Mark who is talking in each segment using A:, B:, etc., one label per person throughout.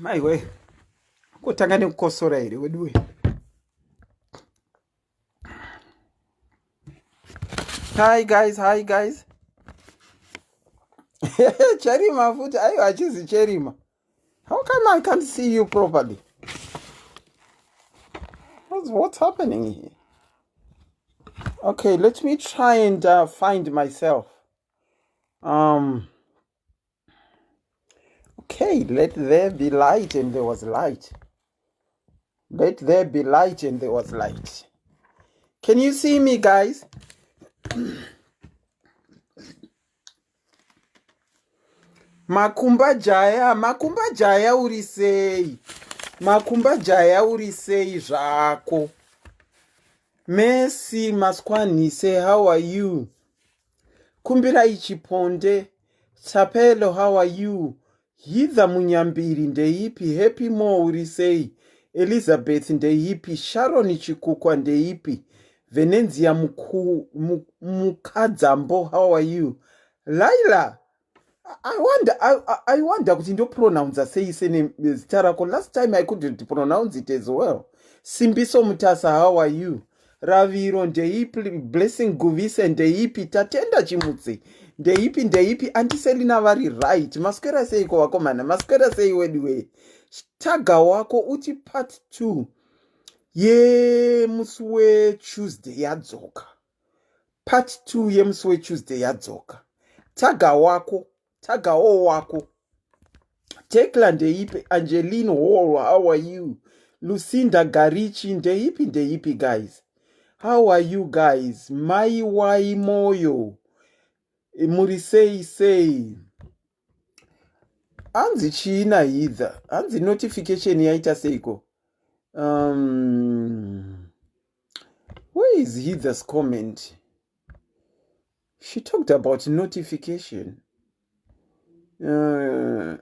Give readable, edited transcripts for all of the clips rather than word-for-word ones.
A: Maiwe, kutanga nekukosora here weduwe? Hi guys, hi guys. Cherima futi, aiwa achizi Cherima. How come I can't see you properly? What's happening here? Okay, let me try and find myself. Okay, let there be light and there was light. Let there be light and there was light. Can you see me, guys? Makumba Jaya, Makumba Jaya uri sei? Makumba Jaya uri sei zvako? Messi Maskwanise, how are you? Kumbirai Chiponde, Tsapelo, how are you? Hidha Munyambiri ndeipi? Happy More uri sei? Elizabeth ndeipi? Sharon Chikukwa ndeipi? Venenzia Mukadzambo, how are you? Laila, I wonder, I wonder kuti ndopronounza sei sene zita rako. Last time I couldn't pronounce it as well. Simbiso Mutasa, how are you? Raviro ndeipi? Blessing Guvise ndeipi? Tatenda Chimutsi ndeipi? Ndeipi? Antiselina vari right. Maswera seiko vakomana? Maswera sei weduwe? Taga wako uti part 2 yemusi weTuesday yadzoka. Part 2 yemusi weTuesday yadzoka. Taga wako, tagawo wako. Tekla ndeipi? Angeline Hall, how are you? Lucinda Garichi ndeipi? Ndeipi guys? How are you guys? Mai Wai Moyo muri sei sei? Hanzi chiina Hidha? Hanzi notification yaita seiko? Where is Hidha's comment? She talked about notification. I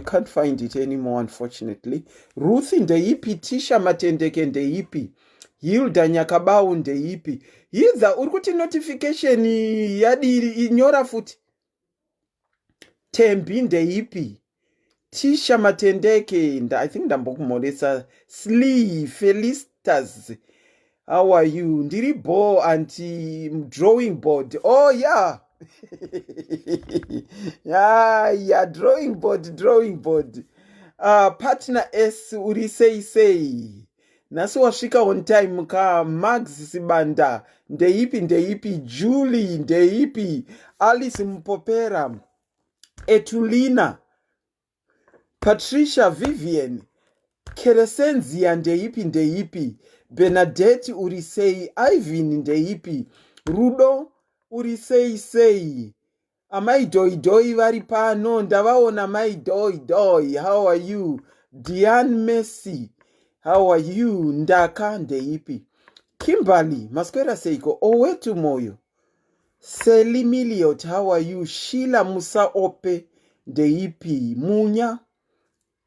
A: can't find it anymore, unfortunately. Ruth ndeipi? Tisha Matendeke ndeipi? Hilda Nyakabau ndeipi? Hidha uri kuti notification yadiri? Inyora futi. Tembi ndeipi? Tisha Matendeke, I think ndambokumhoresa. Slee Felistas, how are you? Ndiri bo anti drawing board. Oh yeah, yeah, drawing board, drawing board. Partner S uri sei sei? Nhasi wasvika on time ka. Max Sibanda ndeipi? Ndeipi? Julie ndeipi? Alice Mupopera, Etulina, Patricia, Vivian Keresenzia ndeipi? Ndeipi? Bernadette uri sei? Ivin ndeipi? Rudo uri sei sei? Amai Doi vari pano, ndavaona. Mai Doi Doi, how are you? Diane Messi, how are you? Ndaka ndeipi? Kimberly, maswera seiko? Owetu Moyo, Sally Milliot, how are you? Sheila Musaope ndeipi? Munya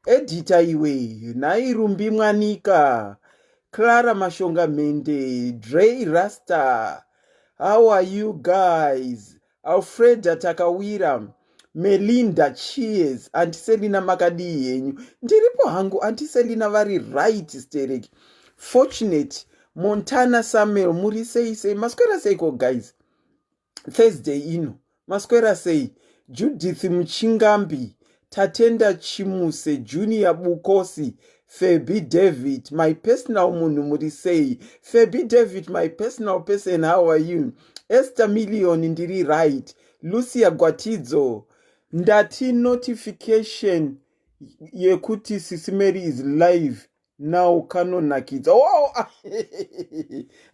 A: edita iwe nhai. Rumbi Mwanika, Clara Mashonga Mhende, Drey Rasta, how are you guys? Alfreda Takawira, Melinda, cheers. Antiselina, makadii henyu? Ndiripo hangu. Antiselina vari right stereki. Fortunate Montana, Samuel, muri sei sei? Maswera seiko guys? Thursday ino maswera sei? Judith Muchingambi, Tatenda Chimuse, Junior Bukosi, Febi David, my personal munhu, muri sei? Febi David, my personal person, how are you? Esther Million, ndiri right. Lucia Gwatidzo, ndati notification yekuti Sisimeri is live now kanonakidza. Oh,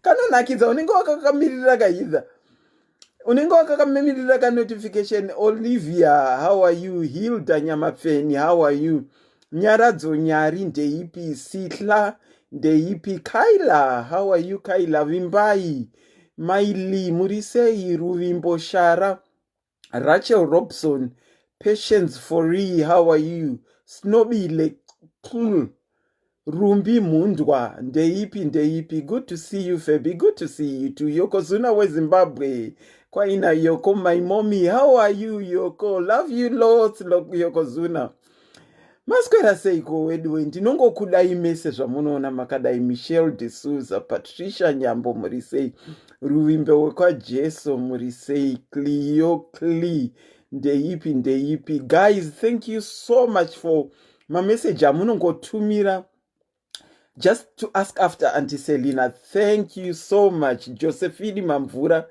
A: kanonakidza. Unenge wakakamirira kahidha, unenge wakakamirira kanotification. Olivia, how are you? Hilda Nyamapfeni, how are you? Nyaradzo Nyari ndeipi? Sihla ndeipi? Kaila, how are you Kaila? Vimbai Maili, muri sei? Ruvimbo Shara, Rachel Robson, Patience Fori, how are you? Snobile Cool, Rumbi Mundwa ndeipi? Ndeipi? Good to see you Febi. Good to see you too. Yokozuna weZimbabwe kwaina Yoko, my mommy, how are you Yoko? Love you lots, Yokozuna. Maswera seiko weduwe ndinongokudai mese zvamunoona makadai Michelle de Souza, Patricia Nyambo muri sei, Ruvimbe wekwaJesu muri sei, Cleo Clee ndeipi ndeipi. Guys, thank you so much for mameseji amunongotumira just to ask after Auntie Selina. Thank you so much. Josephine Mamvura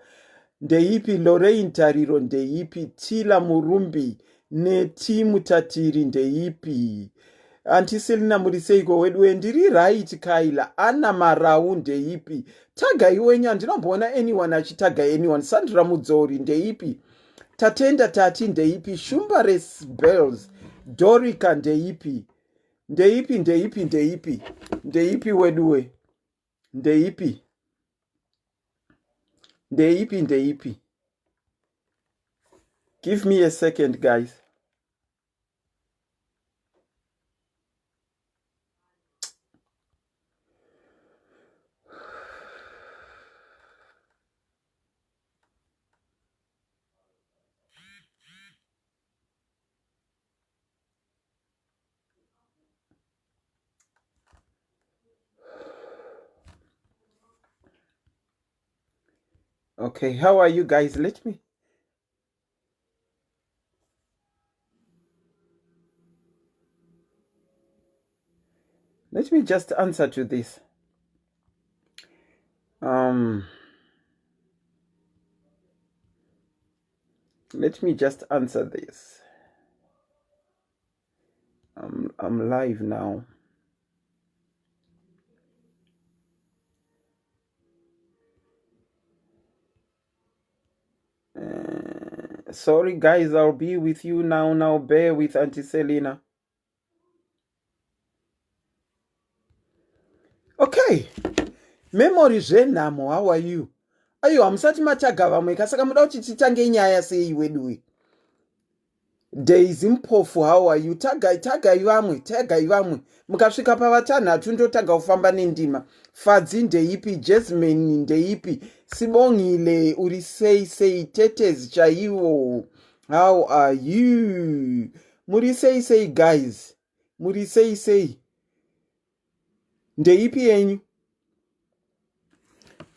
A: ndeipi, Lorraine Tariro ndeipi, Tila Murumbi neti Mutatiri ndeipi. Auntie Selina muri seiko weduwe ndiri right Kaila. Anna Marau ndeipi. Tagai wenyu handinomboona anyone achitaga anyone. Sandra Mudzori ndeipi. Tatenda Tati ndeipi. Shumba Res Bells Dorica ndeipi. Ndeipi ndeipi ndeipi ndeipi weduwe ndeipi ndeipi ndeipi. Give me a second guys. Okay, how are you guys? Let me just answer to this. Let me just answer this. I'm live now. Sorry guys, I'll be with you now. Now bear with Auntie Selina. Okay. Memory zvenhamo, how are you? Aiwa, hamusati mataga vamwe ka, saka muda kuti titange nyaya sei weduwe? Daisy Mpofu, how are you? Tagai, tagai vamwe, tagai vamwe. Mukasvika pavatanhatu ndotanga kufamba nendima. Fadzi ndeipi, Jasmine ndeipi, Sibongile uri sei sei, Tetez chaivo, how are you? Muri sei sei guys? Muri sei sei? Ndeipi yenyu?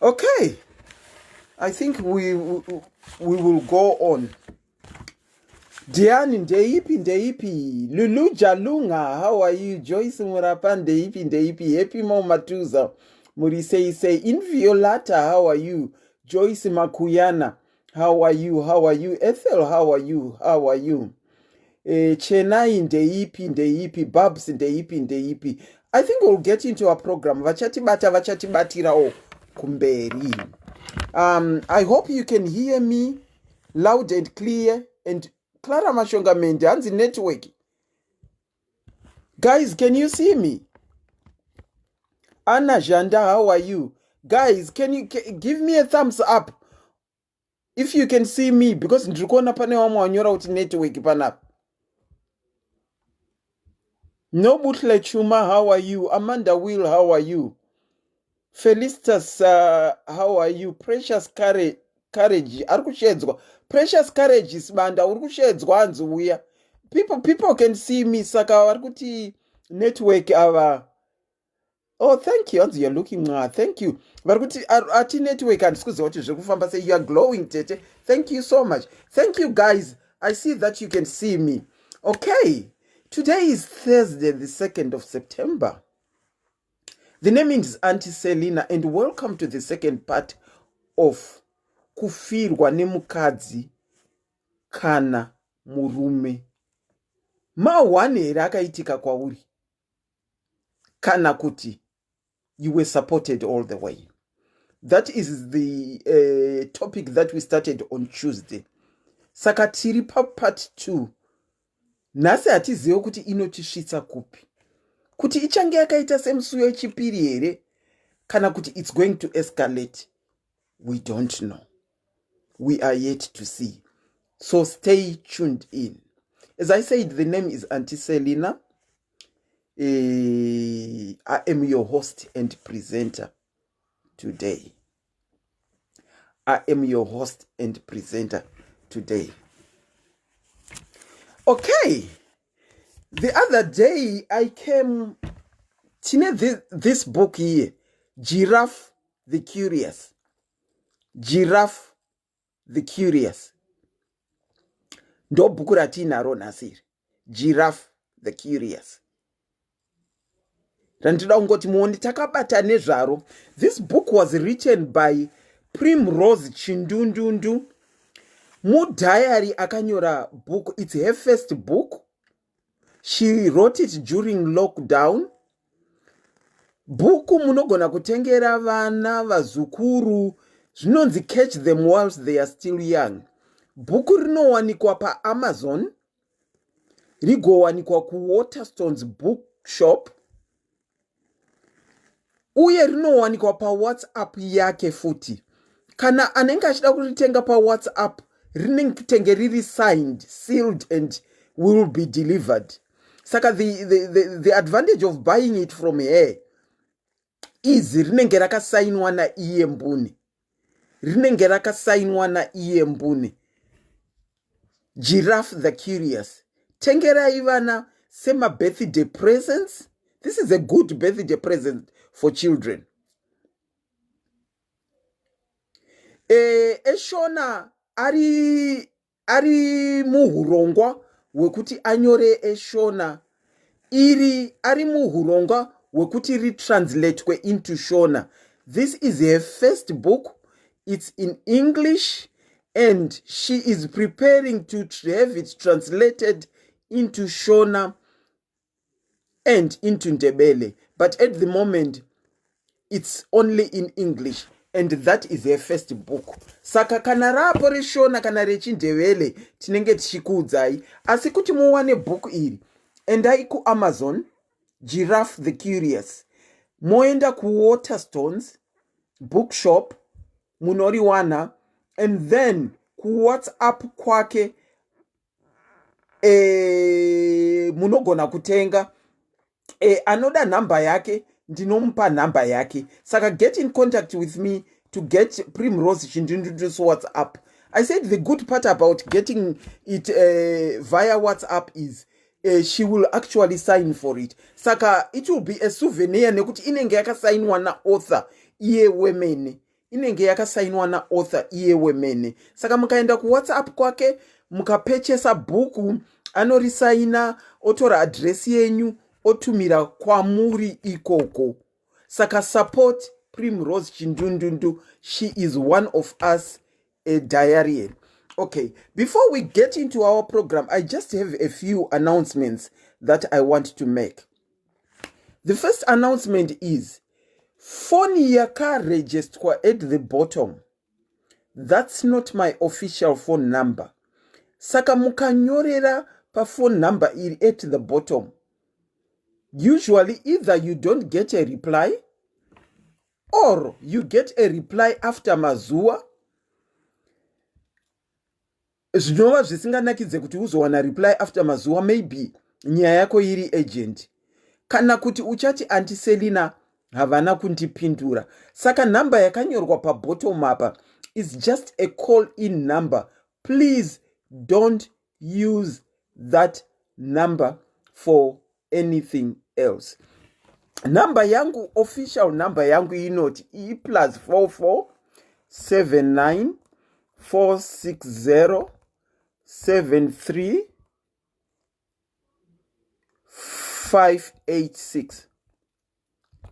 A: Okay, I think we will go on. Diane ndeipi ndeipi, Lulu Jalunga, how are you? Joyce Murapa ndeipi ndeipi, Happy Mo Matuza muri sei sei, Inviolata, how are you? Joyce Makuyana, how are you? How are you? Ethel, how are you? How are you? Chenai ndeipi ndeipi, Babs ndeipi ndeipi. I think we'll get into our program. Vachatibata vachatibatirawo kumberi. I hope you can hear me loud and clear. And Clara Mashonga Mende hanzi network. Guys, can you see me? Anna Janda, how are you? Guys, can you give me a thumbs up if you can see me, because ndiri kuona pane vamwe vanyora kuti network panapa. Nobuhle Chuma, how are you? Amanda Will, how are you? Felicitas, how are you? Precious Courage, ari kushedzwa. Precious Courage Sibanda, uri kushedzwa hanzi uya. People can see me, saka vari kuti network ava. Oh, thank you. Hanzi you're looking, thank you. Vari kuti ati network handisi kuziva kuti zviri kufamba sei. You are glowing, tete. Thank you so much. Thank you guys. I see that you can see me. Okay. Today is Thursday, the 2nd of September. The name is Auntie Selina and welcome to the second part of Kufirwa nemukadzi kana murume. Ma1 here akaitika kwauri? Kana kuti you were supported all the way. That is the topic that we started on Tuesday. Saka tiri pa part 2. Nhasi hatizive kuti inotisvitsa kupi. Kuti ichange yakaita semusi wechipiri here, kana kuti it's going to escalate. We don't know. We are yet to see. So stay tuned in. As I said, the name is Auntie Selina. I am your host and presenter today. I am your host and presenter today. Okay. The other day I came tine this book here, Giraffe the Curious. Giraffe the Curious ndo bhuku ratiinaro nhasi iri, Giraffe the Curious, randinoda kungoti muone takabata nezvaro. This book was written by Primrose Chindundundu mudiary. Akanyora book, it's her first book. She wrote it during lockdown. Bhuku munogona kutengera vana, vazukuru. Zvinonzi catch them whilst they are still young. Bhuku rinowanikwa paAmazon, rigowanikwa kuWaterstones Bookshop, uye rinowanikwa paWhatsApp yake futi. Kana anenge achida kuritenga paWhatsApp, rinenge riri signed, sealed and will be delivered. Saka the advantage of buying it from her is rinenge rakasainwa naiye mbune, rinenge rakasainwa naiye mbune. Giraffe the Curious, tengerai vana semabirthday presents. This is a good birthday present for children. Eshona ari muhurongwa hwekuti anyore eshona iri, ari muhurongwa hwekuti ritranslatwe into Shona. This is her first book. It's in English and she is preparing to have it translated into Shona and into Ndebele, but at the moment it's only in English, and that is her first book. Saka kana rapo reshona kana rechindevele, tinenge tichikuudzai. Asi kuti muwane bhuku iri, endai kuAmazon, Giraffe the Curious, moenda kuWaterstones Bookshop, munoriwana, and then kuWhatsApp kwake munogona kutenga. Anoda nhamba yake, ndinomupa nhamba yake. Saka get in contact with me to get Primrose Chindundundu's WhatsApp. I said the good part about getting it via WhatsApp is she will actually sign for it. Saka it will be a souvenir nekuti inenge yakasainwa naauthor iye wemene, inenge yakasainwa naauthor iye wemene. Saka mukaenda kuWhatsApp kwake, mukapechesa bhuku, anorisaina, otora adhiresi yenyu, otumira kwamuri ikoko. Saka support Primrose Chindundundu. She is one of us, a diarian. Okay, before we get into our program, I just have a few announcements that I want to make. The first announcement is foni yakarejistwa at the bottom, that's not my official phone number. Saka mukanyorera paphone number iri at the bottom, usually either you don't get a reply or you get a reply after mazuva, zvinova zvisinganakidze kuti uzowana reply after mazuva. Maybe nyaya yako iri urgent, kana kuti uchati Auntie Selina havana kundipindura. Saka nhamba yakanyorwa pabottom apa is just a call in number. Please don't use that number for anything else. Nhamba yangu, official number yangu inoti e +44 79 460 73 586.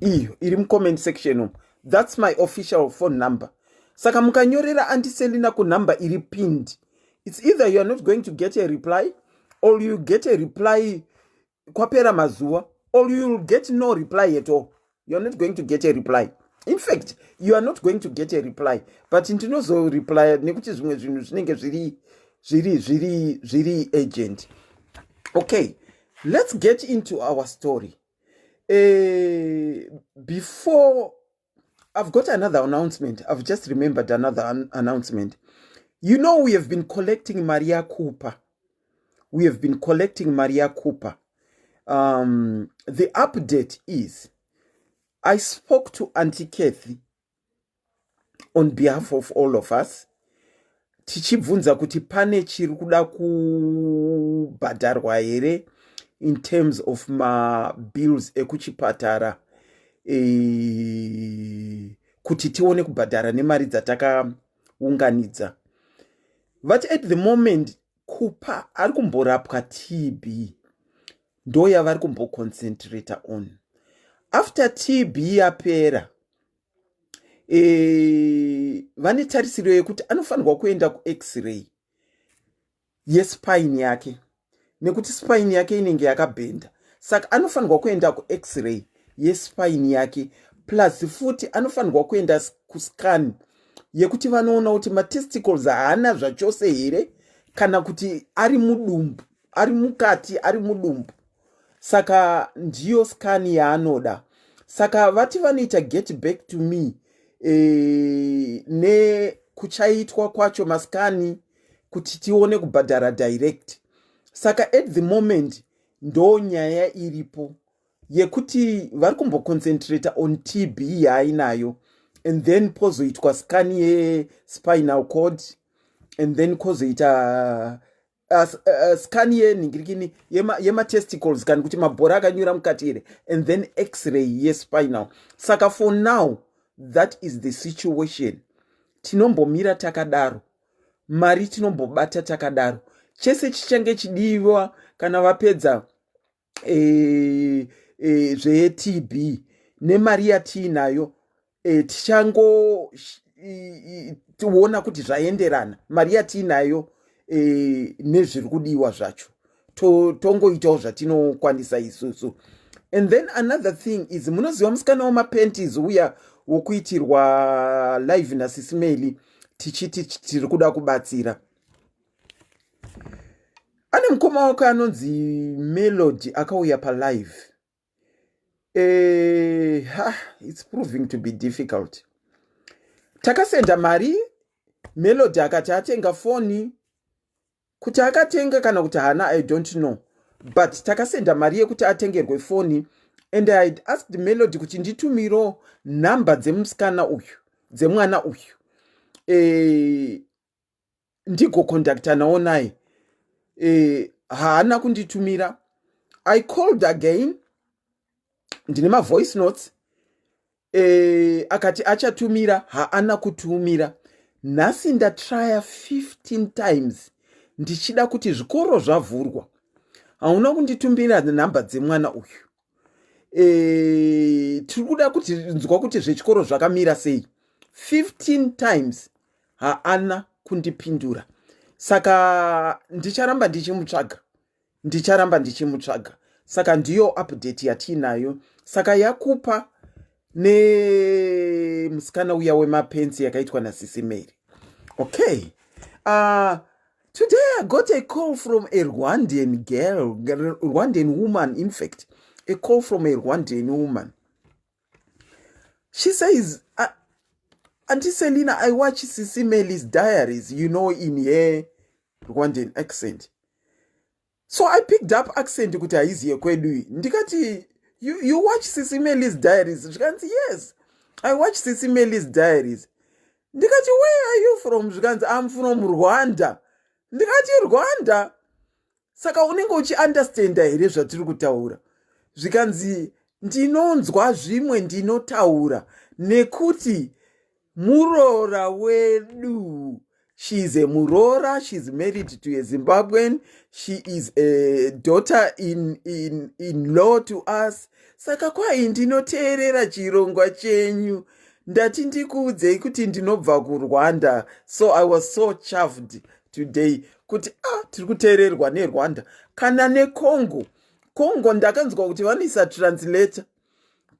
A: Iyo iri mucomment section umu, that's my official phone number. Saka mukanyorera Auntie Selina kunhamba iri pinned, it's either you are not going to get a reply, or you get a reply kwapera mazuva, or you will get no reply at all. You are not going to get a reply. In fact, you are not going to get a reply, but ndinozoreply nekuti zvimwe zvinhu zvinenge zviri urgent. Okay, let's get into our story. Before, I've got another announcement. I've just remembered another announcement. You know, we have been collecting Maria Cooper. We have been collecting Maria Cooper. The update is I spoke to Auntie Kathy on behalf of all of us, tichibvunza kuti pane chiri kuda kubhadharwa here. in terms of mabills ekuchipatara, kuti tione kubhadhara nemari dzatakaunganidza. Vati at the moment Kupa ari kumborapwa TB, ndo yavari kumboconcentrata on. After TB yapera, vane tarisiro yekuti anofanirwa kuenda kuX-ray yespine yake, nekuti spine yake inenge yakabhenda. Saka anofanirwa kuenda kuX-ray yespine yake, plus futi anofanirwa kuenda kuscan yekuti vanoona kuti matesticles haana zvachose here, kana kuti ari mudumbu, ari mukati, ari mudumbu. Saka ndiyo scan yaanoda. Saka vati vanoita get back to me nekuchaitwa kwacho mascan, kuti tione kubhadhara direct. Saka at the moment ndo nyaya iripo yekuti vari kumboconcentrata on TB yaainayo, and then pozoitwa scan yespinal cord, and then kwozoita scan yenhingirikini yematesticles, kana kuti mabhora akanyura mukati here, and then X-ray yespinal. Saka for now that is the situation. Tinombomira takadaro, mari tinombobata takadaro. Chese chichange chidiwa kana vapedza zveTB nemari yatiinayo, tichangoona kuti zvaenderana mari yatiinayo nezviri kudiwa zvacho. Tongoitawo zvatinokwanisa isusu. And then another thing is, munoziva musikana wemapanties uya wokuitirwa live naSisi Melly, tichiti tiri kuda kubatsira? Ane mukoma wake anonzi Melody akauya palive. Ha, it's proving to be difficult. Takasenda mari, Melody akati atenga foni. Kuti akatenga kana kuti haana, I don't know, but takasenda mari yekuti atengerwe foni. And I had asked Melody kuti nditumiro nhamba dzemusikana uyu, dzemwana uyu, ndigocontacta nawo naye. Haana kunditumira. I called again, ndine mavoice notes. Akati achatumira, haana kutumira. Nhasi ndatraya 15 times ndichida kuti zvikoro zvavhurwa, hauna kunditumira nhamba dzemwana uyu. Tiri kuda kuti nzwa kuti zvechikoro zvakamira sei. 15 times haana kundipindura. Saka ndicharamba ndichimutsvaga, ndicharamba ndichimutsvaga. Saka ndiyo update yatiinayo. Saka yaKupa nemusikana uya wemapants yakaitwa naSisi Mary. Okay, today I got a call from a Rwandan girl, Rwandan woman, in fact a call from a Rwandan woman. She says, "Auntie Selina, I watch Sisi Melly's diaries," in her Rwandan accent. So I picked up accent kuti haizi yekwedu. Ndikati, You watch Sisi Melly's diaries?" Zvikanzi, "Yes, I watch Sisi Melly's diaries." Ndikati, "Where are you from?" Zvikanzi, "I'm from Rwanda." Ndikati, "Rwanda? Saka unenge uchiunderstanda here zvatiri kutaura?" Zvikanzi, "Ndinonzwa zvimwe, ndinotaura nekuti muroora wedu." She is a muroora. She's married to a Zimbabwean. She is a daughter in law to us. Saka kwai, "Ndinoteerera chirongwa chenyu, ndati ndikuudzei kuti ndinobva kuRwanda." So I was so chuffed today kuti ah, tiri kuteererwa neRwanda kana neCongo. Congo ndakanzwa kuti vanoisa translator.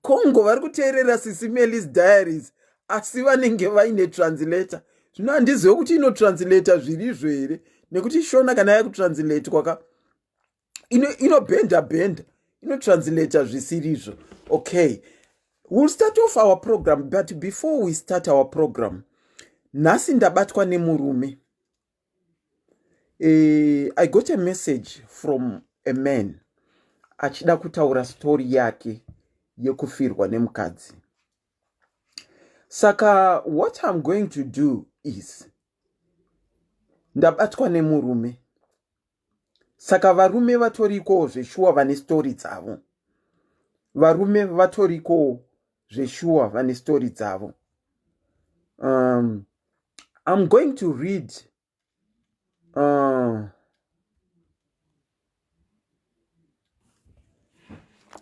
A: Congo vari kuteerera Sisi Melly's diaries, asi vanenge vaine translator. Zvino handizive kuti inotranslata zvirizvo here, nekuti Shona kana yakutranslatewa ka, inobhenda bhenda, inotranslata zvisirizvo. Okay, we'll start off our program, but before we start our program, nhasi ndabatwa nemurume. I got a message from a man achida kutaura story yake yekufirwa nemukadzi. Saka what I'm going to do is, ndabatwa nemurume. Saka varume vatorikowo zveshuwa vane story dzavo. Varume vatorikowo zveshuwa vane story dzavo. I'm going to read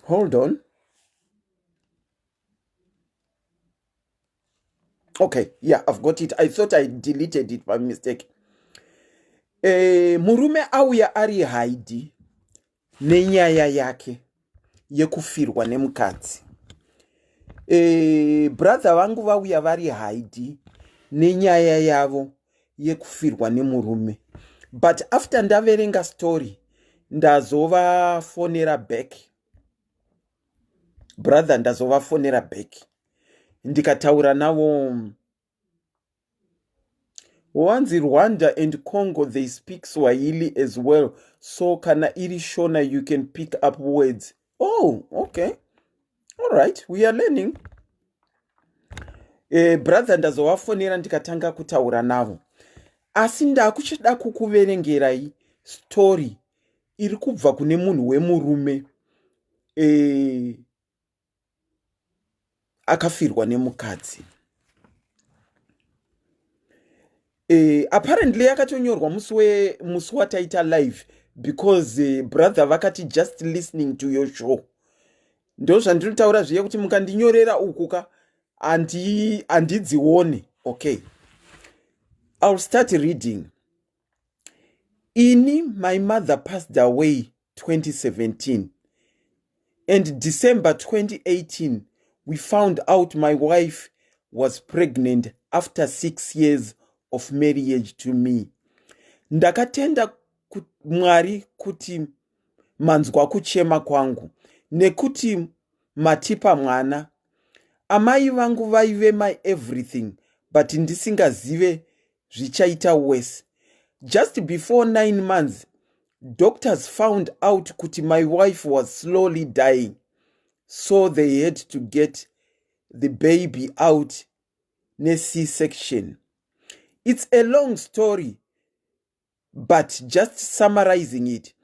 A: hold on. Okay, yeah, I've got it. I thought I deleted it by mistake. Murume auya ari haidi nenyaya yake yekufirwa nemukadzi. Brother vangu vauya vari haidi nenyaya yavo yekufirwa nemurume. But after ndaverenga story, ndazovafonera back. Brother, ndazovafonera back ndikataura navo. Wanzi Rwanda and Congo, they speak Swahili as well, so kana iri Shona you can pick up words. Oh, okay, all right, we are learning. Brother, ndazovafonera ndikatanga kutaura navo, asi ndakuchida kukuverengerai story iri kubva kune munhu wemurume akafirwa nemukadzi. Apparently yakatonyorwa musi wataita live, because brother vakati, "Just listening to your show." Ndo zvandinotaura zviye kuti mukandinyorera uku ka handidzione. Okay, I'll start reading. Ini, my mother passed away 2017, and December 2018 we found out my wife was pregnant after 6 years of marriage to me. Ndakatenda Mwari kuti manzwa kuchema kwangu nekuti matipa mwana. Amai vangu vaive my everything, but ndisingazive zvichaita worse. Just before 9 months, doctors found out kuti my wife was slowly dying, so they had to get the baby out ne-C-section. It's a long story, but just summarizing it,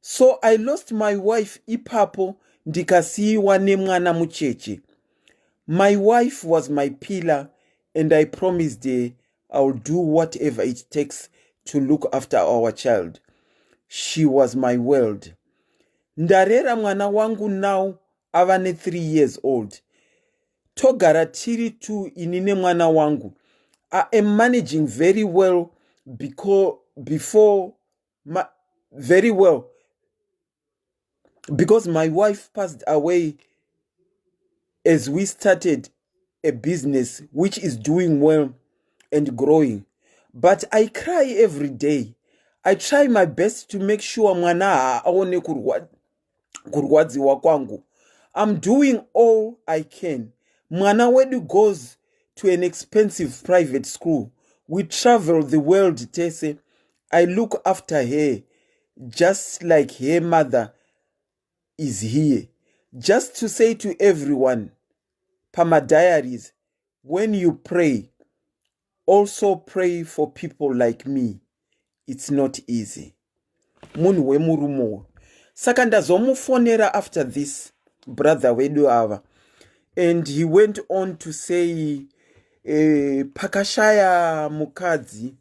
A: so I lost my wife ipapo, ndikasiyiwa nemwana mucheche. My wife was my pillar, and I promised her I'll do whatever it takes to look after our child. She was my world. Ndarera mwana wangu, now ava ne3 years old. Togara tiri two, ini nemwana wangu. I am managing very well because before ma, very well because my wife passed away as we started a business which is doing well and growing, but I cry every day. I try my best to make sure mwana haaone kurwadziwa kwangu. I'm doing all I can. Mwana wedu goes to an expensive private school. We travel the world tese. I look after her just like her mother is here. Just to say to everyone pamadiaries, when you pray, also pray for people like me. It's not easy. Munhu wemurume uyu, saka ndazomufonera after this, brother wedu ava, and he went on to say, pakashaya mukadzi,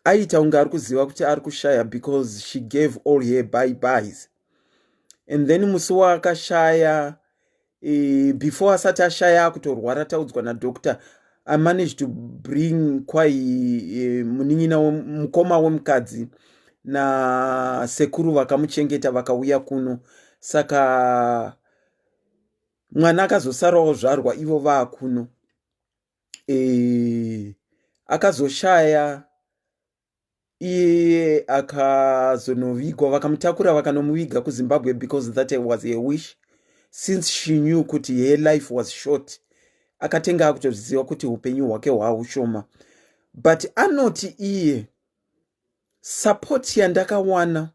A: aita kunge ari kuziva kuti ari kushaya because she gave all her bye byes. And then musi waakashaya, before asati ashaya, akutorwara, taudzwa nadoctor, I managed to bring kwai munin'ina, mukoma wemukadzi nasekuru vakamuchengeta, vakauya kuno. Saka mwana akazosarawo zvarwa ivo vaakuno. Akazoshaya iye, akazonovigwa, vakamutakura vakanomuviga kuZimbabwe because that was a wish, since she knew kuti her life was short. Akatenga akutozviziva kuti upenyu hwake hwahushoma. But anoti iye, support yandakawana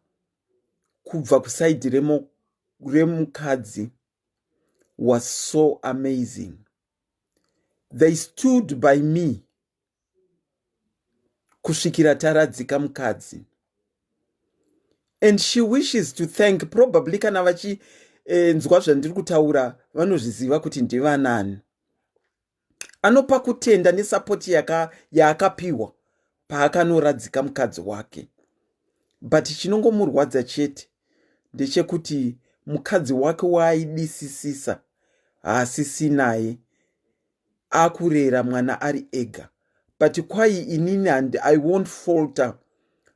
A: kubva kuside remukadzi was so amazing. They stood by me. kusvikira taradzika mukadzi. And she wishes to thank probably kana vachinzwa eh, zvandiri kutaura vanozviziva kuti ndivanani. Anopa kutenda nesapoti yaakapiwa paakanoradzika mukadzi wake. But chinongomurwadza chete ndechekuti mukadzi wake waaidisisisa haasisinaye akurera mwana ari ega but kwai inini and i won't falter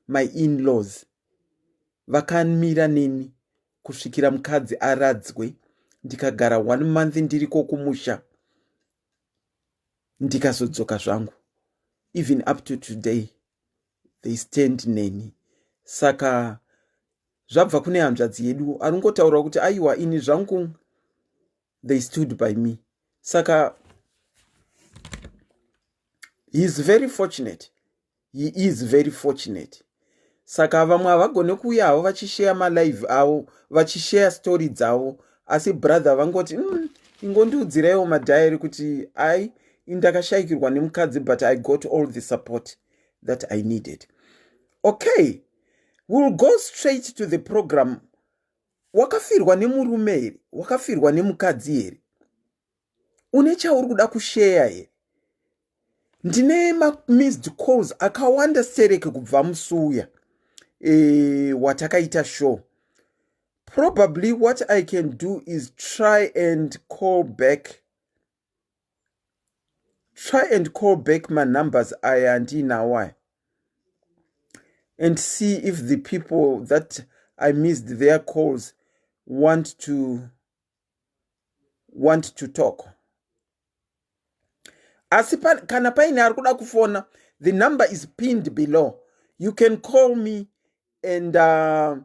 A: my inlaws vakamira neni kusvikira mukadzi aradzwe ndikagara one month ndiriko kumusha ndikazodzoka zvangu even up to today they stand neni saka zvabva kune hanzvadzi yedu aringotaura kuti aiwa ini zvangu they stood by me saka he is very fortunate he is very fortunate saka vamwe havagone kuuya havo vachisheya malive avo vachisheya story dzavo asi brother vangoti mm, ingondiudziraiwo madiary kuti ai indakashaikirwa nemukadzi but i got all the support that i needed okay we'll go straight to the program Wakafirwa nemurume here? Wakafirwa nemukadzi here? Une chauri kuda kusheya here? Ndine mamissed calls akawanda stereke kubva musi uya e, watakaita show. Probably what I can do is try and call back try and call back manumbers aya andiinawo aya and see if the people that i missed their calls want to want to talk asi pa, kana paine ari kuda kufona the number is pinned below you can call me and uh,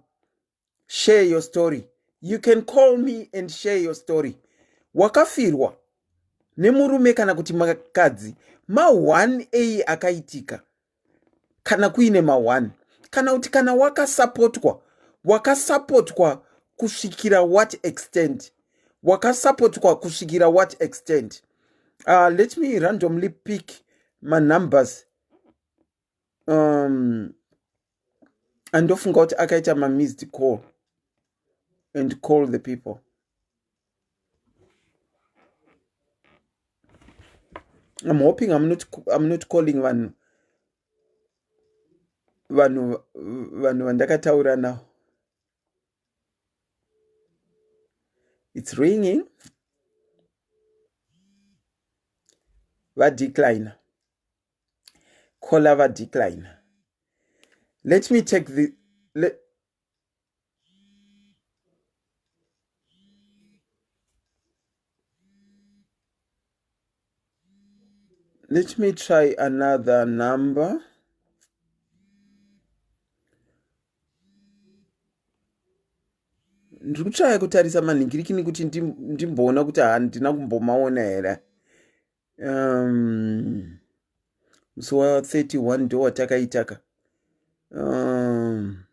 A: share your story you can call me and share your story wakafirwa nemurume kana kuti makadzi ma1 a akaitika kana kuine ma1 kana kuti kana wakasapotwa wakasapotwa kusvikira what extent wakasapotwa kusvikira what extent uh, let me randomly pick manumbers um, andofunga kuti akaita mamissed call and call the people i'm hoping i'm not, I'm not calling vanhu vanhu vanhu vandakataura now it's ringing vadecliner caller vadecline let me take the let, let me try another number ndiri kutsvaya kutarisa manhingirikini kuti ndimboona kuti handina kumbomaona here um, musi wa 31 ndo watakaitaka um,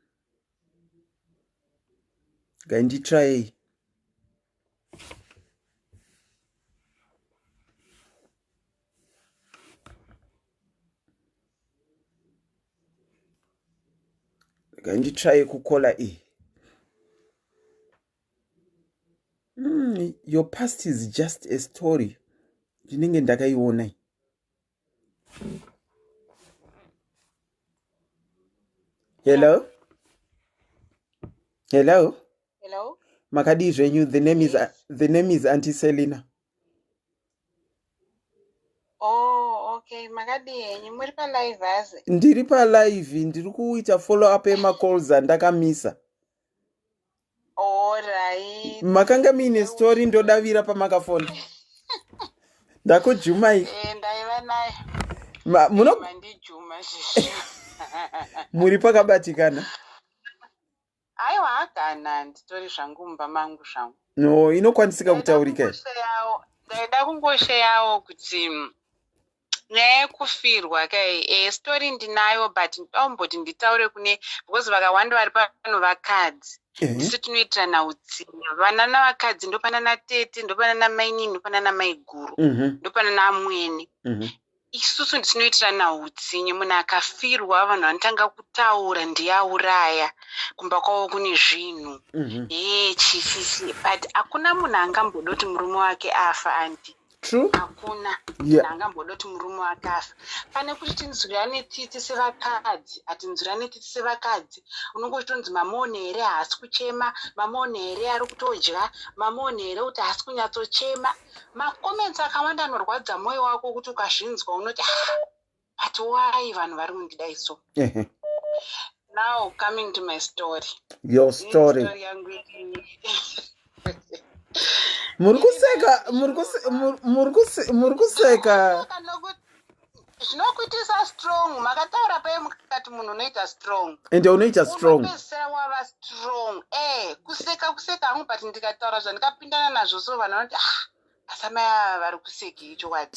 A: ngainditrayei ngainditraye kukola iyi Mm, your past is just a story ndinenge ndakaiona hello hello
B: hello
A: makadii zvenyu the name is,
B: yes.
A: the name is anti selina
B: Oh, okay. Makadii henyu? Muri palive hazi?
A: Ndiri palive, ndiri kuita follow up emacalls andakamisa.
B: Alright.
A: Makanga muine story ndodavira pamakafona. Ndakujumai.
B: Eh, ndaiva nayo.
A: Ma, muno
B: eh, mandijuma zvishu.
A: Muri pakabatikana.
B: Aiwa kana nditori zvangu mumba mangu zvangu.
A: No, inokwanisika kutaurika.
B: Ndaida kungosheyawo kuti nyaya yekufirwa kai e, story ndinayo but ndomboti nditaure kune because vakawanda vari pano vakadzi ndisu tinoitirana utsinye vana navakadzi ndopanana tete ndopanana mainini ndopanana maiguru mm -hmm. ndopanana amwene mm -hmm. Isusu nditinoitirana utsinye. Munhu akafirwa, vanhu vanotanga kutaura, "Ndiyauraya, kumba kwavo kune zvinhu." Ye chichichi, but hakuna munhu angamboda kuti murume wake afa, auntie. Hakuna munhu angamboda kuti murume wake afa. Pane kuti tinzwirane tsitsi sevakadzi, hatinzwirane tsitsi sevakadzi. Unonge uchitonzi, "Mamone here haasi kuchema? Mamone here ari kutodya? Mamone here kuti haasi kunyatsochema?" Macomments akawanda anorwadza mwoyo wako, kuti ukazvinzwa unoti, "Ah, but why vanhu vari kundidai so?" Now coming to my story.
A: Your story.
B: Story yangu
A: Muri kuseka, muri kuseka.
B: Zvinokuitisa strong. Makataura pai mukati munhu unoita strong.
A: Ende unoita strong.
B: Unopedzisira wava strong. Kuseka, kuseka hangu, but ndikataura zvandikapindana nazvo, so vanhu vanoti, "Ah, asi amai ava vari kusekei chokwadi?"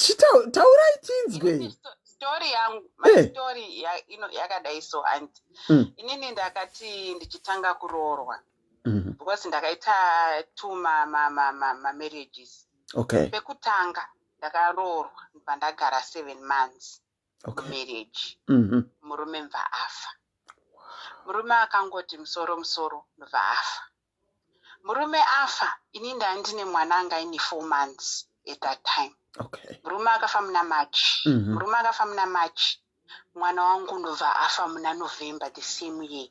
A: Taurai tinzwe.
B: Story yangu, my story ino yakadai so, auntie. Inini ndakati ndichitanga kuroorwa, because ndakaita two mamarriages. Pekutanga ndakaroorwa, ndibva ndagara 7 months mumarriage. Murume mva afa. Murume akangoti musoro musoro, ndobva afa. Murume afa, ini ndandine mwana anga aine 4 months at that time. Murume akafa muna March. Murume akafa muna March, mwana wangu ndobva afa muna November the same year.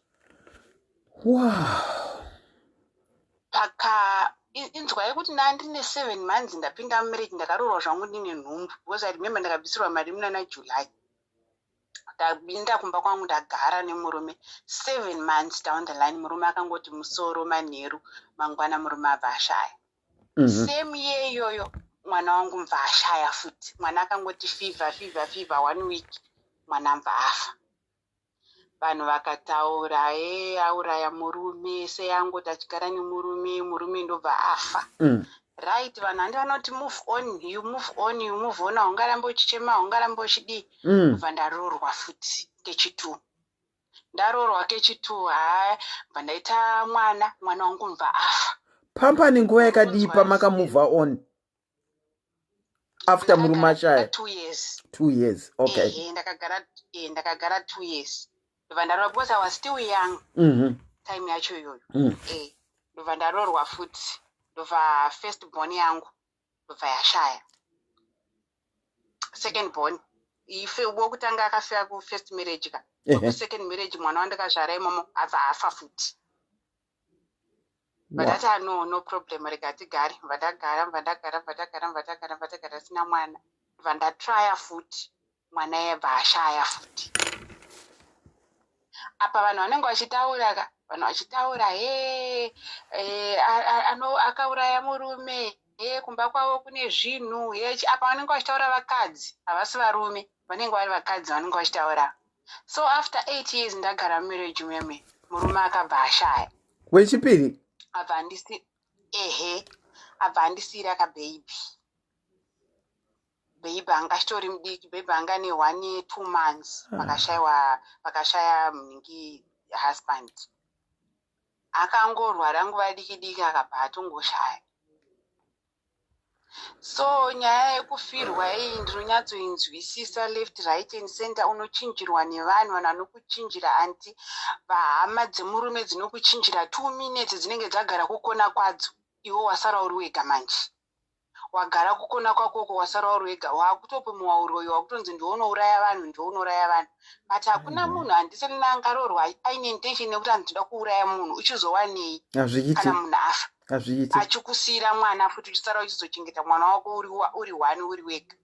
B: Paka inzwai kuti ndandine 7 months ndapinda mumarriage, ndakaroorwa zvangu ndine nhumbu, because I remember ndakabvisirwa mari munana July. Ndapinda kumba kwangu, ndagara nemurume 7 months down the line, murume akangoti musoro manheru, mangwana murume abva ashaya. Same year iyoyo mwana wangu mva ashaya futi. Mwana akangoti fever, fever, fever, one week, mwana mva afa. Vanhu vakataura, "E, auraya murume, seyangoti achigara nemurume, murume ndobva afa." Right, vanhu handi vanoti move on, you move on, you move on, haungarambe uchichema, haungarambe uchidii. Bva ndaroorwa futi kechitwo. Ndaroorwa kechitwo, ha, bva ndaita mwana, mwana wangu mva afa.
A: Pampani nguva yakadii pamakamove on after murume ashaya?
B: 2 years.
A: 2 years, okay.
B: Ehe, ndakagara 2 years, ndobva ndaroorwa, because I was still young time yacho iyoyo. Ndobva ndaroorwa futi, ndobva first born yangu ndobva yashaya. Second born, ife wokutanga akafira kufirst marriage ka. Kusecond marriage, mwana wandakazvara imomo abva afa futi. Vandati, "Ah, no, no problem, rega tigare." Vandagara, vandagara, vandagara, vandagara, vandagara sina mwana. Vandatraya futi, mwana yabva ashaya futi. Apa vanhu vanenge vachitaura ka, vanhu vachitaura, "He, akauraya murume, he, kumba kwavo kune zvinhu, he." Apa vanenge vachitaura vakadzi, havasi varume, vanenge vari vakadzi vanenge vachitaura. So after 8 years ndagara mumarriage meme, murume akabva ashaya.
A: Wechipiri?
B: Abva andisi, ehe, abva andisiyira kabhebhi. Bhebhi anga achitori mudiki, bhebhi anga ne 1 year 2 months. Pakashayiwa, pakashaya munhingi husband, akangorwara nguva diki diki, akabva atongoshaya. So nyaya yekufirwa iyi ndinonyatsoinzwisisa left, right and center. Unochinjirwa nevanhu, vanhu vanokuchinjira, auntie. Vahama dzemurume dzinokuchinjira 2 minutes, dzinenge dzagara kukona kwadzo, iwe wasara uri wega. Manje wagara kukona kwakoko, wasara uri wega, wakutopimuwa uroyi, wakutonzi ndiunouraya vanhu, ndiunouraya vanhu. But hakuna munhu, handisina angaroorwa aine intention yekuti handinoda kuuraya munhu. Uchizowanei
A: Hazviiti.
B: kana munhu afa?
A: Hazviiti.
B: Achikusiyira mwana futi, uchisara uchizochengeta mwana wako uri one, uri wega.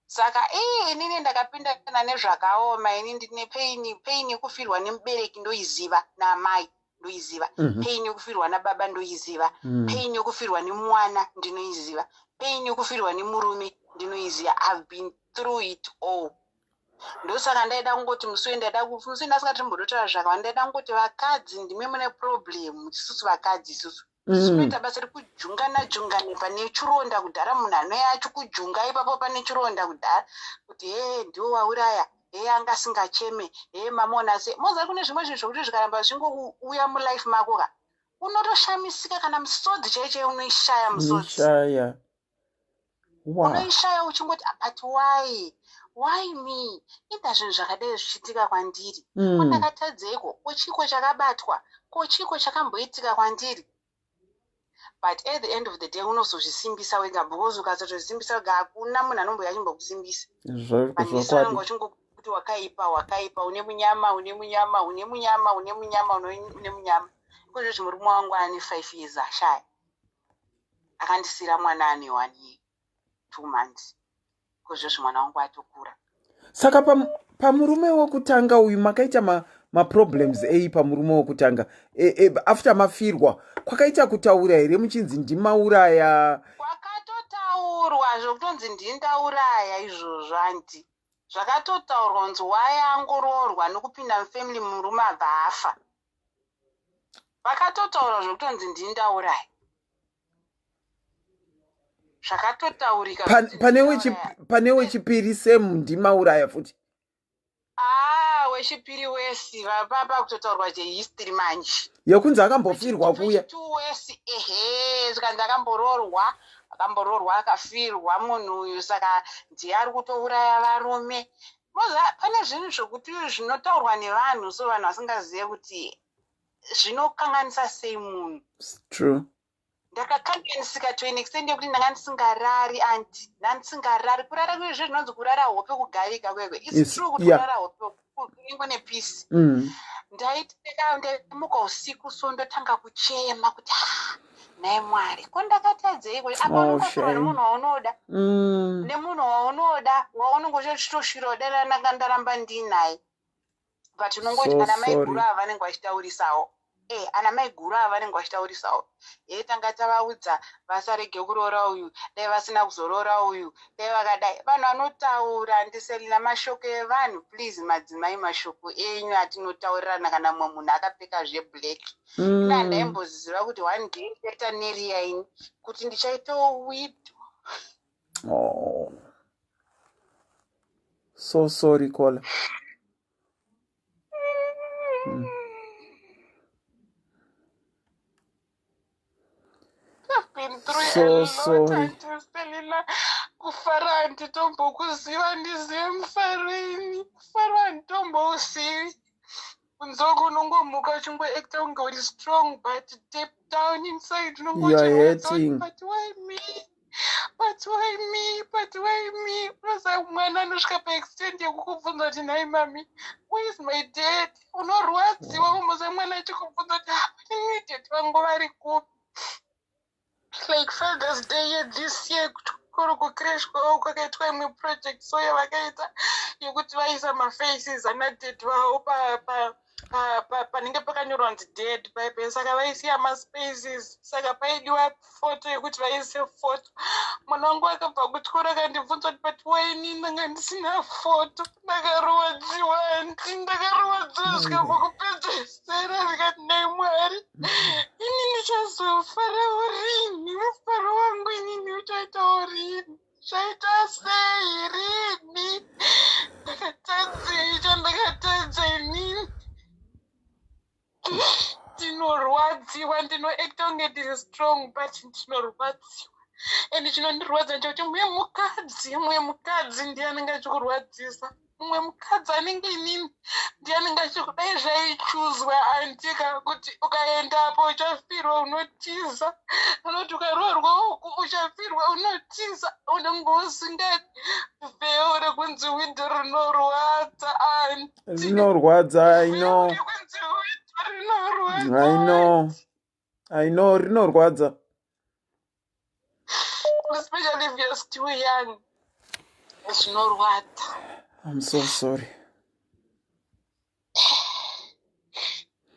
B: Saka ii, inini ndakapindana nezvakaoma. Ini ndine pain, pain yekufirwa nemubereki ndoiziva, naamai ndoiziva. Pain yekufirwa nababa ndoiziva. Pain yekufirwa nemwana ndinoiziva. Pain yekufirwa nemurume ndinoiziva. I've been through it all. Ndosaka ndaida kungoti musi wendaida, musi wendasingati timbodotaura zvakawanda, ndaida kungoti vakadzi ndime mune problem. Isusu vakadzi isusu tinoita basa rekujungana jungana pane chironda kudhara. Munhu anouya achikujunga ipapo pane chironda kudhara, kuti, "He, ndiwo wauraya, he, anga asingacheme, he, mamona se." Moziva kune zvimwe zvinhu zvokuti zvikaramba zvingouya mulife mako ka, unotoshamisika, kana misodzi chaiyo chaiyo unoishaya, musodzi.
A: Unoishaya.
B: Unoishaya uchingoti ah, but why why me inda zvinhu zvakadai zvichiitika kwandiri mm. ko ndakatadzeiko ko chiko chakabatwa ko chiko chakamboitika kwandiri but at the end of the day unozozvisimbisa wega because ukasatozvisimbisa wega hakuna munhu anombouya achimbokusimbisa
A: zvokwadi
B: uchingokuti wakaipa wakaipa une munyama une munyama une munyama une munyama une munyama ikozvezvi murume wangu ane five years ashaya akandisiira mwana ane one year two months kozvezvi mwana wangu atokura
A: saka pamurume wekutanga uyu makaita maproblems ma ei pamurume wekutanga e, e, after mafirwa kwakaita kutaura here muchinzi ndimauraya
B: kwakatotaurwa zvokutonzi ndindauraya izvozvo anti zvakatotaurwa kunzi waya angoroorwa nokupinda mufamily murume abva afa vakatotaura zvokutonzi ndindauraya zvakatotaurika
A: pane wechipiri same ndimauraya futi
B: ah wechipiri wesi vapapa kutotaurwa chehistory manje
A: yekunzi akambofirwa kuya
B: wesi ehe zvikanzi akamboroorwa akamboroorwa akafirwa munhu uyu saka ndiye ari kutouraya varume moza pane zvinhu zvokuti zvinotaurwa nevanhu so vanhu vasingazive kuti zvinokanganisa sei munhu
A: true
B: ndakakanganisika to an extent yekuti ndanga ndisingarari anti ndandisingarari kurara kuizvo zvinonzi kurara hope kugarika kwekwe its true kuti kurara hope kunenge nepeace mm. ndaiteka ndaimuka usiku so ndotanga kuchema kuti ah, nhai mwari ko ndakatadzeiko apa oh, unongofirwa nemunhu waunoda mm. nemunhu waunoda waunenge uchitoshuvira dai ndanga ndaramba ndinaye but unongoti so ana maiguru ava vanenge vachitaurisawo e eh, ana maiguru ava vanenge vachitaurisawo e tanga tavaudza vasarege kuroora uyu dai vasina kuzoroora uyu dai vakadai vanhu vanotaura ndiselina mashoko evanhu please madzimai mashoko enyu atinotaurirana kana mumwe munhu akapfeka zveblack mm. ina ndaimboziziva kuti one day ndichaita neriya ini kuti ndichaitawo widow
A: oh. So sorry caller.
B: I've been through
A: so
B: a lot,
A: sorry.
B: Auntie Selina. Kufara handitombokuziva ndizive mufaro ini. Mufaro handitombouzivi. Kunze uku unongomuka uchingoacta kunge uri strong but deep down inside unonge
A: You are
B: uchirwadza kuti
A: hurting.
B: but why me? But why me? But why me? Unoziva mwana anosvika paextent yekukubvunza kuti nhai mami, where is my dad? Unorwadziwa kumboziva mwana achikubvunza kuti ah, pane dad vangu vari kupi? Like Father's Day yethis year kuchikoro kucrash kwavo kwakaitwa imwe project so yavakaita yekuti vaisa mafaces ana dad vavo pa, pa, panenge pakanyorwa kunzi dead paipe saka vaisiya maspaces saka paidiwa foto yekuti vaise foto mwana wangu akabva kutyora akandibvunza kuti but waini ndanga ndisina foto ndakarowadziwa anti ndakarowadziwa svika pakupedzesera ndikati nhai mwari ini ndichazofarawo rini mufaro wangu inini uchaitawo rini zvaita sei rini ndakatadzei chandakatadza inini ndinorwadziwa ndinoacta kunge ndiri strong but ndinorwadziwa and chinondirwadza ndechekuti mumwe mukadzi mumwe mukadzi ndiye anenge achikurwadzisa mumwe mukadzi anenge inini ndiye anenge achikudai zvaichuzwa andika kuti ukaenda apo uchafirwa unotiza unoti ukaroorwa uku uchafirwa unotiza unenge usingavheu rekunzi windo rinorwadza anti
A: rinorwadza i know
B: rekunzi windo rinorwadza
A: i know i know rinorwadza
B: especially if you're still young zvinorwadza
A: i'm so sorry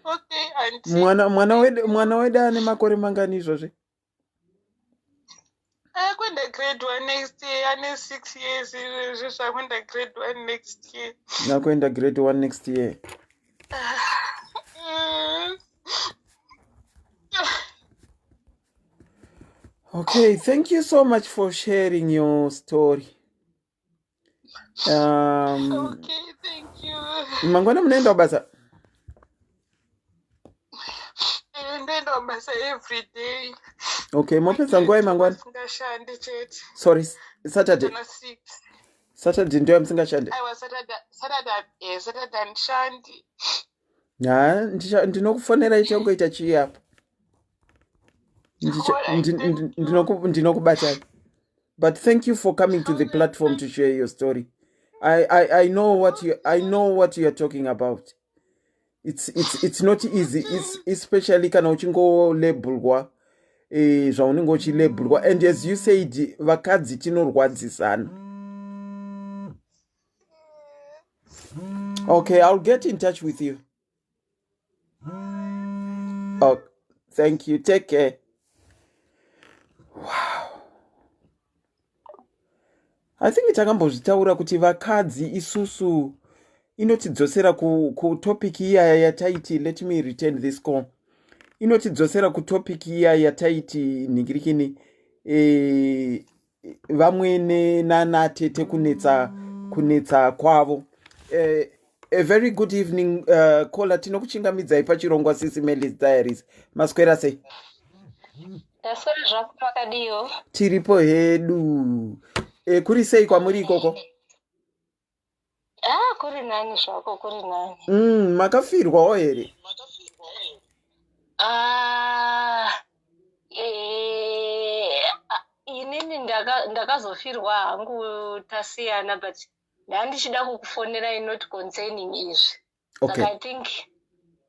B: okay auntie
A: mwana mwana wedu mwana wedu ane makore mangani izvozvi
B: akuenda grade one next year ane six years izvezvi zvakuenda grade one next year
A: nakuenda grade one next year Okay, thank you so much for sharing your story. Um,
B: okay, thank you.
A: Mangwana munoenda kubasa?
B: Eh, ndoenda kubasa every day.
A: Okay, mopedza nguva mangwana?
B: Ndashandi chete.
A: Sorry. Saturday.
B: Kana 6.
A: Saturday ndiyo yamusingashande?
B: Aiwa, Saturday, Saturday, Saturday handishandi.
A: Ha, ndinokufonerai tichangoita chii apa.
B: Alright, thank you.
A: Ndinokubatai. But thank you for coming to the platform to share your story. I know what you are talking about. It's not easy. It's especially kana uchingolabelwa zvaunenge uchilabelwa, and as you said, vakadzi tinorwadzisana. Okay, I'll get in touch with you. Oh, thank you. Take care. Wow. I think takambozvitaura kuti vakadzi isusu inotidzosera kutopic iyaya yataiti, let me return this call, inotidzosera kutopic iya yataiti nhingirikini, vamwene nanatete kunetsa kwavo. A very good evening, caller. Tinokuchingamidzai pachirongwa Sisi Melis Diaries. Maswera sei?
C: Ndaswera zvako, makadiyo?
A: Tiripo hedu. Kuri sei kwamuri ikoko?
C: Ah, kuri nani zvako, kuri nani.
A: Makafirwawo here?
C: Ah, inini ndakazofirwa hangu, tasiyana, but ndandichida kukufonerai, not concerning izvi. Saka I think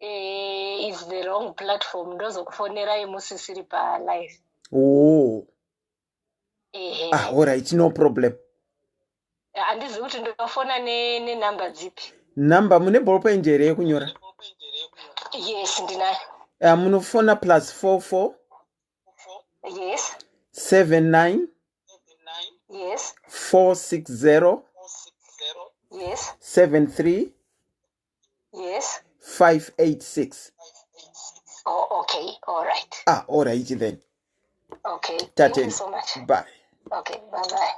C: is the wrong platform. Ndozokufonerai musisiri palive.
A: Oh.
C: Ehe.
A: Ah, alright, no problem.
C: Handizivi kuti ndofona nenhamba dzipi.
A: Namba, mune ballpoint here yekunyora?
C: Yes, ndinayo.
A: Munofona +44 79 460 73 586.
C: Oh, okay, all right.
A: Ah, alright then.
C: Okay, thank you
A: Tatenda.
C: so much.
A: Bye.
C: Okay, bye bye.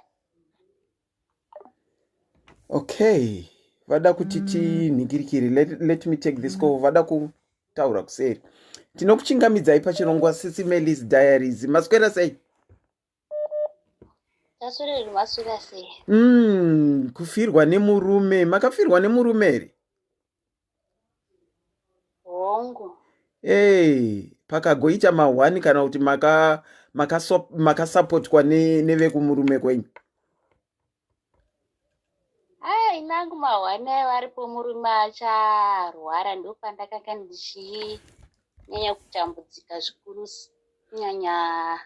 A: Okay, vada kuti tinhingirikiri. Let me take this call. Vada kutaura kuseri. Tinokuchingamidzai pachirongwa Sisi Melis Diaries. Maswera sei?
D: Taswera, maswera sei?
A: Kufirwa nemurume. Makafirwa nemurume here?
D: Hongu.
A: Ei, pakagoita mahwani kana kuti makasapotwa nevekumurume kwenyu?
D: Ai, nangu mahwani aiva aripo murume acharwara, ndopandakanga ndichinyanya kutambudzika zvikuru, kunyanya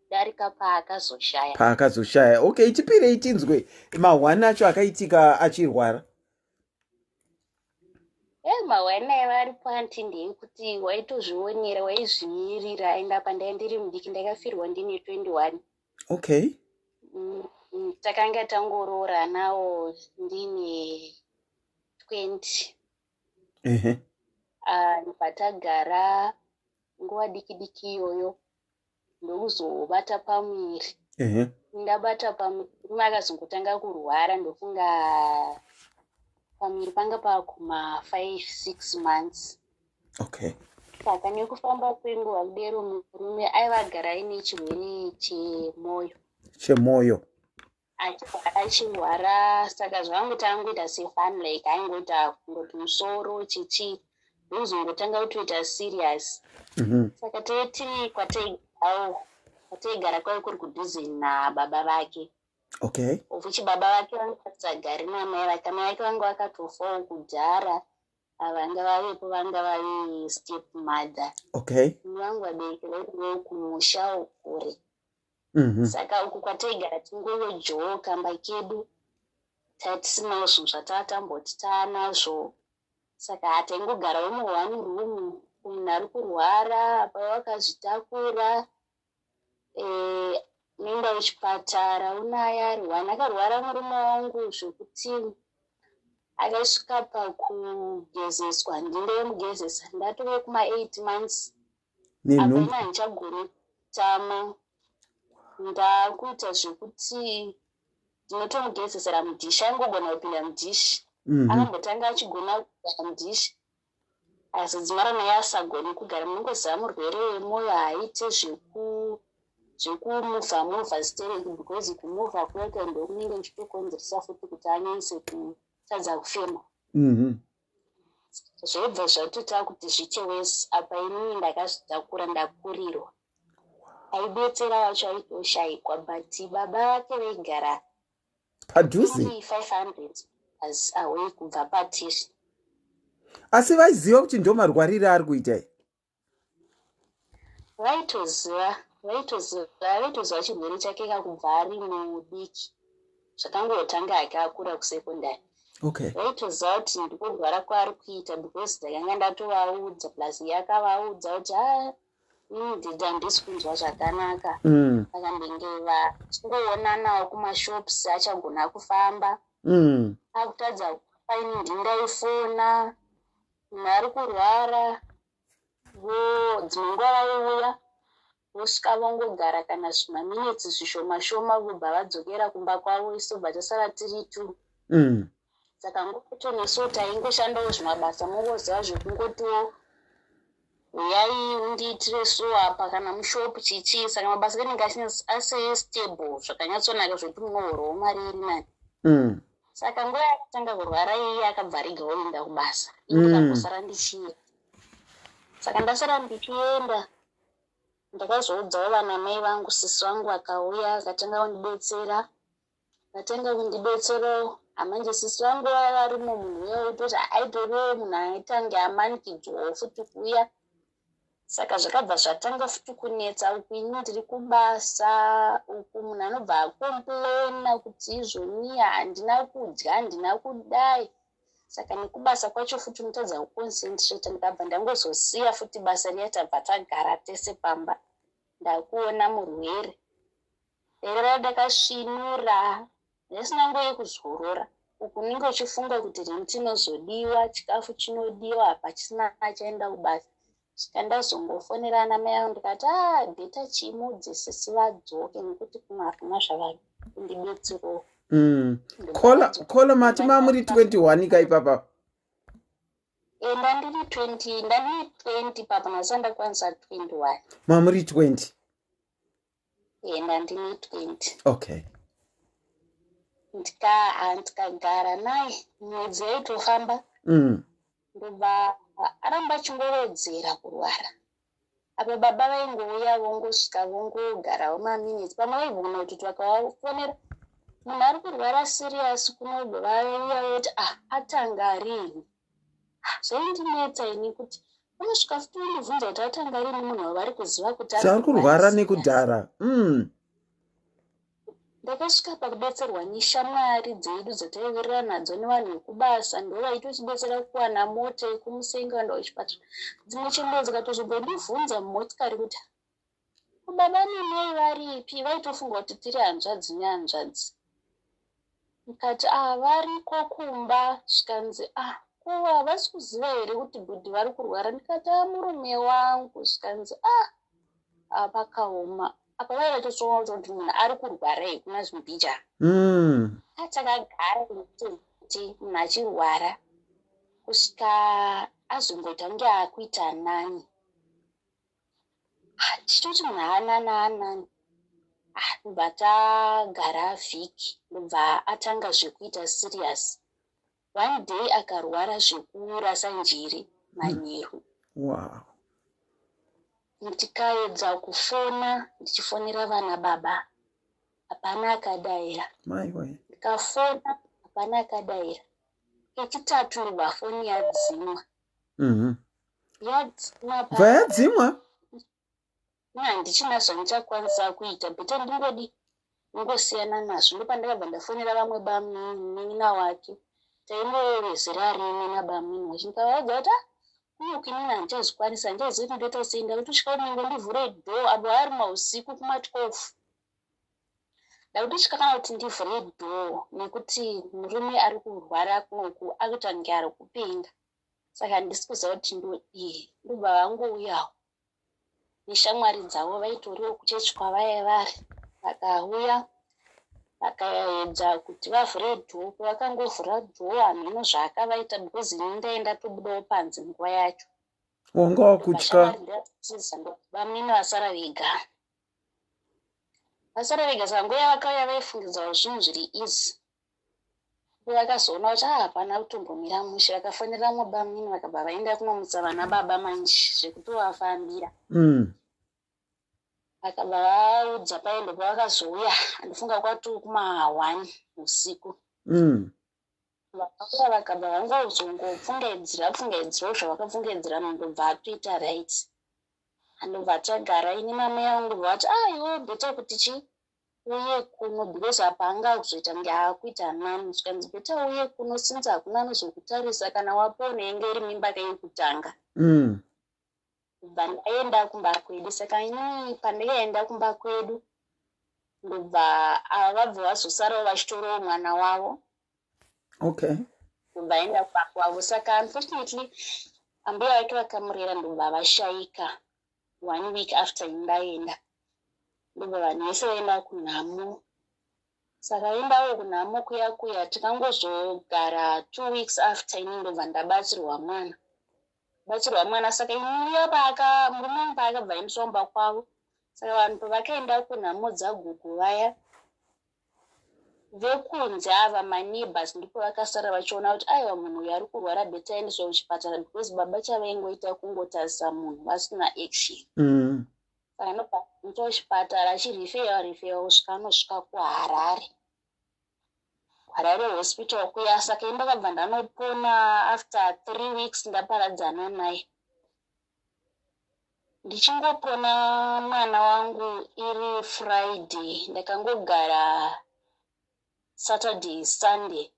D: darika paakazoshaya.
A: Paakazoshaya. Okay, tipirei tinzwe mahwani acho akaitika achirwara.
D: Mahwani aiva aripo anti ndeyekuti waitozvionera, waizvimirira. Enda pandai ndiri mudiki, ndakafirwa ndine 21. Takanga tangorooranawo ndine 20. Ah, patagara nguva diki diki iyoyo, ndokuzobata pamuviri. Ndabata pamuviri, murume akazongotanga kurwara. Ndofunga pamuviri panga pakuma 5 6 months. Saka nekufamba kwenguva kudero, murume aiva agara aine chirwere chemwoyo.
A: Chemwoyo.
D: Achirwara, achirwara. Saka zvavangotangoita sefun, like aingoita kungoti musoro chichi, ndokuzongotanga kutoita serious. Saka tiri kwataigarawo, kwataigara kwaiva kuri kudhuze nababa vake, of which baba vake vanga vasisagari namai vake. Amai vake vanga vakatofawo kudhara, vanga vavepo vanga vave step mother. Vangu vabereki vairiwo kumushawo kure. Saka uku kwataigara tingojowo kamba kedu, tatisinawo zvinhu zvatatamboti taanazvo. Saka hataingogarawo muone room, munhu ari kurwara apa wakazvitakura. Noenda kuchipatara unaye ari one. Akarwara murume wangu zvekuti akasvika pakugezeswa, ndindoemugezesa ndatove kuma 8 months.
A: Nenhumbu.
D: Apa handichagoni kutama, ndakuita zvekuti ndinotomugezesera mudhishi. Aingogona kupinda mudhishi. Akambotanga achigona kugara mudhishi, asi dzimara naye asagoni kugara. Munongoziva murwere wemwoyo haaite. Zvekumuvha muvha stereki because kumuvha kweke ndokunenge kuchitokonzeresa futi kuti anyanyise kutadza kufema. Zvaibva zvatoita kuti zviite wese. Apa inini ndakazvitakura, ndakurirwa. Aibetsera wacho aitoshaikwa, but baba vake vaigara
A: padhuze
D: 500 as away kubva patiri.
A: Asi vaiziva kuti ndo marwarire ari kuita?
D: Vaitoziva, vaitoziva, vaitoziva chirwere chake kakubva ari mudiki. Zvakangotanga ake akura kusekondari. Vaitoziva kuti ndikurwara kwaari kuita because ndakanga ndatovaudza, plus iye akavaudza kuti a ini handisi kunzwa zvakanaka. Saka ndenge vachingoonanawo kumashops, achagona kufamba. Akutadza kufa, ini ndindaifona munhu ari kurwara. Dzimwe nguva vaiuya, vosvika, vongogara kana zvimaminitsi zvishoma shoma, vobva vadzokera kumba kwavo. Isu bva tasara tiri two. Saka ngoto nesuwo taingoshandawo zvimabasa, mongoziva zvekungotiwo uyai undiitire so apa kana mushopu chichii. Saka mabasa anenge asiri stable zvakanyatsonaka zvekuti munohorawo mari iri nani. Saka nguva yakatanga kurwara iye akabva arega oenda kubasa. Ndikangosara ndichienda. Saka ndasara ndichienda, ndakazoudzawo vana mai vangu. Sisi vangu vakauya, akatanga kundibetsera, vatanga kundibetserawo. Amanje sisi vangu vava varimo, munhu uya waitoti aitoriwo munhu aitange amanikidzwawo futi kuuya. Saka zvakabva zvatanga futi kunetsa. Uku ini ndiri kubasa, uku munhu anobva acomplaina kuti izvoni handina kudya, handina kudai. Saka nekubasa kwacho futi unotadza kuconcentrata. Ndikabva ndangozosiya futi basa riya, tabva tagara tese pamba. Ndakuona murwere, ndairara ndakasvinura, ndisina nguva yekuzorora. Uku unenge uchifunga kuti rent inozodiwa, chikafu chinodiwa, hapachisina achaenda kubasa. Svika ndazongofonera ana mai angu, ndikati a better chimudze sisi vadzoke nekuti kumwe hakuna zvavari kundibetserawo.
A: Kola mati mamuri 21 ka ipapa?
D: Ndandiri 20, ndandiri 20 papa, ndasati ndakwanisa 21.
A: Mamuri 20?
D: Ndandine 20. Ndikagara naye, mwedzi yaitofamba. Ndobva aramba achingowedzera kurwara. Apa baba vaingouya, vongosvika, vongogarawo maminitsi. Pamwe vaigona kuti vakavafonera munhu ari kurwara serious kunobva vauya voti, "Ah, atanga rini?" Zvaindinetsa ini kuti unosvika futi undibvunza kuti atanga rini, munhu wavari kuziva kuti
A: ari kurwara nekudhara.
D: Ndakasvika pakubetserwa neshamwari dzedu dzataiwirirana nadzo nevanhu vekubasa, ndo vaitotibetsera kuwana mota yekumusenga kuenda kuchipatara. Dzimwe chembere dzikatozobondibvunza mumotikari kuti baba nemai varipi, vaitofunga kuti tiri hanzvadzi nehanzvadzi. Ndikati, "A, variko kumba." Zvikanzi, "A, ko havasi kuziva here kuti bhudhi vari kurwara?" Ndikati, "A, murume wangu." Zvikanzi, "A, pakaoma apa." Vaiva vatosoona kuti munhu ari kurwara kuna zvimbijana. Atakagara kuti munhu achirwara kusvika azomboita kunge akuita nani. Tichitoti munhu haanani, haanani. Ndobva tagara vhiki, ndobva atanga zvekuita serious. One day akarwara zvekurasa njere manheru. Ndikaedza kufona, ndichifonera vana baba, hapana akadaira. Ndikafona, hapana akadaira. Kechitatu ndobva foni yadzimwa. Yadzimwa.
A: Bva yadzimwa?
D: Handichina zvandichakwanisa kuita, better ndingodi ndingosiyana nazvo. Ndopandakabva ndafonera vamwe bamunin'ina wake, taingovezera rimwe nabamunini wacho. Ndikavaudza kuti, "Ah, kunoku inini handichazvikwanisa, handichazivi kuti ndoita sei. Ndakutosvika kuti ndingondivhure door." Apo ari mausiku kuma12, ndakutosvika kana kuti ndivhure door nekuti murume ari kurwara kunoku, akuita kunge ari kupenga, saka handisi kuziva kuti ndodii. Ndobva vangouyawo neshamwari dzavo, vaitoriwo kuchechi kwavaiva vari. Vakauya, vakaedza kuti vavhure door. Pavakangovhura door, hameno zvaakavaita because ini ndaenda tobudawo panze nguva yacho.
A: Wanga wakutya.
D: Bamunini vasara vega. Vasara vega saka nguva yavakauya vaifungidzawo zvinhu zviri easy. Vakazoona kuti ah hapana kutombomira mushe vakafonera mumwe bamunini vakabva vaenda kunomutsa vana baba manje zvekutovafambira. Vakabva vaudza paye ndopavakazouya andifunga kwatoo kuma one usiku. Vakauya vakabva vangozongopfungaidzira pfungaidzirawo zvavakapfungaidzira ndobva atoita right. Andobva tagara ini namai vangu ndobva vati ah iwe better kuti chii uye kuno because apa anga akuzoita kunge akuita nani zvikanzi better uye kuno since hakuna anozokutarisa kana wapona inge iri mimba ka yekutanga. Ndobva ndaenda kumba kwedu saka ini pandakaenda kumba kwedu ndobva ava vabva vazosarawo vachitorawo mwana wavo.
A: Okay.
D: Ndobva aenda kumba kwavo saka unfortunately ambuya vake vakamurera ndobva vashaika one week after ini ndaenda ndobva vanhu vese vaenda kunhamo saka endawo kunhamo kuya kuya tikangozogara 2 weeks after ini ndobva ndabatsirwa mwana batsirwa mwana. Saka ini paaka murume wangu paakabva aendeswa kumba kwavo, saka vanhu pavakaenda kunhamo dzagugu vaya vekunze ava maneighbors ndipo vakasara vachiona kuti aiwa, munhu uyu ari kurwara, better aendeswa kuchipatara, because baba chavaingoita kungotarisa munhu vasina action. Saka ndobva kuchipatara achirifewa rifewa kusvika anosvika kuHarare, Harare Hospital kuya. Saka ini ndakabva ndanopona after 3 weeks ndaparadzana naye. Ndichingopona mwana wangu iri Friday, ndakangogara Saturday, Sunday,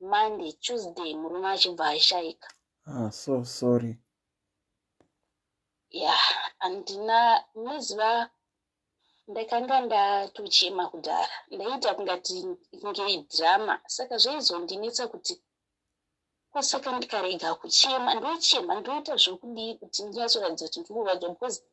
D: Monday, Tuesday, murume achibva ashayika.
A: Ah, so sorry.
D: Ya, handina munoziva ndakanga ndatochema kudhara, ndaiita kungati kunge drama. Saka zvaizondinetsa kuti kwasaka ndikarega kuchema, ndochema ndoita zvokudii kuti ndinyatsoratidza kuti ndikurwadziwa, because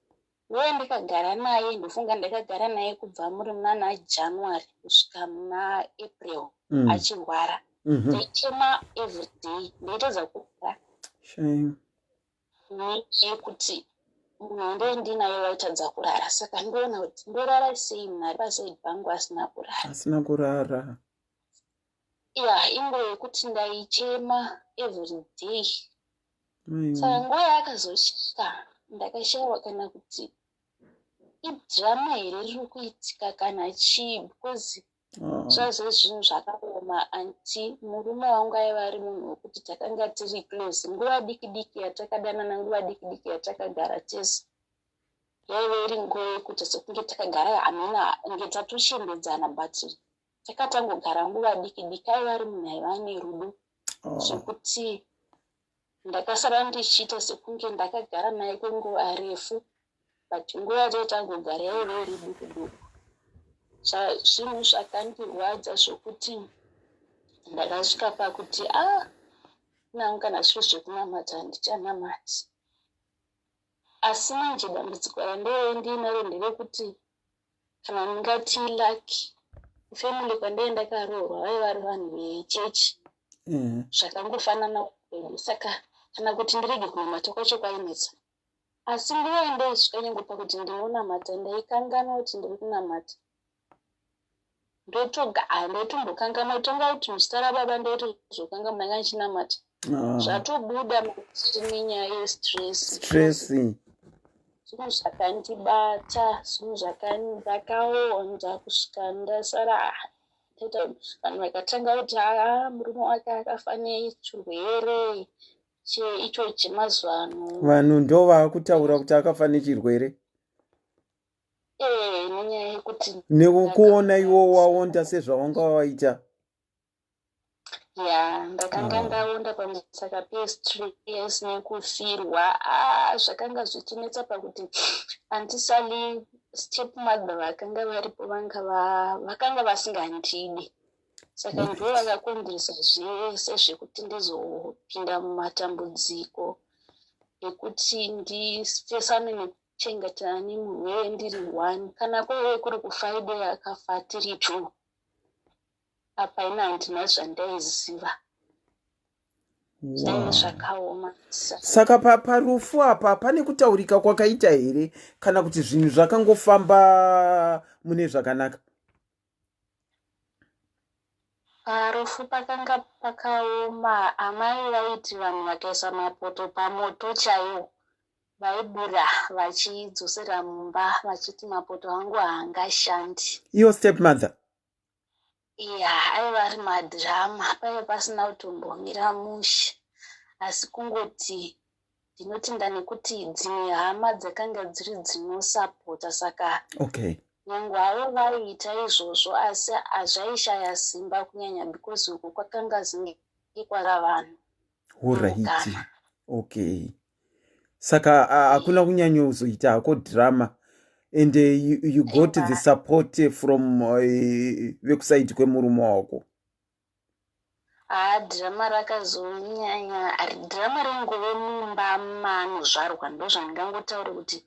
D: nguva ndakagara naye, ndofunga ndakagara naye kubva muri munana January kusvika muna April achirwara. Ndaichema everyday, ndaitadza kurara.
A: Shame.
D: Yekuti munhu ndee ndinaye waitadza kurara, saka ndoona kuti ndorara sei munhu ari paside pangu asina kurara.
A: Asina kurara.
D: Ya, inguva yekuti ndaichema everyday. Saka nguva yaakazosvika ndakashayiwa kana kuti idrama here riri kuitika kana chii, because zvazve zvinhu zvakaoma anti murume wangu aiva ari munhu wekuti takanga tiri close. Nguva diki diki yatakadanana, nguva diki diki yatakagara tese, yaive iri nguva yekuti sekunge takagara hamena kunge tatochembedzana, but takatangogara nguva diki diki, aiva ari munhu aiva nerudo zvekuti ndakasara ndichiita sekunge ndakagara naye kwenguva refu, but nguva yataitangogara yaive iri duku duku. Zvinhu zvakandirwadza zvokuti ndakasvika pakuti a ah, nangu kana zviri zvekunamata handichanamati. Asi manje dambudziko randaive ndiinaro nderekuti kana ndingati lucky, kufamily kwandaive ndakaroorwa vaiva vari vanhu vechechi zvakangofanana kwedu, saka kana kuti ndirege kunamata kwacho kwainetsa. Asi nguva yandaisvika nyange pakuti ndinonamata, ndaikanganwa kuti ndiri kunamata, ndotoga ndaitombokanganwa kutanga kuti muzita rababa, ndaitozokanganwa ndanga ndichinamata. Zvatobuda matiri nenyaya yestress.
A: Stress.
D: Zvinhu zvakandibata, zvinhu zvakandakaonda kusvika ndasara vanhu vakatanga kuti haa, murume wake akafa nechirwere icho chemazuva ano.
A: Vanhu ndo vaakutaura kuti akafa nechirwere?
D: Ee, nenyaya yekuti
A: nekukuona iwo waonda sezvawanga waita.
D: Ya, ndakanga ndaonda pamusaka pestress nekufirwa. Zvakanga zvichinetsa pakuti antisali step mother vakanga varipo vanga vakanga vasingandidi, saka ndo vakakonzeresa zvese zvekuti ndizopinda mumatambudziko ekuti ndifesane nekuchengetana nemurwere ndiri one. Kana kwaive kuri kuFriday akafa tiri two, apa ina handina zvandaiziva, zvaive zvakaoma.
A: Saka parufu apa pane kutaurika kwakaita here kana kuti zvinhu zvakangofamba mune zvakanaka?
D: Parufu pakanga pakaoma amai vaiti vanhu vakaisa mapoto pamoto chaiwo vaibura vachidzosera mumba vachiti mapoto angu haangashandi.
A: Iyo step mother?
D: Iya, aiva ari madrama paive pasina kutombomira mushe asi kungoti ndinotenda nekuti dzimwe hama dzakanga dziri dzinosapota saka
A: okay
D: nyangwe havo vaiita izvozvo asi hazvaishaya simba kunyanya because uku kwakanga zinge kwara vanhu
A: horaiti okay saka hakuna kunyanyozoita hako drama and eh, you, you got the support from eh, vekusaidi kwemurume wako
D: Haa drama rakazonyanya drama ringove mumba maanozvarwa ndozvandingangotaure kuti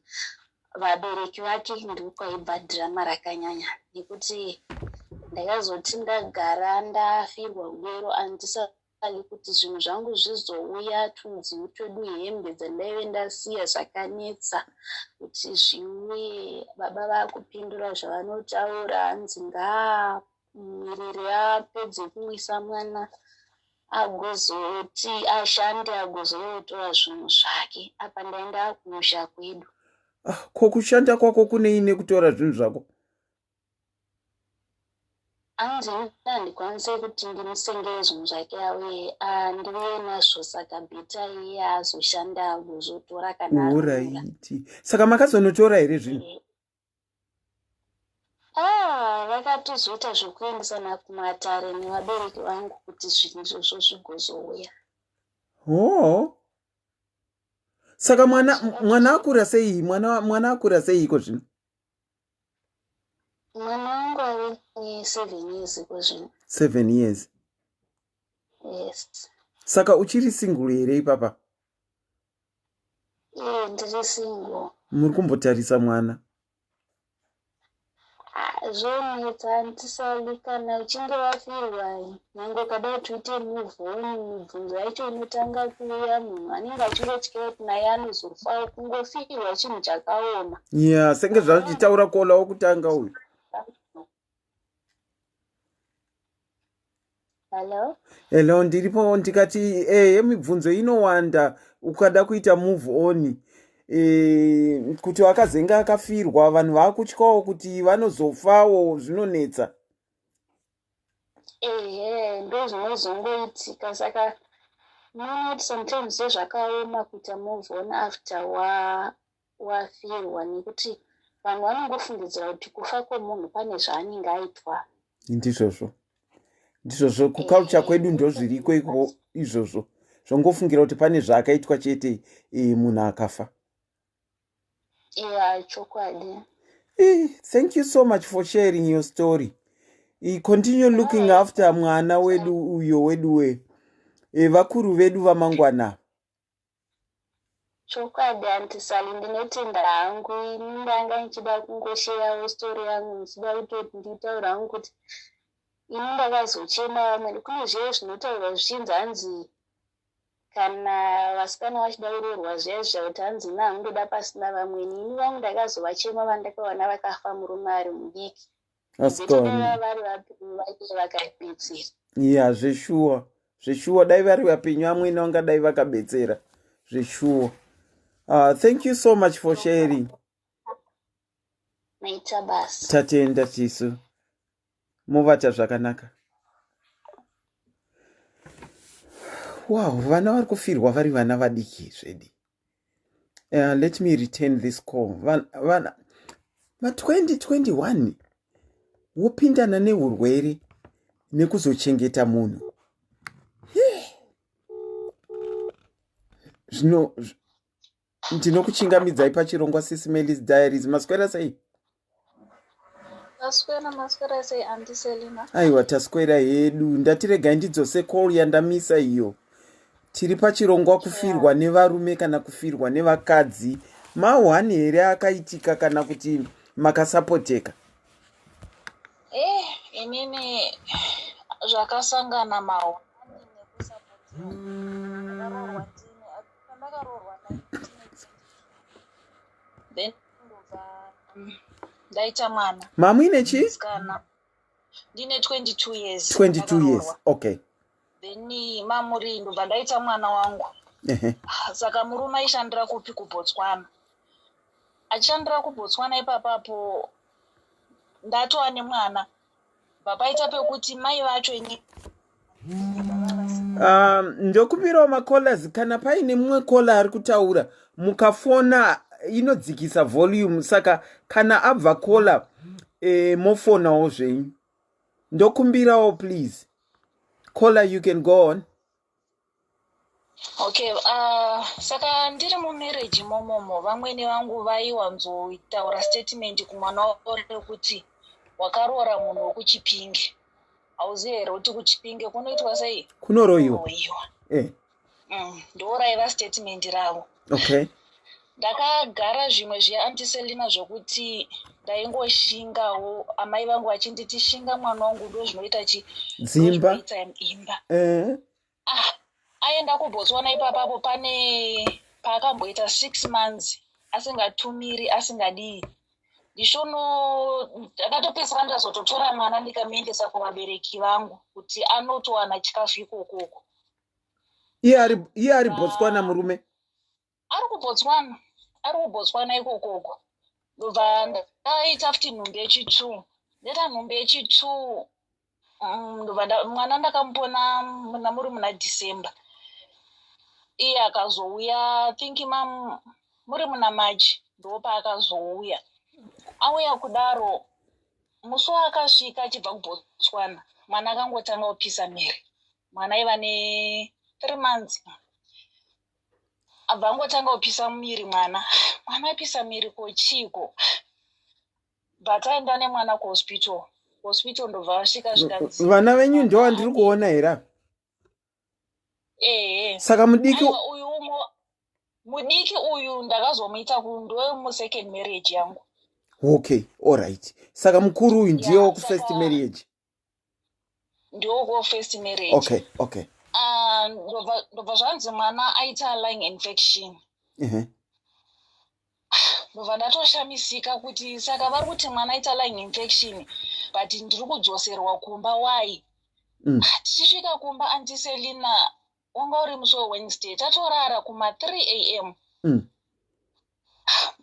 D: vabereki vake ndokwaibva drama rakanyanya nekuti ndakazoti ndagara ndafirwa kudero andisali kuti zvinhu zvangu zvizouya tudziu twedu hembe dzandaive ndasiya zvakanetsa kuti zviuye baba vakupindura zvavanotaura hanzi ngaa Mirire apedze kumwisa mwana agozoti ashande agozotora zvinhu zvake apa ndaenda kumusha kwedu.
A: Ah, ko kushanda kwako kunei nekutora zvinhu zvako?
D: Anzi handikwanise kuti ndimusengere zvinhu zvake auye andiuye nazvo saka bhita iye azoshanda agozotora kana
A: Oraiti. Saka makazonotora here zvinhu?
D: Eh. Ah, vakatozoita zvekuendesana kumatare nevabereki vangu kuti zvinhu izvozvo zvigozouya.
A: Oh. Saka mwana mwana akura sei? Mwana mwana akura sei iko zvino?
D: Mwana wangu ave ne7 years iko zvino.
A: 7 years.
D: Yes.
A: Saka uchiri single here ipapa?
D: Eh, ndiri single.
A: Muri kumbotarisa mwana?
D: Ah, zvonetsa antisali kana uchinge wafirwa nyange ukada kuti uite move on mibvunzo yacho inotanga kuuya munhu anenge achingotyira kuti naye anozofawo kungofirwa chinhu chakaoma
A: ya senge zvazvichitaura kola wokutanga uyu
D: Hello?
A: Hello, ndiripo ndikati ehe mibvunzo inowanda ukada kuita move on e, kuti akazenge akafirwa vanhu vakutyawo kuti vanozofawo zvinonetsa.
D: Ehe, ndozvinozongoitika saka unoona kuti sometimes sezvakaoma kuita move on after wa wafirwa nekuti vanhu vanongofungidzira kuti kufa kwemunhu pane zvaanenge aitwa.
A: Ndizvozvo, ndizvozvo kuculture kwedu ndozviriko iko izvozvo zvongofungira kuti pane zvaakaitwa chete e, munhu akafa.
D: Yeah, chokwadi.
A: Eh, thank you so much for sharing your story. Eh, continue looking after mwana wedu uyo wedu we eh, vakuru vedu vamangwana.
D: Chokwadi aunty Sally ndinotenda hangu ini ndanga ndichida kungosheyawo story yangu ndichida kutoti nditaure hangu kuti ini ndakazochema vamwe kune zviye zvinotaurwa zvichinzi hanzi kana vasikana vachida kuroorwa zviya zviya kuti hanzi ini hangu ndoda pasina vamweni ini vangu ndakazovachema vandakawana vakafa murume ari mudiki
A: Asikana.
D: vari vapenyu vake vakabetsera.
A: Ya zveshuwa zveshuwa dai vari vapenyu amwene vangadai vakabetsera zveshuwa. Uh, thank you so much for sharing.
D: Maita basa.
A: Tatenda tisu. Movata zvakanaka. Wow, vana vari kufirwa vari vana vadiki zvedi. Uh, let me return this call. Vana ma 2021 wopindana neurwere nekuzochengeta munhu. Zvino ndinokuchingamidzai pachirongwa Sisi Melis Diaries. Maswera sei?
E: Maswera, maswera sei Aunty Selina?
A: Aiwa taswera hedu. Ndati regai ndidzose call yandamisa iyo. Tiri pachirongwa kufirwa yeah. nevarume kana kufirwa nevakadzi. Mahwani here akaitika kana kuti makasapoteka?
E: Eh, inini zvakasangana mahwani nekusapoteka. Ndakaroorwa ndine pandakaroorwa 1982 then ndobva ndaita mwana
A: mamuine chii
E: musikana Ndine 22 years.
A: 22 years, okay.
E: Then mamuri ndobva ndaita mwana wangu. Saka murume aishandira kupi? KuBotswana. Achishandira kuBotswana ipapapo, ndatova nemwana, bva paita pekuti mai vacho ini
A: Ndokumbirawo macallers, kana paine mumwe caller ari kutaura, mukafona inodzikisa volume. Saka kana abva caller, mofonawo zvenyu. Ndokumbirawo please. Caller, you can go on.
E: Okay, saka ndiri mumarriage momomo, vamwene vangu vaiwanzotaura statement kumwana wavo rekuti, "Wakaroora munhu wekuChipinge, hauzivi here kuti kuChipinge kunoitwa sei?"
A: Kunoroyiwa.
E: Kunoroyiwa. Ndo raiva statement ravo. Ndakagara zvimwe zviya, Auntie Selina, zvokuti ndaingoshingawo, amai vangu vachinditi, "Shinga mwana wangu, ndo zvinoita chi
A: Dzimba.
E: Zvinoita imba." Ah, aenda kuBotswana ipapapo, pane paakamboita 6 months asingatumiri, asingadii. Ndishono ndakatopedzisira ndazototora mwana, ndikamuendesa kuvabereki vangu kuti anotowana chikafu ikokoko.
A: Iye ari Botswana murume?
E: Ari kuBotswana, ari kuBotswana ikokoko. Ndobva ndaita futi nhumbi yechi2, ndaita nhumbi yechi2. Ndobva mwana ndakamupona muna muri muna December. Iye akazouya, think mam muri muna March, ndopaakazouya. Auya kudaro, musi waakasvika achibva kuBotswana, mwana akangotanga kupisa miri. Mwana aiva ne3 months, abva angotanga kupisa miri mwana. Mwana apisa miri, ko chiiko? Bva taenda nemwana kuhospital. Kuhospital ndobva vasvika, zvikanzi
A: Vana venyu ndo vandiri kuona here?
E: Ehe.
A: Saka mudiki?
E: Aiwa, uyu umwe mudiki uyu ndakazomuita ndomusecond marriage yangu.
A: Okay, alright. Saka mukuru uyu ndiye wekufirst marriage?
E: Ndowoko first marriage. Ah, ndobva zvanzi mwana aita lung infection. Ndobva ndatoshamisika kuti saka vari kuti mwana aita lung infection, but ndiri kudzoserwa kumba, why? Tichisvika kumba, Auntie Selina, wanga uri musi weWednesday, tatorara kuma3 am.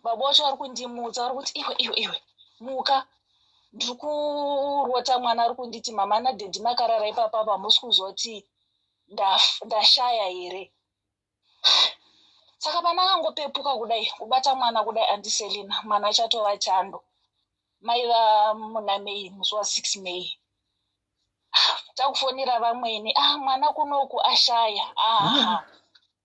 E: Baba vacho vari kundimutsa, vari kuti, "Iwe, iwe, iwe, muka, ndiri kurota mwana ari kunditi, mama nadaddy makarara ipapa, hamusi kuzoti ndashaya here?" Saka pana akangopepuka kudai, kubata mwana kudai, Auntie Selina, mwana achatova chando. Maiva muna May, musi wa6 May. Takufonera vamweni, "Ah, mwana kunoku ashaya." Aha,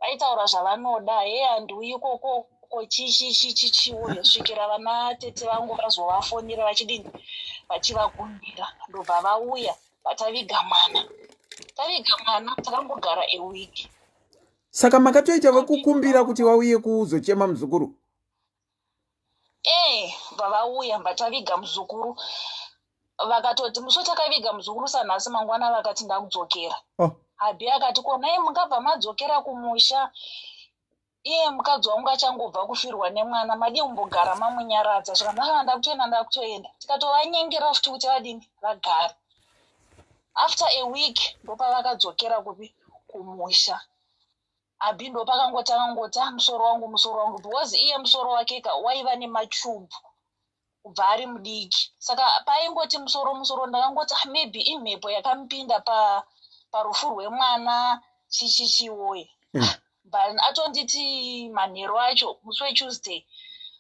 E: vaitaura zvavanoda, "He, handiuyi ikokoko, chichichichichiuyo," svikira vana tete vangu vazovafonera vachidini, vachivakumbira. Ndobva vauya, vataviga mwana. Taviga mwana, takambogara a week.
A: Saka makatoita vekukumbira kuti vauye kuzochema muzukuru?
E: Ee, bva vauya, bva taviga muzukuru. Vakatoti musi takaviga muzukuru sanhasi, mangwana vakati, "Ndakudzokera." Hubby akati, "Konai mungabva madzokera kumusha, iye mukadzi wangu achangobva kufirwa nemwana? Madii kumbogara mamunyaradza?" Zvikanzi, "Aa, ndakutoenda, ndakutoenda." Tikatovanyengera futi kuti vadini, vagare. After a week ndopavakadzokera kupi? Kumusha. Hubby ndopakangotanga ngoti, "Ah, musoro wangu, musoro wangu," because iye musoro wake ka waiva nemachubhu kubva ari mudiki. Saka paingoti musoro, musoro. Ndakangoti, "Ah, maybe imhepo yakamupinda parufu rwemwana, chichichiwoye." But atonditi manheru acho, musi weTuesday,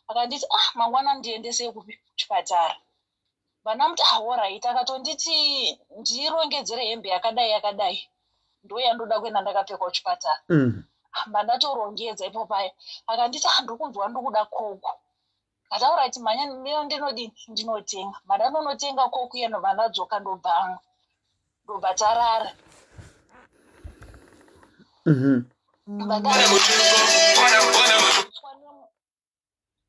E: akanditi, "Ah, mangwana ndiendesei kupi? Kuchipatara." Vandamuti, "Ah, alright." Akatonditi ndirongedzere hembe yakadai yakadai, ndo yandoda kuenda ndakapfeka kuchipatara. Mbandatorongedza ipo paya, akanditi, "Ah, ndiri kunzwa ndikuda Coke." Akataura ati, "Mhanya, mira, ndinodini, ndinotenga." Mandanonotenga Coke iye, ndobva ndadzoka, ndobva ndobva tarara.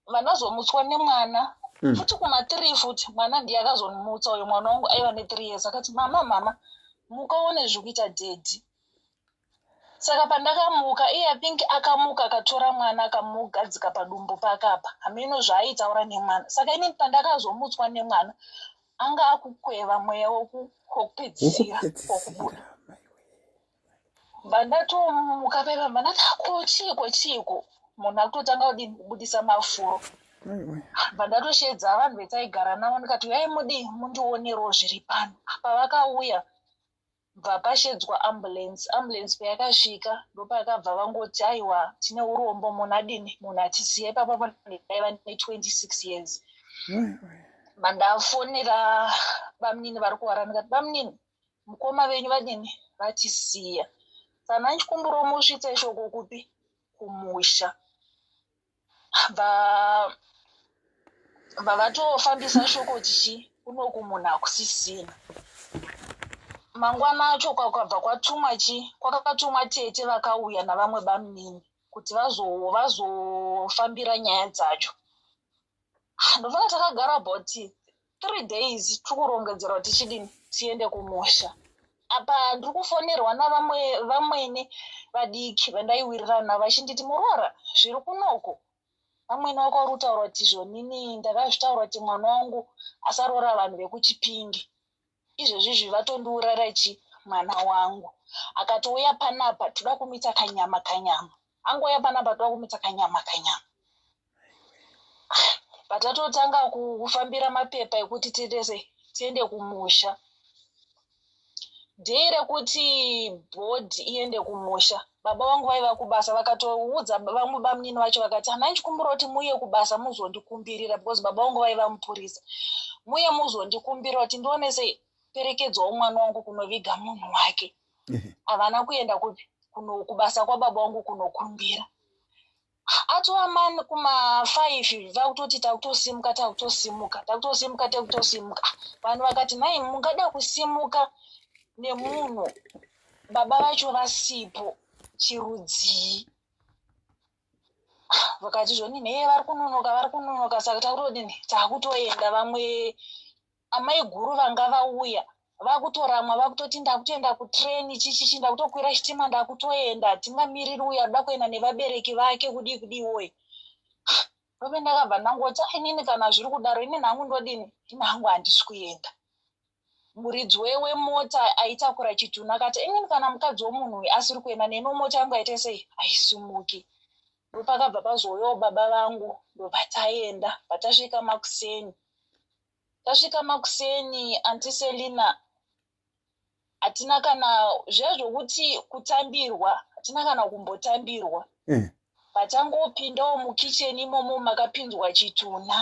E: Vandazomutswa nemwana futi kuma3 futi. Mwana ndiye akazomutsa uyo. Mwana wangu aiva ne3 years. Akati, "Mama, mama, mukaone zviri kuita daddy." Saka pandakamuka, iye I think akamuka, akatora mwana, akamugadzika padumbu pakapa, hameno zvaaitaura nemwana. Saka inini pandakazomutswa nemwana Anga akukweva mweya wokupedzisira wokubuda. Bandatomuka paipa bandati ko chiiko chiiko munhu akutotanga kudini kubudisa mafuro. Bandatosheedza vanhu vetaigara navo ndikati uyai mudii mundionerewo zviri pano. Apa vakauya bva pashedzwa ambulance ambulance payakasvika ndopakabva vangoti aiwa tine urombo munhu adini munhu atisiya ipapo ndaiva ne26 years bandafonera bamunini vari kuwara ndikati bamunini mukoma venyu vadini vatisiya sana ndichikumbirawo musvitse shoko kupi kumusha bva vatofambisa shoko tichi kunoku munhu hakusisina mangwana acho kwakabva kwatumwa chi kwakatumwa tete vakauya navamwe bamunini kuti vazofambira nyaya dzacho ndofunga takagara about three days tikurongedzera kuti tichidini tiende kumusha apa ndiri kufonerwa navamwe vamwene vadiki vandaiwirirana navo vachinditi muroora zviri kunoko vamwene wako uri kutaura kuti zvonini ndakazvitaura kuti mwana wangu asaroora vanhu vekuchipinge izvezvi izvi vatondiurara chi mwana wangu akatouya panapa toda kumuita kanyama kanyama angouya panapa toda kumuita kanyama kanyama patatotanga kufambira mapepa ekuti tiendese tiende kumusha day rekuti bhodhi iende kumusha baba vangu vaiva kubasa vakatoudza vamwe bamunini vacho vakati hana ndichikumbira kuti muuye kubasa muzondikumbirira because baba vangu vaiva mupurisa muuye muzondikumbira kuti ndionese perekedzawo mwana wangu kunoviga munhu wake havana kuenda kupi kubasa kwababa vangu kunokumbira atova man kuma five vakutoti takutosimuka takutosimuka takutosimuka takutosimuka vanhu vakati nhai mungada kusimuka nemunhu baba vacho vasipo chirudzii vakati zvoni neye vari kunonoka vari kunonoka saka takutodini takutoenda vamwe Amaiguru vanga vauya vakutoramwa vakutoti ndakutoenda kutrain chichichi ndakutokwira chitima ndakutoenda hatingamiriri uyo arikuda kuenda nevabereki vake kudii kudii woye ndope ndakabva ndangoti ah, inini kana zviri kudaro inini hangu ndodini ini hangu handisi kuenda muridzi wemota aitakura chitunha akati inini kana mukadzi womunhu uyu asiri kuenda neni mota yangu aite sei haisimuki ndopakabva pazouyawo baba vangu ndobva taenda patasvika makuseni Tasvika makuseni aunty Selina hatina kana zviya zvokuti kutambirwa hatina kana kumbotambirwa eh. Patangopindawo mukitchen imomo makapinzwa chitunha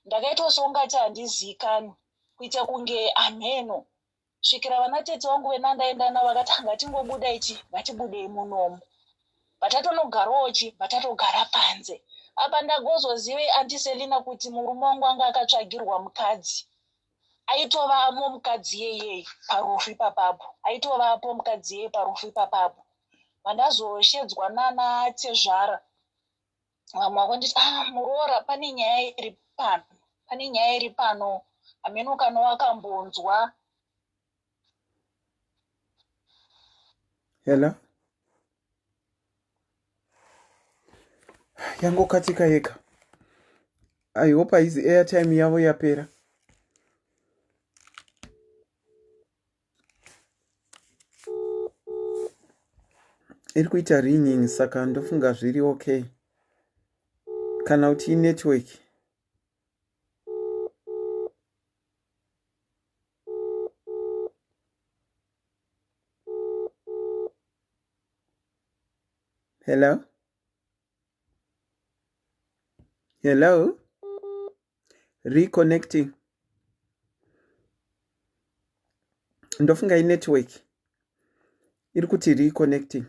E: ndakaitwa songati handizikanwi kuita kunge amheno svikira vana tete vangu venandaenda navo vakati ah, ngatingobuda ichi ngatibudei munomu batatonogarawo chi batatogara panze apa ndagozozive anti Selina kuti murume wangu anga akatsvagirwa mukadzi aitovamo mukadzi yeyei parufu ipapapo aitovapo mukadzi yeye parufu ipapapo vandazoshedzwa nana tezvara vamwe vakonditi ah muroora pane nyaya iri pano pane nyaya iri pano hameno kana wakambonzwa
A: hello yangokatika yega i hope haizi airtime yavo yapera iri kuita ringing saka ndofunga zviri okay kana kuti inetwork hello hello reconnecting ndofunga inetwork iri kuti reconnecting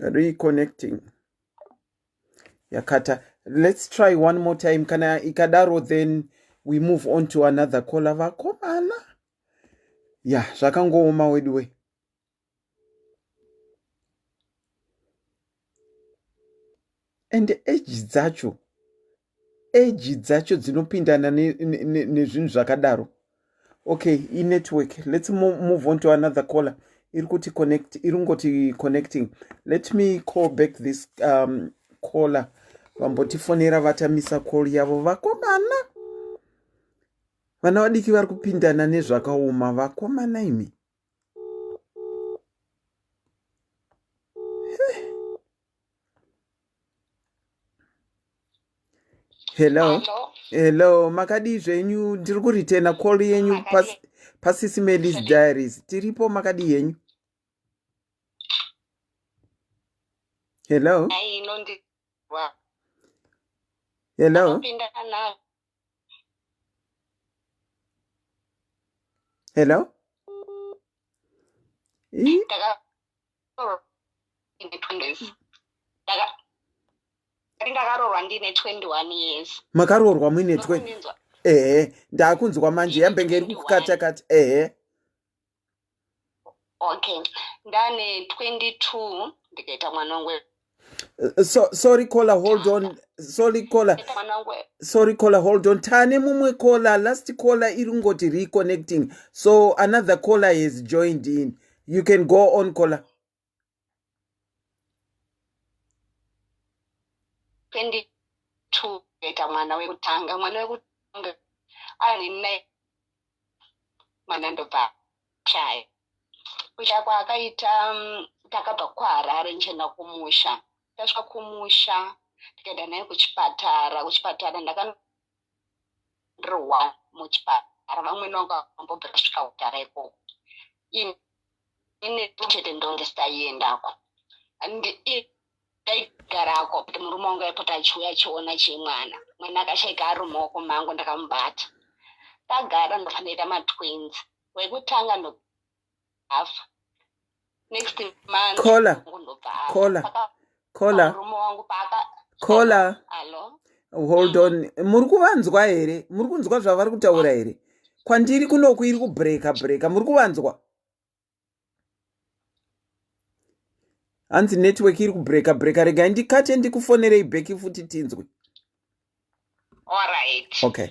A: reconnecting yakata let's try one more time kana ikadaro then we move on to another caller vakomana ya zvakangooma weduwe and age dzacho age dzacho dzinopindana nezvinhu zvakadaro okay inetwork let's move on to another caller iri kuti connect iri kungoti connecting let me call back this um, caller Vambotifonera vatamisa call yavo vakomana. Vana vadiki vari kupindana nezvakaoma vakomana imi. Hello. Hello, makadii zvenyu? Ndiri kuritena call yenyu pasisi Melis Diaries. Tiripo, makadii henyu? Hello. Hello. Hello.
C: Ndakaroorwa ndine 21 years.
A: Makaroorwa muine 20? Ehe, ndakunzwa manje, yambenge iri kukata kata. Ehe.
C: Okay, ndane 22 ndikaita mwana wangu.
A: So, sorry caller, hold on. Sorry caller, sorry caller, hold on. Tane mumwe caller, last caller iri kungoti reconnecting, so another caller has joined in. You can go on, caller.
C: 22 ndikaita mwana wekutanga. Mwana wekutanga ane mwana ndobva shaya. Kushaya kwaakaita, takabva kuHarare ndichienda kumusha. Tasvika kumusha tikaenda naye kuchipatara. Kuchipatara ndakandirwa muchipatara, vamwene vangu vambobva vasvika kudhara ikoko, ini chete ndonge sitaiendako, ndaigarako kuti murume wangu aipota achiuya achiona chimwana. Mwana akashaika ari mumaoko mangu, ndakamubata. Tagara, ndofanira matwins. Wekutanga ndoafa next month.
A: Caller, caller, caller.
C: Murume wangu paaka
A: Caller.
C: Hallo.
A: Hold on. Muri kuvanzwa here? Muri kunzwa zvavari kutaura here? Kwandiri kunoku iri kubreka breka. Muri kuvanzwa? Hanzi network iri kubreka breka. Regai ndikate, ndikufonerei back futi tinzwe.
C: Alright.
A: Okay.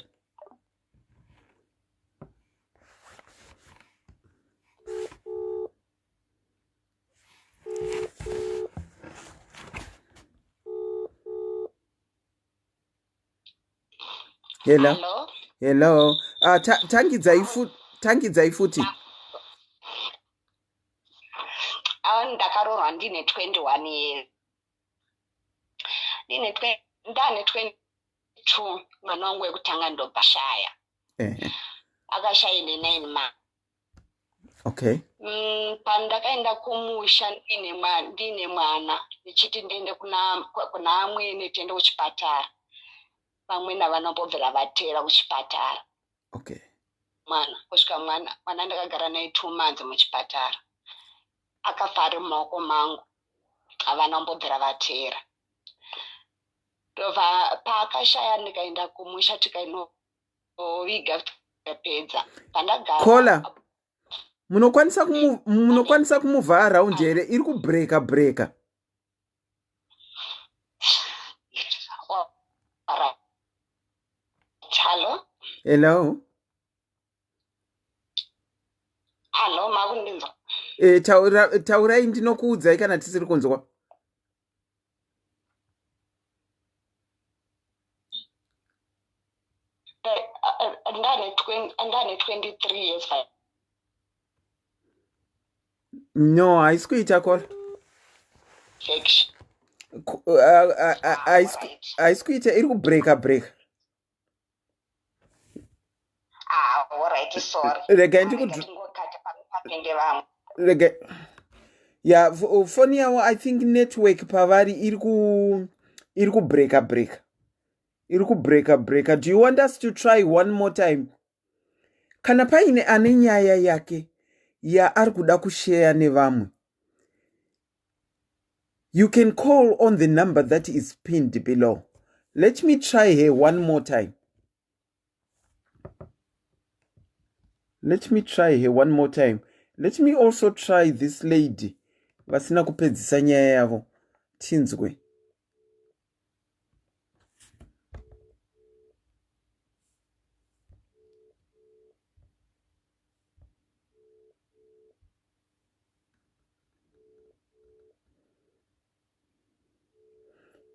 A: Hello.
C: Hello.
A: Hello. Tangidzai futi, tangidzai futi.
C: Awa, ndakaroorwa ndine 21 years, ndine ndane 22. Mwana wangu wekutanga ndobva shaya. Akashaya ine 9 months. Pandakaenda kumusha ndine mwana, ndichiti ndiende kuna amwene, tiende kuchipatara, vamwene havanombobvira vatera kuchipatara. Mwana kusvika mwana ndakagara naye 2 months muchipatara, akafa ari mumaoko mangu, havana kumbobvira vatera. Ndobva paakashaya ndikaenda kumusha, tikainoviga, tikapedza. Pandagara
A: Caller, munokwanisa kumuvha around here? Iri kubreka breka.
C: Alright. Hallo.
A: Hello.
C: Hallo, makundinzwa?
A: E, taurai, ndinokuudzai kana tisiri kunzwa.
C: Ndane 23 years.
A: No, haisi kuita, caller.
C: Infection.
A: Haisi kuita, iri kubreka breka.
C: Ah, alright, sorry.
A: Regai
C: Tingokata papinde vamwe.
A: Rega ya, foni yavo, I think network pavari iri kubreka breka, iri kubreka breka. Do you want us to try one more time? Kana paine ane nyaya yake yaari kuda kusheya nevamwe, you can call on the number that is pinned below. Let me try her one more time. Let me try her one more time. Let me also try this lady vasina kupedzisa nyaya yavo, tinzwe.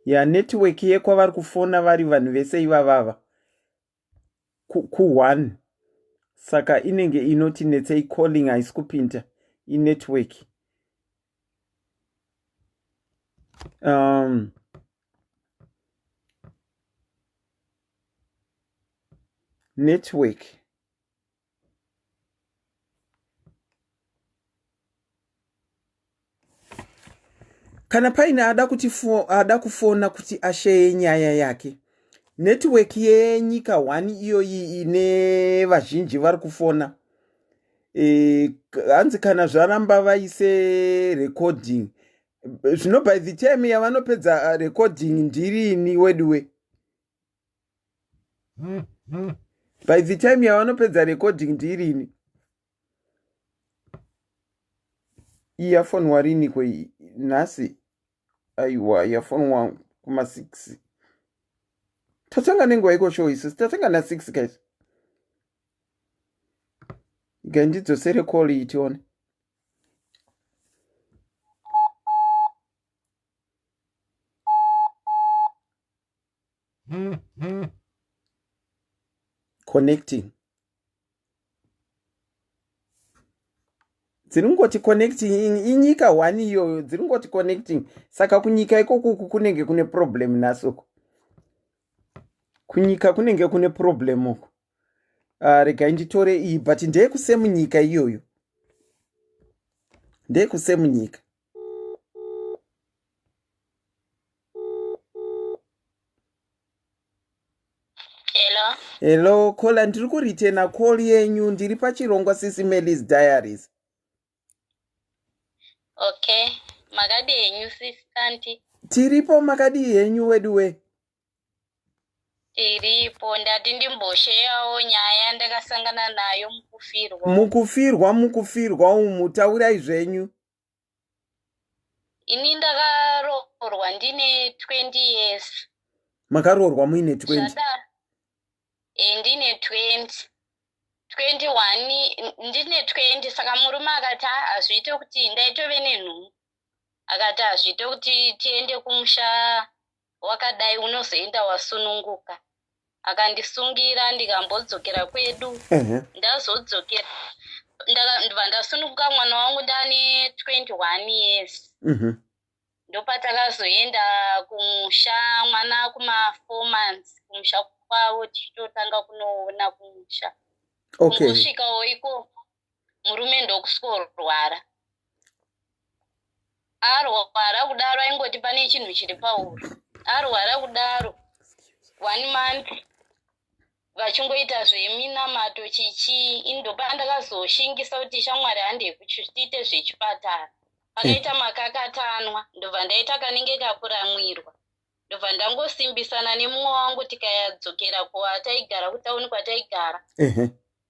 A: Ya network yekwavari kufona vari vanhu vese ivavava ku1 saka inenge inoti netsei calling haisi kupinda inetwork um, network kana paine ada kuti ada kufona kuti asheye nyaya yake network yenyika one iyoyi ine vazhinji vari kufona e, hanzi kana zvaramba vaise recording zvino by the time yavanopedza recording ndirini weduwe by the time yavanopedza recording ndirini iyi yafonwa riniko iyi nhasi aiwa yafonwa kuma 6 tatanga nenguva iko show isusu tatanga na 6 guys gandidzosere call iyi tione connecting dziri kungoti connecting inyika one iyoyo dziri kungoti connecting saka kunyika ikokuku kunenge kune problem nhasi uku kunyika kunenge kune problem uku uh, regai nditore iyi but ndeyekusemunyika iyoyo ndeyekusemunyika
F: Hello.
A: Hello, caller ndiri kuritena call yenyu ndiri pachirongwa Sisi Melis Diaries.
F: Okay. Makadii henyu sis auntie?
A: Tiripo makadii henyu wedu we?
F: Tiripo ndati ndimbosheyawo nyaya yandakasangana nayo mukufirwa.
A: Mukufirwa mukufirwa umu taurai zvenyu.
F: Ini ndakaroorwa ndine 20 years.
A: Makaroorwa muine 20?
F: Zvada, e, ndine 20. 21 ndine 20 saka murume akati ah, hazviite kuti ndaitove nenhumbu akati hazviite kuti tiende kumusha wakadai unozoenda wasununguka akandisungira ndikambodzokera kwedu ndazodzokera ndibva ndasununguka mwana wangu ndane 21 years mhm. ndopatakazoenda kumusha mwana kuma four months kumusha kwavo tichitotanga kunoona kumusha kungosvikawo ikoko murume ndokusworwara arwara kudaro aingoti pane chinhu chiri pauro arwara kudaro one month vachingoita zveminamato chichii ini ndopandakazoshingisa kuti shamwari handei tiite zvechipatara pakaita makakatanwa ndobva ndaita kanenge kakuramwirwa ndobva ndangosimbisana nemumwe wangu tikadzokera kwataigara kutauni kwataigara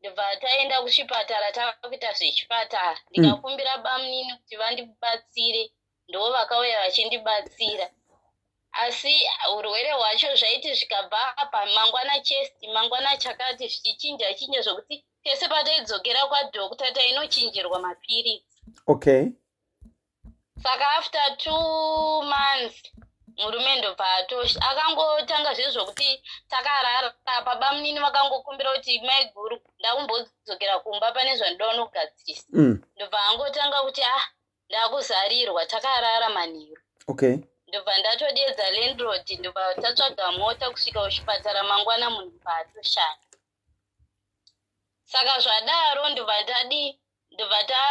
F: ndobva taenda kuchipatara takuita zvechipatara mm. ndikakumbira bamunini kuti vandibatsire ndo vakauya vachindibatsira asi urwere hwacho zvaiti zvikabva apa mangwana chest mangwana chakati zvichichinja chinja zvokuti tese pataidzokera kwadhokta tainochinjirwa mapiritsi
A: okay
F: saka after two months murume ndobva atosh akangotanga zvezvokuti takarara apa bamunini vakangokumbira kuti maiguru ndakumbodzokera kumba pane zvandoda unogadzirisa mm. ndobva angotanga kuti ah ndakuzarirwa takarara manheru
A: okay
F: ndobva ndatodedza landlord ndobva tatsvaga mota kusvika kuchipatara mangwana munhu paatoshaya saka zvadaro ndobva ndadii ndobva ta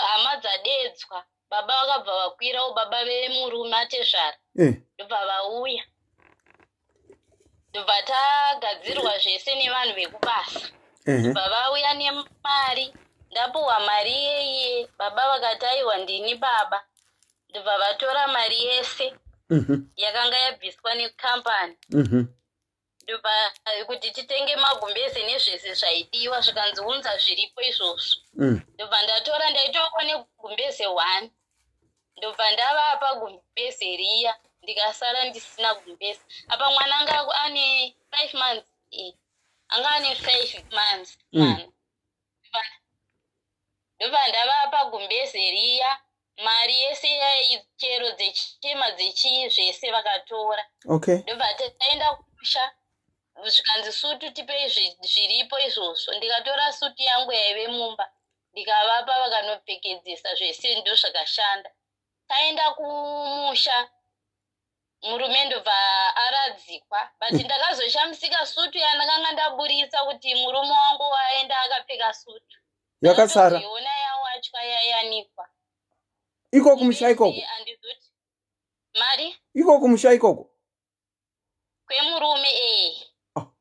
F: hama dzadedzwa baba vakabva vakwirawo baba vemurume atezvara eh. ndobva vauya ndobva tagadzirwa zvese nevanhu vekubasa ndobva vauya nemari ndapuhwa mari yeiye baba vakati aiwa ndini baba ndobva vatora mari yese mhm. yakanga yabviswa nekambani mhm. Ndobva kuti titenge magumbeze nezvese zvaidiwa zvikanzi unza zviripo izvozvo mm. Ndobva ndatora ndaitova negumbeze one ndobva ndavapa gumbeze riya ndikasara ndisina gumbeze apa mwana anga ane five months eh, anga ane five months mm. mwana mm. Ndobva ndavapa gumbeze riya. Mari yese yaichero dzechema dzechii zvese vakatora.
A: Okay.
F: Ndobva taenda kumusha zvikanzi sutu tipei zviripo izvozvo. Ndikatora sutu yangu yaive mumba ndikavapa vakanopfekedzesa zvese ndozvakashanda. Taenda kumusha murume ndobva aradzikwa but ndakazoshamisika sutu yandakanga ndaburitsa kuti murume wangu waenda akapfeka sutu
A: yakasara
F: iona yawachwa yayanikwa
A: iko kumusha ikoko
F: mari
A: iko kumusha ikoko
F: kwemurume ee
A: oh.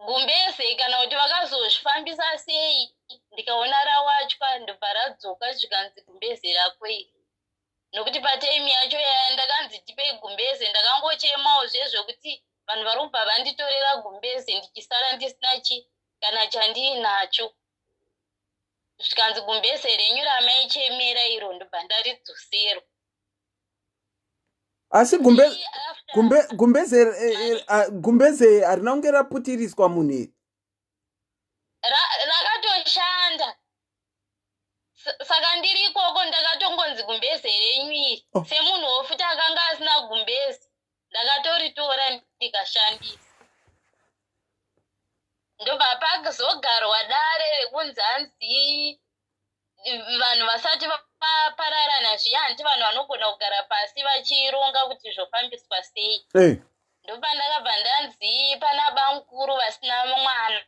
F: Gumbeze kana kuti vakazozvifambisa sei ndikaona rawachwa ndobva radzoka zvikanzi gumbeze rako iri nokuti patime yacho yaya ndakanzi tipei gumbeze ndakangochemawo zve zvekuti vanhu vari kubva vanditorera gumbeze ndichisara ndisina chi kana chandiinacho zvikanzi gumbeze renyu ramaichemera iro ndobva ndaridzoserwa.
A: Asi gumbe, gumbe, gumbeze eh, eh, ah, gumbeze harina kunge raputiriswa munhu iri.
F: Rakatoshanda saka ndiri ikoko ndakatongonzi gumbeze renyu iri. Oh. Semunhuwo futi akanga asina gumbeze ndakatoritora ndikashandisa. Ndobva pazogarwa dare rekunzi hanzi vanhu vasati vapararana zviya hanti vanhu vanogona kugara pasi vachironga kuti zvofambiswa sei.
A: Hey. Eh.
F: Ndopandakabva ndanzi pana bamukuru vasina mwana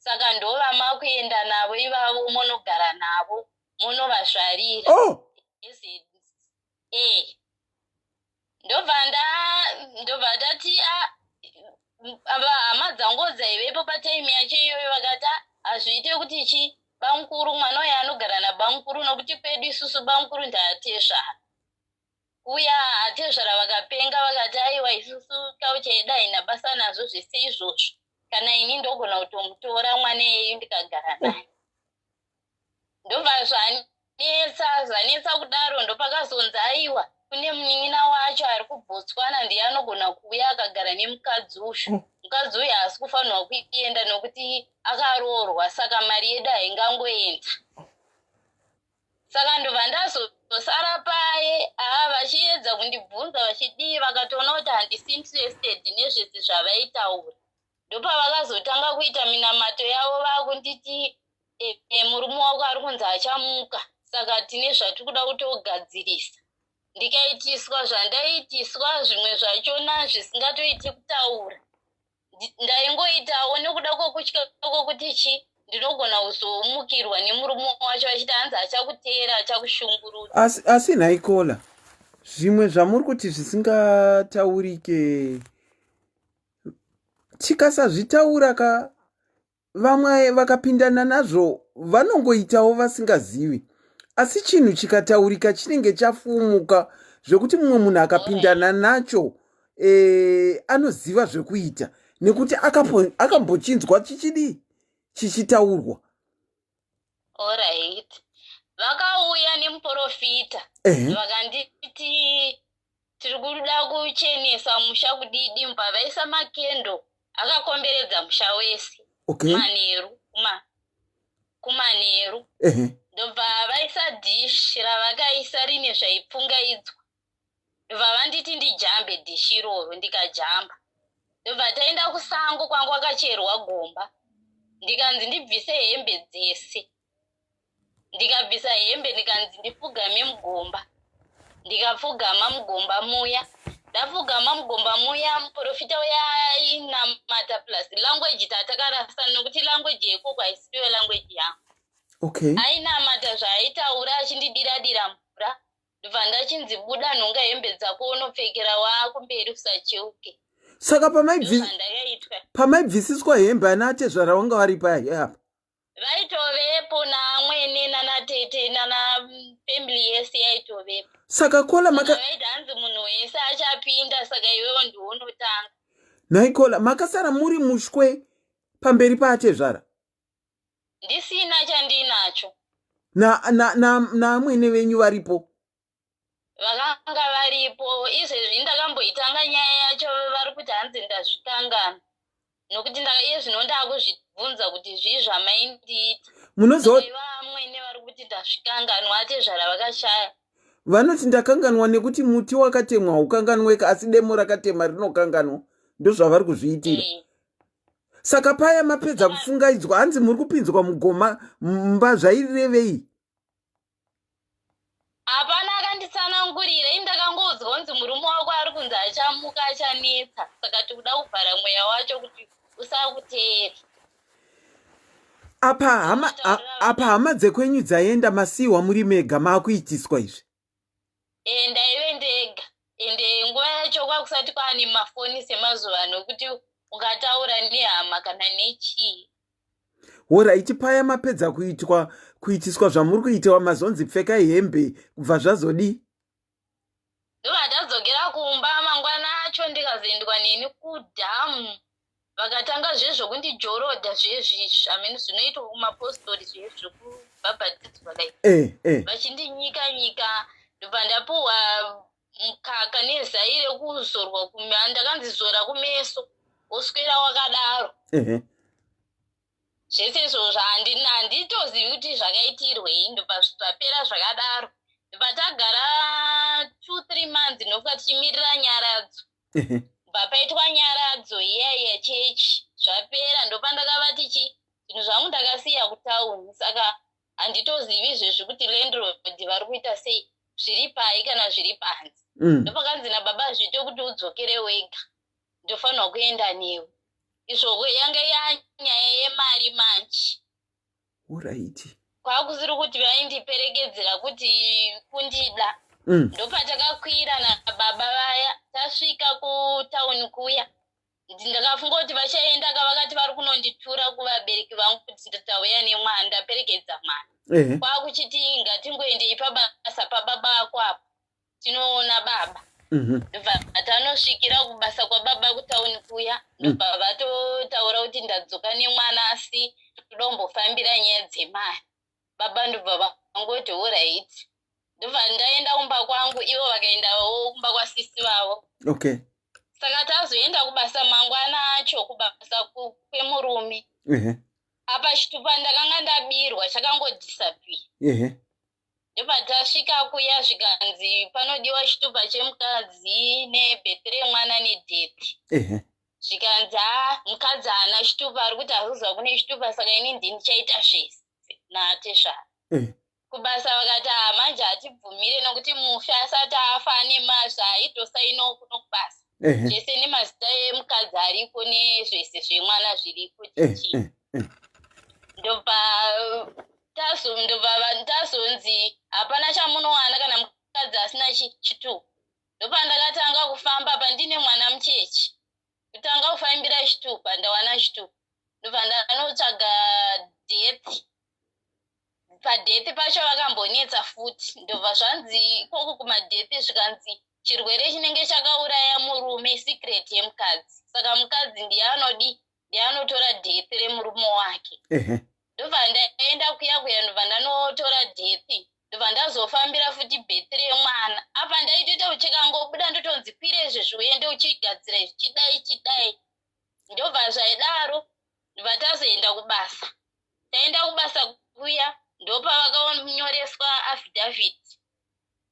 F: saka ndovamakuenda navo ivavo monogara navo monovazvarira.
A: Oh.
F: Eh. Ndobva nda ndobva tati hama dzangu dzaivepo patime yacho iyoyo vakati hazviite kuti chi bamukuru mwana uyo anogara nabamukuru nokuti kwedu isusu bamukuru ndaatezvara. Uya atezvara vakapenga vakati aiwa isusu kaucha yedu haina basa nazvo zvese izvozvo kana ini ndogona kutomutora mwana iyeyu ndikagara naye. Ndobva zvanetsa zvanetsa kudaro ndopakazonzi aiwa kune munin'ina wacho ari kuBotswana ndiye anogona kuuya akagara nemukadzi uyu. Mukadzi uyu haasi kufanirwa kuenda nokuti akaroorwa saka mari yedu haingangoenda. Saka ndobva ndazosara paye haa vachiedza kundibvunza vachidii vakatoona kuti handisi interested nezvese zvavaitaura. Ndopavakazotanga kuita minamato yavo vakunditi e, e, murume wako ari kunzi achamuka saka tine zvatiri kuda kutogadzirisa. Ndikaitiswa zvandaitiswa zvimwe zvachona zvisingatoiti kutaura. Ndaingoitawo nekuda kwekutya kwokuti chi ndinogona kuzomukirwa nemurume wacho achiti hanzi achakuteera achakushungurudza.
A: Asi, asi nhai Kola, zvimwe zvamuri kuti zvisingataurike tikasazvitaura ka vamwe vakapindana nazvo vanongoitawo vasingazivi asi chinhu chikataurika chinenge chafumuka zvekuti mumwe munhu akapindana nacho e, anoziva zvekuita nekuti akambochinzwa chichidii chichitaurwa.
F: Alright. Vakauya nemuporofita vakanditi tiri kuda kuchenesa musha kudidi mubva vaisa makendo akakomberedza musha wese.
A: Okay.
F: Manheru kuma kumanheru ndobva vaisa dish ravakaisa rine zvaipfungaidzwa ndobva vanditi ndijambe dish iroro ndikajamba ndobva taenda kusango kwangu kwakacherwa gomba ndikanzi ndibvise hembe dzese ndikabvisa hembe ndikanzi ndipfugame mugomba ndikapfugama mugomba muya ndapfugama mugomba muya muprofita uya ainamata plus language tatakarasa nokuti language yekoko haisiyo language yangu.
A: Okay.
F: Ainamata zvaaitaura achindidira dira mvura ndobva ndachinzi buda nhonga hembe dzako unopfekera waakumberi usacheuke.
A: Saka pamaibvisiswa hembe ana atezvara vanga varipo apa?
F: Vaitovepo naamwene nanatete nana family yese yaitovepo.
A: Saka Kola
F: maka vaiti hanzi munhu wese achapinda saka iwewo ndiwe unotanga.
A: Nhai Kola makasara muri mushwe pamberi paatezvara?
F: Ndisina chandinacho.
A: Naamwene na, na, na venyu varipo?
F: Vakanga varipo izvezvi ndakamboitanga nyaya yacho vari kuti hanzi ndazvikangana nokuti iye zvino ndakuzvibvunza kuti zvii zvamaindiita.
A: Munoziva
F: vamwene vari kuti Ndazvikanganwa, atezvara vakashaya.
A: Vanoti ndakanganwa nekuti muti wakatemwa haukanganweka, asi demo rakatema rinokanganwa. Ndozvavari kuzviitira. Saka paya mapedza kupfungaidzwa, hanzi muri kupinzwa mugoma mumba, zvairevei?
F: Hapana akanditsanangurira. Ini ndakangoudzwa kunzi murume wako ari kunzi achamuka achanetsa, saka tikuda kuvhara mweya wacho kuti usakuteere.
A: Apa hama, apa hama dzekwenyu dzaenda, masiyiwa muri mega, maakuitiswa izvi?
F: E, ndaive ndega, ende nguva yacho kwakusati kwaane mafoni semazuva ano ekuti ungataura nehama kana nechii.
A: Horaiti, paya mapedza kuitwa kuitiswa zvamuri kuitiwa, mazonzi pfekai hembe, kubva zvazodii?
F: Ndobva tadzokera kumba mangwana acho, ndikazoendwa neni kudhamu. Vakatanga zvezvokundijorodha zvezvi, amene zvinoitwa kumapostori zvezvi zvekubhabhatidzwa like vachindinyika nyika. Ndobva ndapuhwa mukaka nezai rekuzorwa, ndakanzi zora kumeso woswera wakadaro. Zvese izvozvo handitozivi kuti zvakaitirwei. Ndobva zvapera zvakadaro. Ndobva tagara 2-3 months, ndofuka tichimirira nyaradzo. Bva paitwa nyaradzo iya yechechi, zvapera, ndopandakavati chi zvinhu zvangu ndakasiya kutauni, saka handitozivi izvezvi kuti landlord vari kuita sei, zviri pai kana zviri panze. Ndopakanzi nababa, zviite kuti udzokere wega, ndofanirwa kuenda newe. Izvoko yanga yanyaya yemari manje.
A: Oraiti.
F: Kwakusiri kuti vaindiperekedzera kuti kundida. Ndopatakakwira nababa vaya, tasvika kutauni kuya, ndakafunga kuti vachaenda ka, vakati vari kunonditura kuvabereki vangu kuti tauya nemwana, ndaperekedza mwana. Kwakuchiti ngatingoendei pabasa pababa ako apo tinoona baba. Ndobva tanosvikira kubasa kwababa kutauni kuya, ndobva vatotaura kuti ndadzoka nemwana, asi toda kumbofambira nyaya dzemari. Baba ndobva vangoti alright. Ndobva ndaenda kumba kwangu, ivo vakaendawo kumba kwasisi vavo. Saka tazoenda kubasa mangwana acho, kubasa kwemurume. Apa chitupa ndakanga ndabirwa, chakangodisappear. Ndobva tasvika kuya, zvikanzi panodiwa chitupa chemukadzi nebirth remwana nedeath. Zvikanzi ha, mukadzi haana chitupa, ari kuti hakuziva kune chitupa, saka ini ndini chaita zvese naatezvara. Kubasa vakati ha, manje hatibvumire nokuti mufi asati afa ane mazvaaitosainawo kuno kubasa, zvese nemazita emukadzi ariko nezvese zvemwana zviriko, chichi. Ndobva tazonzi hapana chamunowana kana mukadzi asina chitupa. Ndopandakatanga kufamba pandine mwana muchechi, kutanga kufambira chitupa. Ndawana chitupa, ndobva ndanotsvaga death. Padeath pacho vakambonetsa futi. Ndobva zvanzi ikoko kumadeath, zvikanzi chirwere chinenge chakauraya murume secret yemukadzi, saka mukadzi ndiye anodi, ndiye anotora death remurume wake. Ndobva ndaenda kuya kuya, ndobva ndanotora death, ndobva ndazofambira futi birth remwana. Apa ndaitoita uchikangobuda ndotonzi kwire izvezvi uende uchigadzira izvi, chidai chidai. Ndobva zvaidaro. Ndobva tazoenda kubasa. Taenda kubasa kuya, ndopavakanyoreswa affidavit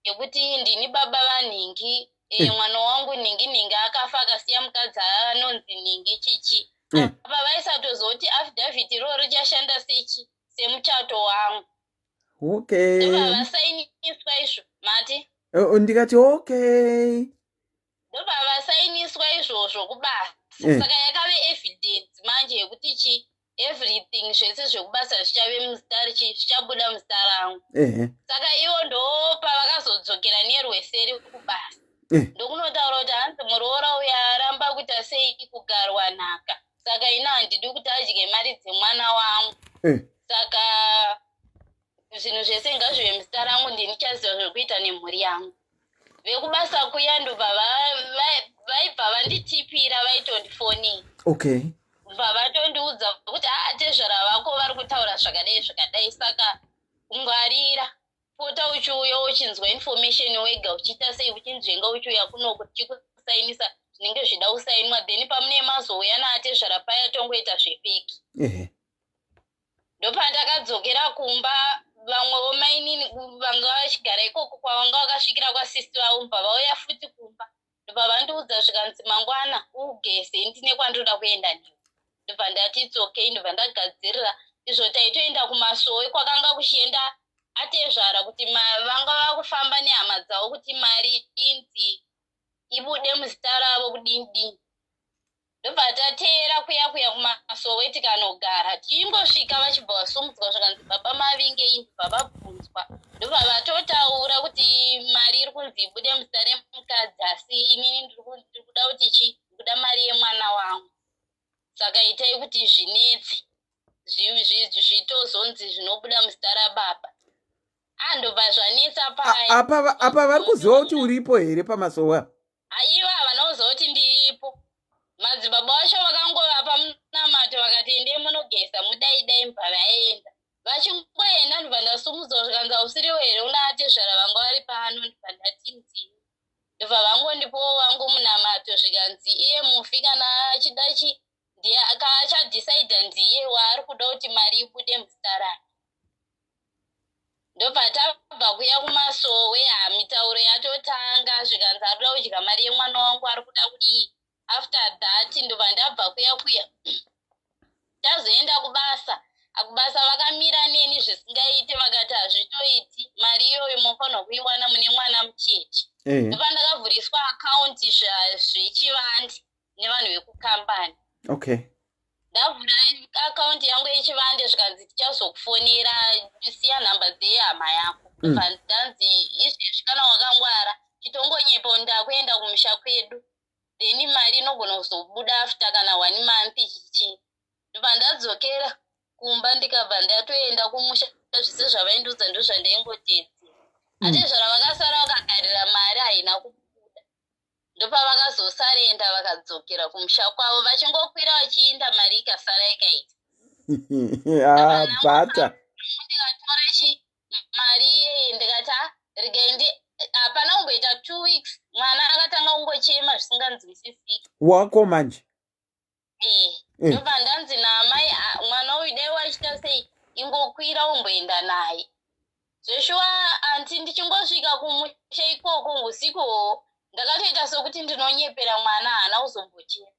F: yekuti ndini baba vanhingi, mwana wangu nhingi nhingi akafa akasiya mukadzi anonzi nhingi chichi. Apa vaisatozoti affidavit iroro richashanda sechi semuchato wangu. Ndobva vasainiswa izvo mati.
A: Ndikati okay.
F: Ndobva vasainiswa izvozvo kubasa. Saka yakave evidence manje yekuti chi everything zvese zvekubasa zvichave muzita richi, zvichabuda muzita rangu. Saka ivo ndo pavakazodzokera nerweseri kubasa, ndokunotaura kuti hanzi muroora uyo aramba kuita sei, kugarwa nhaka, saka ina handidi kuti adye mari dzemwana wangu. Saka zvinhu zvese ngazvive muzita rangu, ndinichaziva zvekuita nemhuri yangu. Vekubasa kuya ndobva vaibva vanditipira, vaitondifonera. Bva vatondiudza kuti aa, tezvara vako vari kutaura zvakadai zvakadai, saka ngwarira, pota uchiuya uchinzwa information wega, uchiita sei, uchinzvenga uchiuya kunoku tichikusainisa zvinenge zvida kusainwa, then pamune mazouya naatezvara paya tongoita zvefake. Ndopandakadzokera kumba. Vamwewo mainini vanga vachigara ikoko kwavanga vakasvikira kwasisi vavo mubva vauya futi kumba, ndobva vandiudza zvikanzi, "Mangwana ugeze, ndine kwandinoda kuenda newe." Ndobva ndati, "It's okay." Ndobva ndagadzirira. Izvo taitoenda kumasowe kwakanga kuchienda atezvara, kuti vanga vakufamba nehama dzavo kuti mari inzi ibude muzita ravo, kudini dini. Ndobva tateera kuya kuya kumasowe, tikanogara. Tichingosvika, vachibva vasumudzwa, zvakanzi, "Baba mavingei?" Ndobva vabvunzwa, ndobva vatotaura kuti mari iri kunzi ibude muzita remukadzi, asi inini ndiri kuda kuti chi kuda mari yemwana wangu, saka itai kuti zvinetsi zvitozonzi zvinobuda muzita rababa. Andobva zvanetsa paya.
A: Apa vari kuziva kuti uripo here pamasowe?
F: Aiwa, havana kuziva kuti ndiripo. Madzibaba vacho vakangovapa munamato, vakati, "Endei munogeza, mudai dai." Mubva vaenda. Vachingoenda, ndibva ndasumudzwa, zvikanzi, "Hausiriwo here una atezvara vanga vari pano?" Ndibva ndati, "Ndini." Ndibva vangondipowo vangu munamato, zvikanzi, "Iye mufi kana achida chi ndiye achadhisaidha, ndiye waari kuda kuti mari ibude muzita rake." Ndobva tabva kuya kumasowe. Ha, mitauro yatotanga, zvikanzi ari kuda kudya mari yemwana wangu, ari kuda kudii. After that, ndobva ndabva kuya kuya, tazoenda kubasa. Kubasa vakamira neni zvisingaiti, vakati hazvitoiti, mari iyoyo munofanirwa kuiwana mune mwana mucheche. Ndobva ndakavhuriswa akaunti zvechivandi nevanhu vekukambani. Ndavhura akaunti yangu yechivande, zvikanzi, "Tichazokufonera, siya nhamba dzehama yako." Ndanzi, "Izvezvi kana wakangwara, chitongonyepa ndakuenda kumusha kwedu, then mari inogona kuzobuda after kana one month chichi." Ndobva ndadzokera kumba, ndikabva ndatoenda kumusha. Zvise zvavaindiudza ndo zvandaingotedzera. Atezvara vakasara vakagarira mari haina kubuda. Ndopavakazosarenda, vakadzokera kumusha kwavo. Vachingokwira vachiinda, mari ikasara ikaita.
A: Ah, bhata.
F: Ndikatora chi mari iyeye, ndikati, "Ah, regai ndi." Hapana kumboita 2 weeks, mwana akatanga kungochema zvisinganzwisisiki.
A: Wako manje?
F: Eh. Ndobva ndanzi naamai, "Ah, mwana uyu dai wachiita sei, ingokwira umboenda naye." Zveshuwa anti, ndichingosvika kumusha ikoko usikuwo, ndakatoita sokuti ndinonyepera mwana, haana kuzombochema.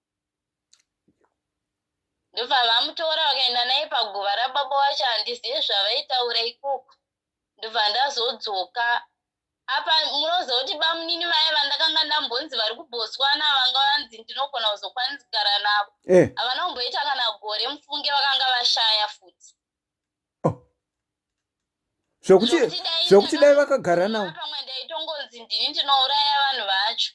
F: Ndobva vamutora, vakaenda naye paguva rababa wacho. Handizive zvavaitaura ikoko. Ndobva ndazodzoka. Apa munoziva kuti bamunini vaya vandakanga ndambonzi vari kuBotswana, vanga vanzi ndinogona kuzokwanisa kugara navo, havana kumboita kana gore, mufunge, vakanga vashaya futi.
A: Oh. Zvokuti dai vakagara navo.
F: Pamwe ndaitongonzi ndini ndinouraya vanhu vacho.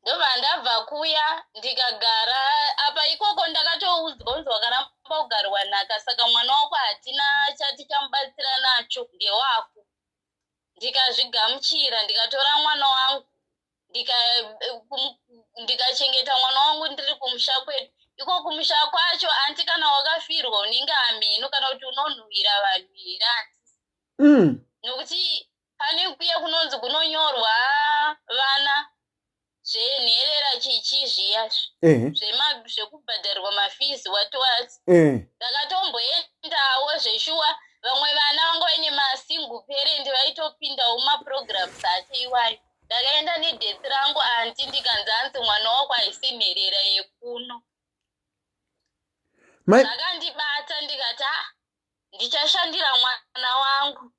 F: Ndobva ndabva kuya, ndikagara apa ikoko. Ndakatoudzwa kunzi wakaramba kugarwa nhaka, saka mwana wako hatina chati chamubatsira nacho, ndewako. Ndikazvigamuchira, ndikatora mwana wangu, ndikachengeta mwana wangu ndiri kumusha kwedu iko. Kumusha kwacho anti, kana wakafirwa unenge hameno kana kuti unonhuhwira vanhu here anti. Nokuti pane kuye kunonzi kunonyorwa vana zvenherera chichi zviya, zvekubhadharirwa mafees, what what. Ndakatomboendawo zveshuwa. Vamwe vana vanga vaine masingle parent vaitopindawo mumaprograms acho iwayo. Ndakaenda nedeath rangu anti, ndikanzi, "Hanzi mwana wako haisi nherera yekuno." Zvakandibata, ndikati, "Ah, ndichashandira mwana wangu."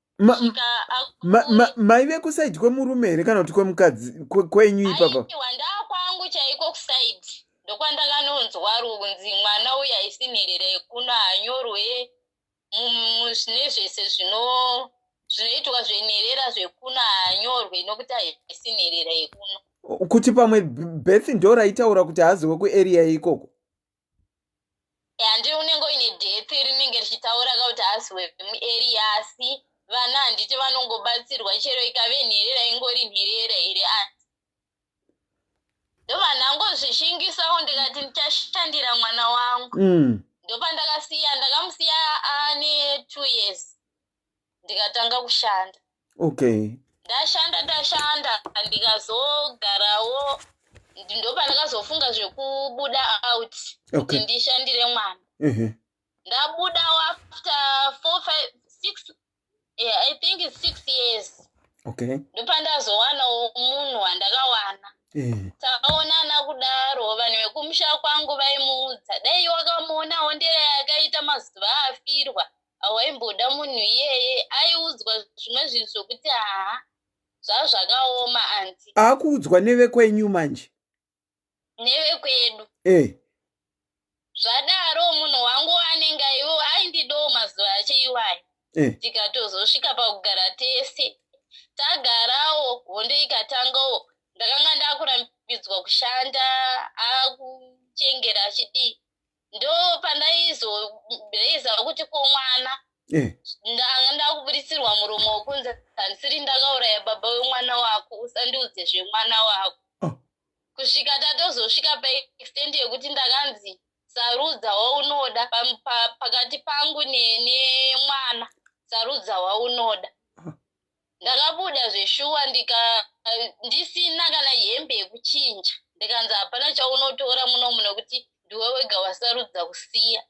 A: Maive kuside kwemurume here kana kuti kwemukadzi kwenyu ipapa?
F: Aiwa, ndakwangu chaiko kuside. Ndokwandakanonzwa runzi mwana uyu haisi nherera yekuno, hanyorwe nezvese zvinoitwa zvenherera zvekuno, haanyorwe nokuti haisi nherera yekuno.
A: Kuti pamwe birth ndo raitaura kuti haaziwe kuarea ikoko?
F: Handi unenge uine death rinenge richitaura ka kuti haasi wemuarea, asi vana handiti vanongobatsirwa chero ikave nherera, ingori nherera here anti? Ndobva ndangozvishingisawo, ndikati ndichashandira mwana wangu. Ndopandakasiya, ndakamusiya ane 2 years, ndikatanga kushanda. Ndashanda, ndashanda, ndikazogarawo. Ndopandakazofunga zvekubuda out kuti ndishandire mwana. Ndabudawo after 4 5 6, yeah, I think it's 6 years. Ndopandazowanawo munhu wandakawana. Taonana kudaro, vanhu vekumusha kwangu vaimuudza, dai wakamuonawo ndera yakaita mazuva afirwa, hawaimboda munhu iyeye. Aiudzwa zvimwe zvinhu zvokuti haa, zvazvakaoma, aunty.
A: Aakuudzwa nevekwenyu manje?
F: Nevekwedu. Zvadaro, munhu wangu anenge aiwo aindidawo mazuva acho iwayo. Tikatozosvika pakugara tese. Tagarawo, hondo ikatangawo. Ndakanga ndakurambidzwa kushanda, akuchengera achidii. Ndo pandaizoreisa kuti ko mwana, ndanga ndakuburitsirwa muromo wekunzi handisiri ndakauraya baba wemwana wako, usandiudze zvemwana wako. Kusvika tatozosvika paextent yekuti ndakanzi sarudza waunoda pakati pangu nemwana, sarudza waunoda. Ndakabuda zveshuwa, ndika ndisina kana hembe yekuchinja. Ndikanzi hapana chaunotora munomu nekuti ndiwe wega wasarudza kusiya.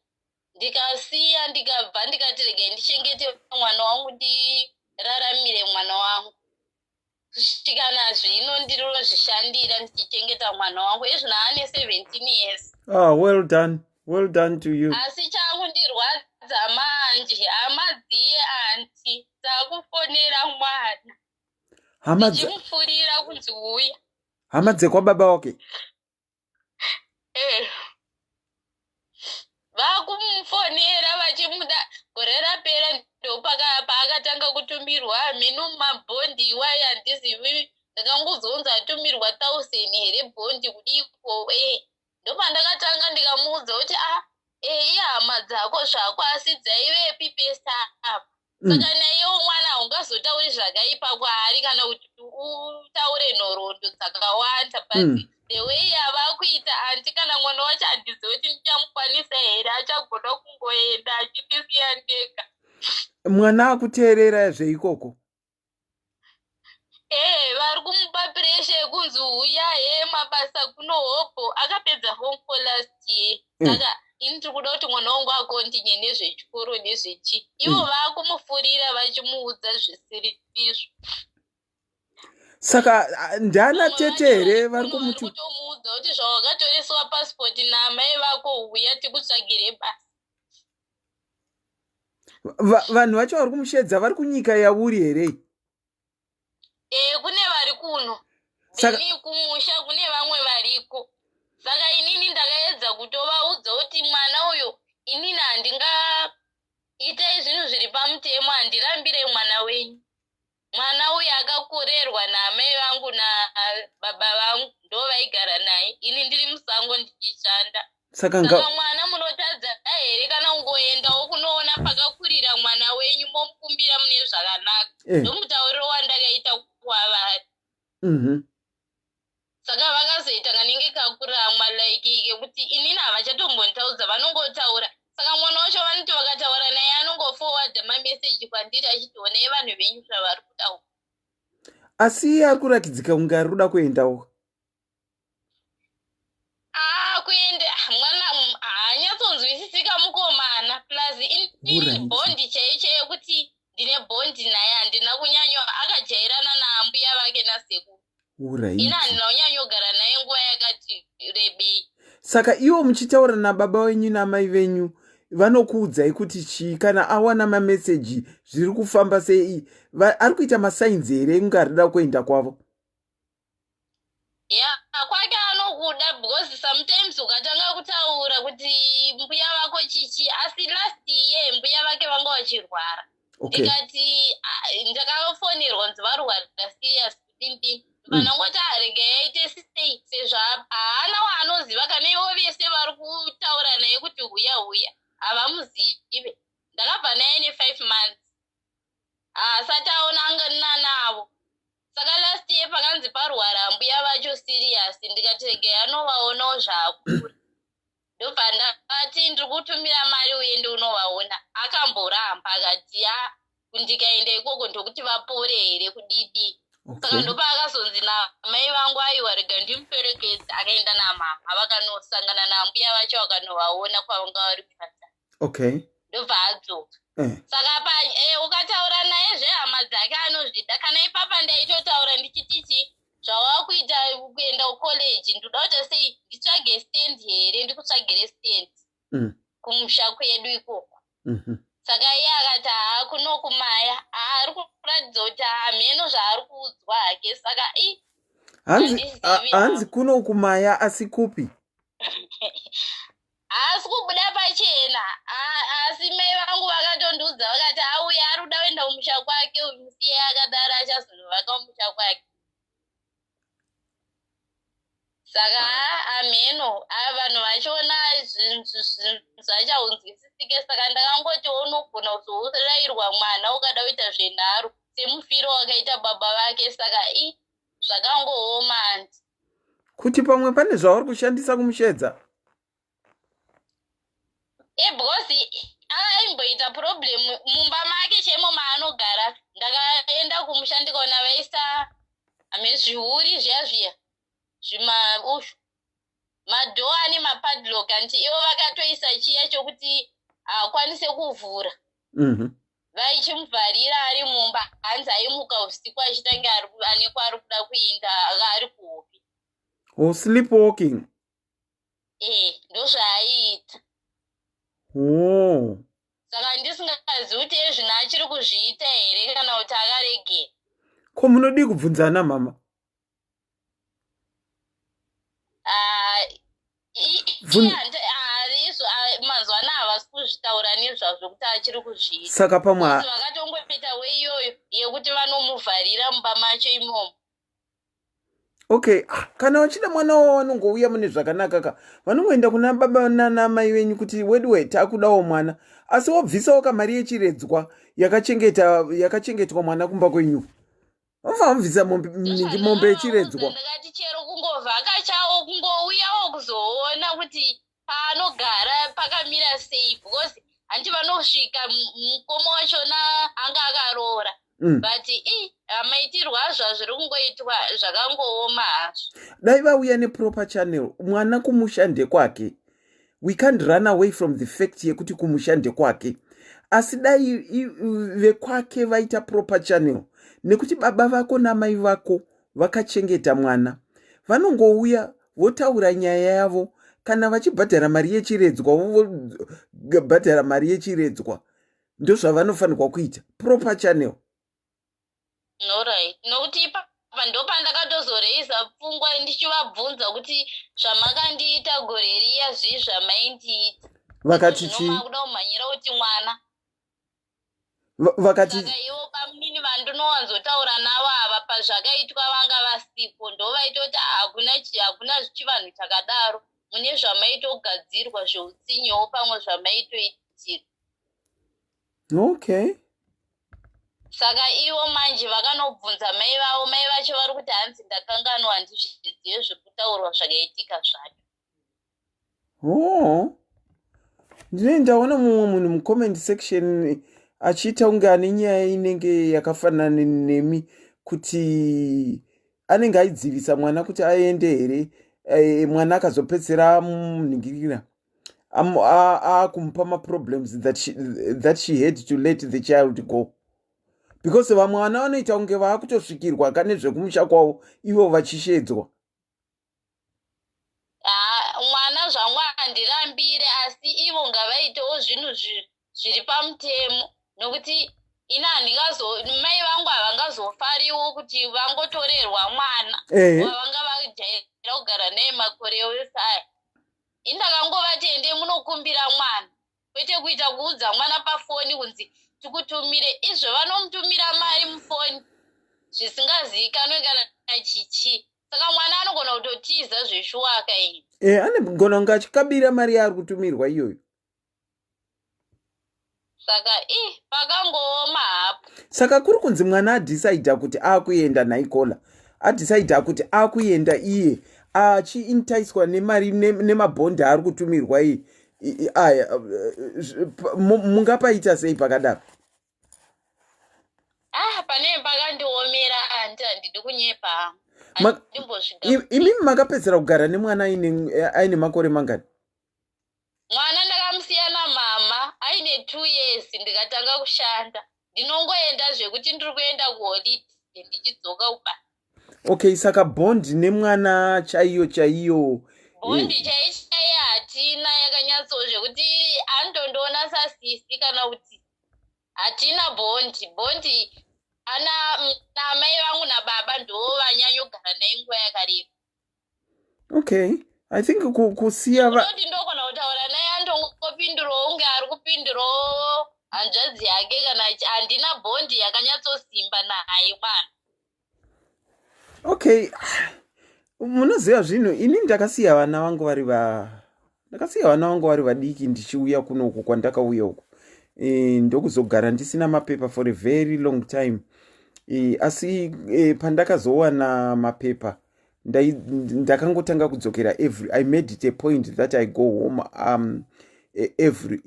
F: Ndikasiya, ndikabva, ndikati regai ndichengete mwana wangu, ndiraramire mwana wangu. Kusvika nazvino ndinozvishandira ndichichengeta mwana wangu. Ezvino ane 17 years.
A: Ah, well done, well done to you.
F: Asi changundirwadza manje, hama dziye, aunty, dzakufonera mwana
A: Hama
F: ndichimupfurira kunzi uya.
A: Hama dzekwababa wake?
F: Eh. Vakumufonera vachimuda. Gore rapera ndopaakatanga kutumirwa mhino mabhondi iwayo. Handizivi, ndakangozonzi atumirwa 1000 here bhondi kudiko e. Ndopandakatanga ndikamuudza kuti a e, ihama dzako zvako, asi dzaivepi pesa apa? Saka naiyewo mwana haungazotauri zvakaipa kwaari kana kuti utaure nhoroondo dzakawanda, but the way yavakuita, aunty, kana mwana wacho handizivi kuti ndichamukwanisa here, achagona kungoenda achindisiya ndega.
A: Mwana akuteerera zveikoko?
F: Ee, vari kumupa pressure yekunzi uya he, mabasa kuno hopo. Akapedza form four last year. Saka ini tiri kuda kuti mwana wangu acontinue nezvechikoro nezvechi. Ivo vaakumufurira vachimuudza zvisiri izvo.
A: Saka ndana
F: Vamwe
A: tete
F: vacho
A: here
F: vari
A: vari
F: kuno vari
A: kumuti?
F: Kutomuudza kuti zvawakatoreswa pasipoti naamai vako, uya tikutsvagire basa.
A: Vanhu vacho vari kumushedza vari kunyika yauri here?
F: E, kune vari kuno. Then kumusha kune vamwe variko. Saka inini ndakaedza kutovaudza kuti mwana uyu, inini handinga itai zvinhu zviri pamutemo, handirambire mwana wenyu. Mwana uyu akakurerwa naamai vangu nababa vangu, ndo vaigara naye, ini ndiri musango ndichishanda.
A: Saka
F: Saka mwana munotadza here kana kungoendawo kunoona pakakurira mwana wenyu, momukumbira mune zvakanaka? Ndomutauriro wandakaita kwavari. Saka vakazoita kanenge kakuramwa, like kekuti inini havachatombonitaudza, vanongotaura. Saka mwana wacho vanoti vakataura naye anongoforwarda mameseji kwandiri achiti honai vanhu venyu zvavari kutaura.
A: Asi iye ari kurakidzika kunge ari kuda kuendawo.
F: Aa, kuenda mwana haanyatsonzwisisika mukomana. Plus inini bhondi chaiyo chaiyo kuti ndine bhondi naye handina kunyanyo. Akajairana naambuya vake nasekuru. Ini handina kunyanyogara naye nguva yakati rebei.
A: Saka ivo muchitaura nababa venyu namai venyu, vanokuudzai kuti chii kana awana mameseji? Zviri kufamba sei? Ari kuita masigns here kunge ari kuda kuenda kwavo?
F: Ya, kwake anokuda, because sometimes ukatanga kutaura kuti mbuya vako chichi. Asi last year mbuya vake vanga vachirwara. Ndikati ah, ndakafonerwa kunzi varwara serious kudindini. Vanongoti aregai aite sei, sezvo haana waanoziva. Kana ivo vese vari kutaura naye kuti huya huya havamuzive. Ndakabva naye ne5 months, haasati aona navo. Saka last year pakanzi parwara mbuya vacho serious, ndikati regai anovaonawo zvaakura. Ndobva ndati ndiri kutumira mari uende unovaona. Akamboramba, akati ya, ndikaenda ikoko ndokuti vapore here kudidi? Saka ndopaakazonzi namai vangu, aiwa, rega ndimuperekedze. Akaenda namama, vakanosangana nambuya vacho, vakanovaona kwavanga vari kuchipatara. Ndobva adzoka.
A: Eh.
F: Saka pa eh, ukataura naye zvehama dzake anozvida. Kana ipapa ndaitotaura ndichiti chi zvawakuita kuenda kucollege ndoda kuita sei nditsvage stand here ndikutsvagire stand kumusha kwedu ikoko. Saka iye akati haa kuno kumaya ari kuratidza kuti hameno zvaari kuudzwa hake saka i
A: hanzi kuno kumaya asi kupi?
F: Haasi kubuda pachena asi mai vangu vakatondiudza vakati auya ari kuda kuenda kumusha kwake uyu musiye akadaro achazonovaka kumusha kwake. Saka hameno vanhu vachiona zvinhu zvacho haunzwisisike saka ndakangoti unogona kuzourayirwa mwana ukada kuita zvenharo semufiro wakaita baba vake saka i zvakangooma anti.
A: Kuti pamwe pane zvauri kushandisa kumushedza?
F: Because aimboita problem mumba make chemo maanogara. Ndakaenda kumusha ndikaona vaisa ame zvihuri zviya zviya zvima ushu madhoo ane mapadlock anti ivo vakatoisa chiya chokuti haakwanise kuvhura. Vaichimuvharira ari mumba hanzi aimuka usiku achitange ane kwaari kuda kuinda ari kuhope.
A: Oh, sleepwalking.
F: Eh, ndozvaaiita.
A: Oh.
F: Saka ndisingazivi kuti ezvino achiri kuzviita here kana kuti akaregera.
A: Ko munodii kubvunzana mama?
F: Mazuva anaya havasi kuzvitaura nezvazvo kuti achiri kuzviita.
A: Saka pamwe
F: vakatongoita weiyoyo yekuti vanomuvharira mumba macho imomo.
A: Okay, kana vachida mwana wavo vanongouya mune zvakanaka ka. Vanongoenda kuna baba nana mai venyu kuti weduwe takudawo mwana. Asi wobvisawo kamari yechiredzwa yakachengeta yakachengetwa mwana kumba kwenyu. Vanofanira kubvisa mombe yechiredzwa.
F: Ndakati chero kungovhakachawo kungouyawo kuzoona kuti paanogara pakamira sei because hanti vanosvika mukoma wachona anga akaroora. But i maitirwo azvo hazviri kungoitwa zvakangooma hazvo.
A: Dai vauya neproper channel mwana kumusha ndekwake. We can't run away from the fact yekuti kumusha ndekwake. Asi dai vekwake vaita proper channel nekuti baba vako namai vako vakachengeta mwana. Vanongouya votaura nyaya yavo kana vachibhadhara mari yechiredzwa vobhadhara mari yechiredzwa. Ndozvavanofanirwa kuita proper channel.
F: Alright, nokuti ipapa ndopandakatozoreisa pfungwa ndichivabvunza kuti zvamakandiita gore riya zvii zvamaindiita.
A: Vakati chii?
F: Makuda kumhanyira kuti mwana.
A: Vakati
F: saka ivo bamunini vandinowanzotaura navo ava pazvakaitwa vanga vasipo ndovaitoti hakuna hakuna chivanhu chakadaro mune zvamaitogadzirwa zveutsinyewo pamwe zvamaitoitirwa.
A: Okay.
F: Saka ivo manje vakanobvunza mai vavo, mai vacho vari kuti hanzi ndakanganwa handizvizive zvekutaurwa zvakaitika zvacho.
A: Oh. Ndine ndaona mumwe munhu mucomment section achiita kunge ane nyaya inenge yakafanana nemi kuti anenge aidzivisa mwana kuti aende here mwana akazopedzisira amunhingirira akumupa maproblems that she had to let the child go because vamwe vana vanoita kunge vaakutosvikirwa kane zvekumusha kwavo ivo vachishedzwa.
F: Mwana zvangu handirambire asi ivo ngavaitewo zvinhu zviri pamutemo nokuti ini handingazo mai vangu havangazofariwo kuti vangotorerwa mwana wavanga vajaira kugara naye makore ose aya. Ini ndakangovati ende munokumbira mwana kwete kuita kuudza mwana pafoni kunzi tikutumire izvo vanomutumira mari mufoni zvisingazivikanwe kana chichi. Saka mwana anogona kutotiza zveshuwa akaenda.
A: Anogona kunge achikabira mari yaari kutumirwa iyoyo.
F: Saka i pakangooma hapo.
A: Saka kuri kunzi mwana adhisaidha kuti akuenda naikola adhisaidha kuti akuenda iye achiintaiswa nemari nemabhondi aari kutumirwa iyi aya mungapaita sei pakadaro?
F: Pane pakandiomera andi handidi kunyepa.
A: Imimi makapedzera kugara nemwana aine makore mangani?
F: Mwana ndakamusiya namama aine Ndane 2 years ndikatanga kushanda. Ndinongoenda zvekuti ndiri kuenda kuholiday, ndichidzoka kuba.
A: Okay, saka bond nemwana chaiyo chaiyo?
F: Bond chai chaiyo hatina yakanyatso, zvekuti anondondiona sasisi kana kuti hatina bond. Bond ana naamai vangu nababa ndo vanyanyogara naye nguva yakareba.
A: Okay, I think kusiya
F: Kutoti ndogona kutaura naye, andongopindurawo kunge ari kupindurawo hanzvadzi yake kana handina bond yakanyatsosimba naye mwana.
A: Okay, munoziva zvinhu, ini ndakasiya vana vangu vari va ndakasiya vana vangu vari vadiki ndichiuya kunoku kwandakauya uku. Ndokuzogara ndisina mapepa for a very long time. Asi pandakazowana mapepa, ndakangotanga kudzokera every, I made it a point that I go home every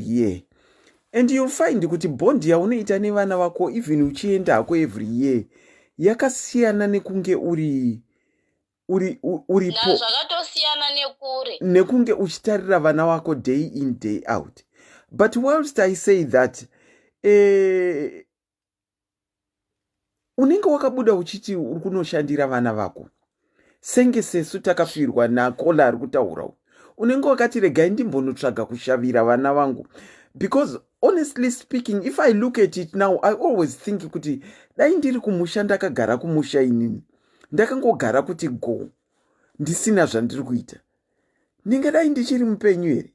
A: year, and you'll find kuti bond yaunoita nevana vako, even uchienda hako every year, yakasiyana nekunge uri uri uripo.
F: Zvakatosiyana nekure.
A: Nekunge uchitarira vana vako day in, day out. But whilst I say that, unenge wakabuda uchiti uri kunoshandira vana vako, senge sesu takafirwa nacaller ari kutaura, unenge wakati regai ndimbonotsvaga kushavira vana vangu, because honestly speaking, if I look at it now, I always think kuti dai ndiri kumusha, ndakagara kumusha inini, ndakangogara kuti go, ndisina zvandiri kuita, ndingadai ndichiri mupenyu here?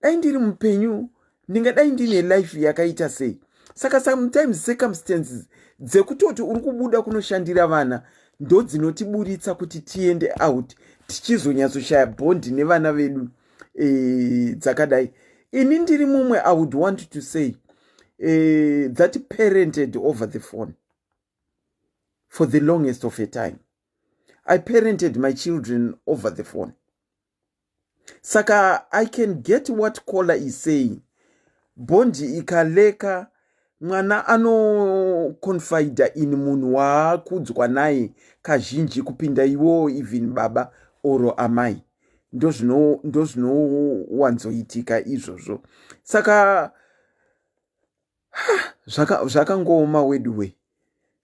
A: Dai ndiri mupenyu, ndingadai ndine life yakaita sei? Saka sometimes circumstances dzekutoti uri kubuda kunoshandira vana ndo dzinotiburitsa kuti tiende out, tichizonyatsoshaya bond nevana vedu. Dzakadai ini ndiri mumwe, I would want to say, that parented over the phone for the longest of a time. I parented my children over the phone, saka I can get what caller is saying. Bond ikaleka, mwana anoconfida in munhu waakudzwa naye kazhinji kupinda iwowo, even baba or amai. Ndozvinowanzoitika izvozvo. Saka zvakangooma weduwe,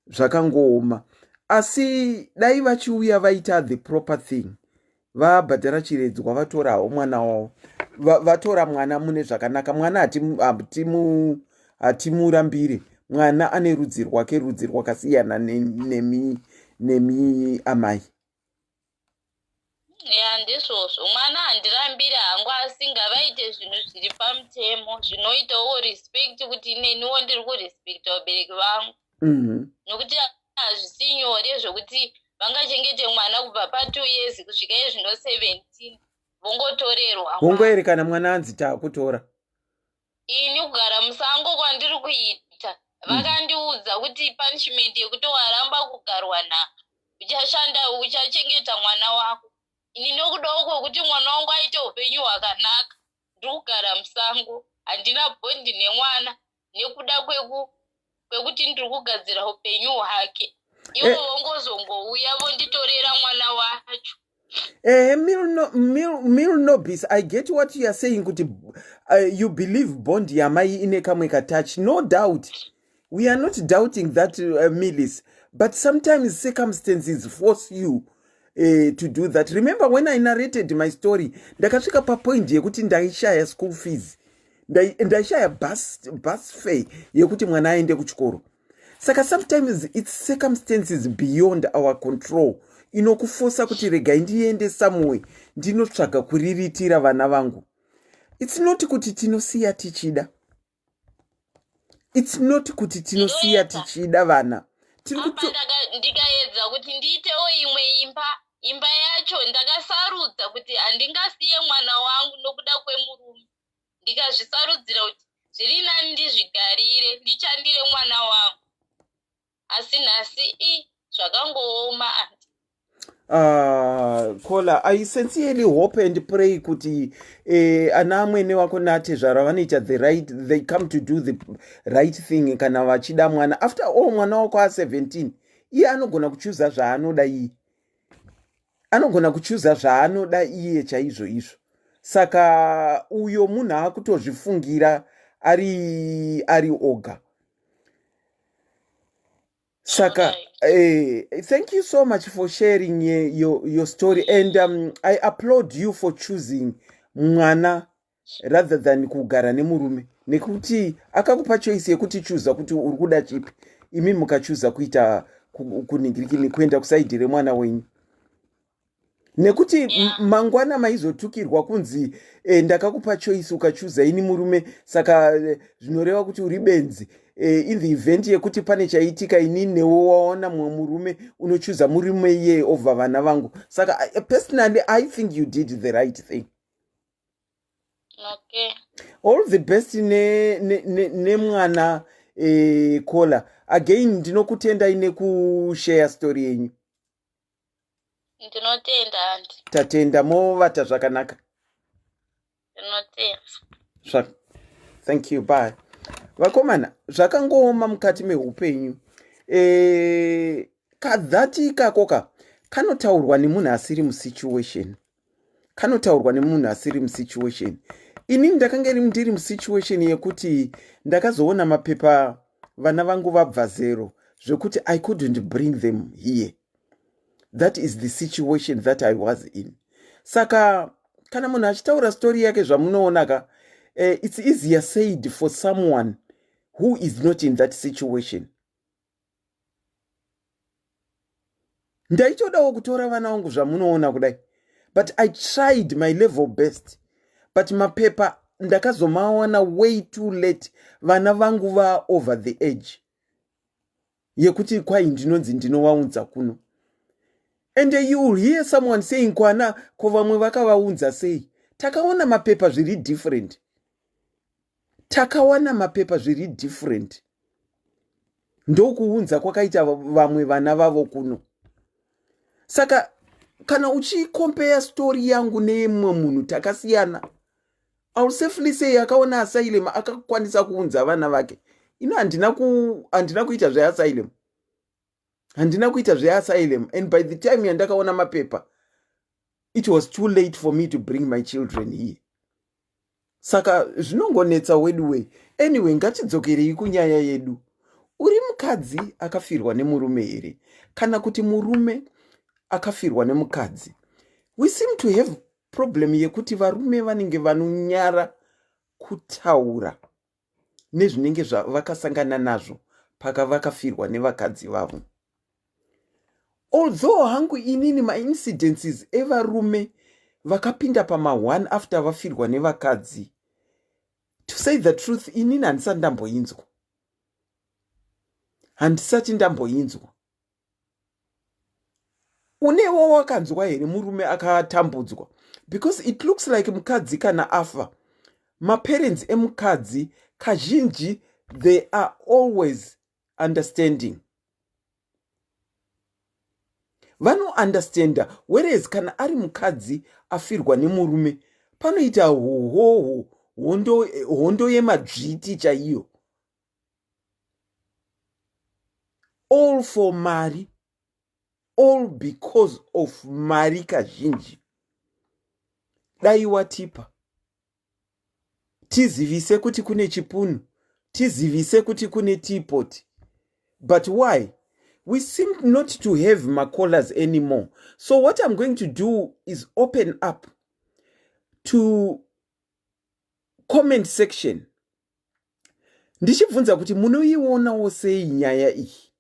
A: zvakangooma. Asi dai vachiuya vaita the proper thing, vabhadhara chiredzwa, vatorawo mwana wavo, vatora mwana mune zvakanaka. Mwana hatimurambire, mwana ane rudzi rwake, rudzi rwakasiyana nemi amai.
F: Ya, ndizvozvo, mwana handirambiri hangu, asi ngavaite zvinhu zviri pamutemo, zvinoitawo respect kuti neniwo ndiri kurespecta vabereki vangu. Nokuti hazvisi nyore zvokuti vangachengete mwana kubva pa2 years kusvika izvino 17, vongotorerwa.
A: Vongoerekana mwana anzi taakutora.
F: Ini kugara musango kwandiri kuita, vakandiudza kuti punishment yekuti waramba kugarwa nhaka, uchashanda, uchachengeta mwana wako. Ini nokudawo kwekuti mwana wangu aite upenyu hwakanaka, ndiri kugara musango, handina bond nemwana nekuda kwekuti ndiri kugadzira upenyu hwake. Ivo vongozongouya vonditorera mwana wacho.
A: Milnobis, I get what you are saying kuti you believe bond yamai ine kamwe katouch. No doubt, we are not doubting that, Milis, but sometimes circumstances force you to do that. Remember when I narrated my story, ndakasvika papoint yekuti ndaishaya school fees, ndaishaya bus fare yekuti mwana aende kuchikoro. Saka sometimes it's circumstances beyond our control inokufosa kuti regai ndiende somewhere ndinotsvaga kuriritira vana vangu. It's not kuti tinosiya tichida, it's not kuti tinosiya tichida vana.
F: Ndikaedza kuti ndiitewo imwe imba, imba yacho ndakasarudza kuti handingasiye mwana wangu nokuda kwemurume. Ndikazvisarudzira kuti zviri nani ndizvigarire, ndichandire mwana wangu. Asi nhasi i zvakangooma andi.
A: Caller, I sincerely hope and pray kuti ana amwene wako natezvara vanoita the right, they come to do the right thing kana vachida mwana. After all, mwana wako a17, iye anogona kuchuza zvaanoda, iye anogona kuchuza zvaanoda iye chaizvo izvo. Saka uyo munhu akutozvifungira ari ari oga. Saka thank you so much for sharing your story and I applaud you for choosing mwana rather than kugara nemurume, nekuti akakupa choice yekuti chuza kuti uri kuda chipi, imi mukachuza kuita kuningirikini kuenda kusaidhi remwana wenyu, nekuti mangwana maizotukirwa kunzi ndakakupa choice ukachuza ini murume, saka zvinoreva kuti uri benzi. In the event yekuti pane chaitika, inini newe waona mumwe murume, unochuza murume iyeye over vana vangu. Saka personally I think you did the right thing.
F: Okay.
A: All the best nemwana ne, ne caller. Again ndinokutendai nekushare story yenyu.
F: Ndinotenda, auntie.
A: Tatenda, movata zvakanaka.
F: Ndinotenda.
A: Thank you, bye. Vakomana, zvakangooma mukati meupenyu. Kadhati ikako ka kanotaurwa nemunhu asiri musituation, kanotaurwa nemunhu asiri musituation. Inini ndakanga ndiri musituation yekuti ndakazoona mapepa vana vangu vabva zero, zvekuti I couldn't bring them here. That is the situation that I was in. Saka kana munhu achitaura story yake, zvamunoona ka, it's easier said for someone who is not in that situation. Ndaitodawo kutora vana vangu, zvamunoona kudai, but I tried my level best, but mapepa ndakazomawana way too late, vana vangu va over the age yekuti kwai ndinonzi ndinovaunza kuno. And you will hear someone saying, kwana ko vamwe vakavaunza sei? Takaona mapepa zviri different, takawana mapepa zviri different, ndokuunza kwakaita vamwe vana vavo kuno. Saka kana uchicompare story yangu neyemumwe munhu, takasiyana. I will safely say akaona asylum akakwanisa kuunza vana vake. Ino handina kuita zveasylum, handina kuita zveasylum, and by the time yandakaona mapepa, it was too late for me to bring my children here. Saka zvinongonetsa wedu way. Anyway, ngatidzokerei kunyaya yedu. Uri mukadzi akafirwa nemurume here, kana kuti murume akafirwa nemukadzi? We seem to have problem yekuti varume vanenge vanonyara kutaura nezvinenge zvavakasangana nazvo paka vakafirwa nevakadzi vavo. Although hangu inini maincidences evarume vakapinda pama1 after vafirwa nevakadzi, to say the truth, inini handisati ndamboinzwa, handisati ndamboinzwa. Unewo wakanzwa here murume akatambudzwa? Because it looks like mukadzi kana afa, maparents emukadzi kazhinji they are always understanding, vanounderstanda, whereas kana ari mukadzi afirwa nemurume, panoita hohoho, hondo, hondo yemadzviti chaiyo, all for mari, all because of mari kazhinji. Dai watipa, tizivise kuti kune chipunu, tizivise kuti kune teapot. But why we seem not to have macallers anymore? So what I'm going to do is open up to comment section, ndichibvunza kuti munoionawo sei nyaya iyi,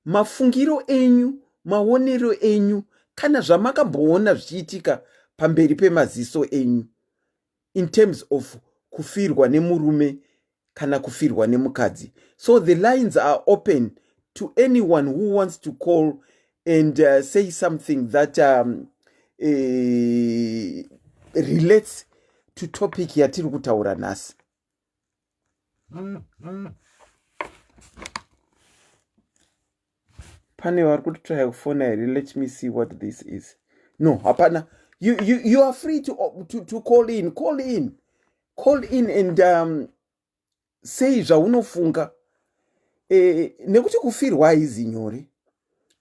A: mafungiro enyu, maonero enyu, kana zvamakamboona zvichiitika pamberi pemaziso enyu in terms of kufirwa nemurume kana kufirwa nemukadzi. So the lines are open to anyone who wants to call and say something that relates to topic yatiri kutaura nhasi. Pane vari kutitraya kufona here? Let me see what this is. No, hapana. You are free to call in, call in, call in and say zvaunofunga, nekuti kufirwa haizi nyore,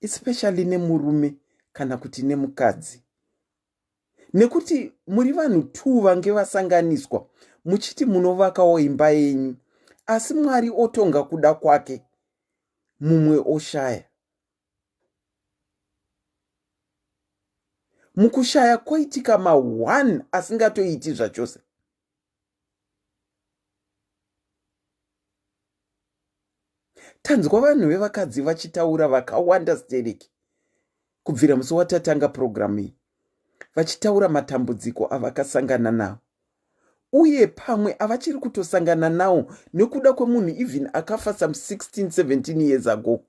A: especially nemurume kana kuti nemukadzi. Nekuti muri vanhu two vange vasanganiswa muchiti munovakawo imba yenyu asi Mwari otonga kuda kwake mumwe oshaya. Mukushaya koitika ma one asingatoiti zvachose. Tanzwa vanhu vevakadzi vachitaura vakawanda stereki kubvira musi watatanga purogiramu iyi vachitaura matambudziko avakasangana nawo uye pamwe avachiri kutosangana nawo nekuda kwemunhu even akafa some 16 17 years ago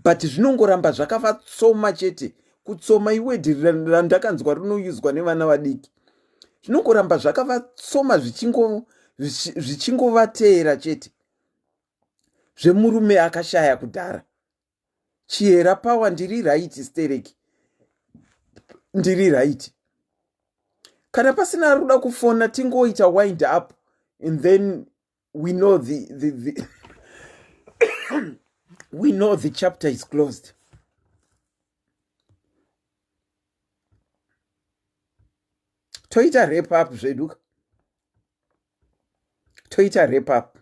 A: but zvinongoramba zvakavatsoma chete kutsoma iwedhi randakanzwa rinoyuzwa nevana vadiki zvinongoramba zvakavatsoma zvichingovateera chete zvemurume akashaya kudhara chihera power ndiri right stereki ndiri right kana pasina ari kuda kufona tingoita wind up and then we know the, the, the we know the chapter is closed toita wrap up zvedu toita wrap up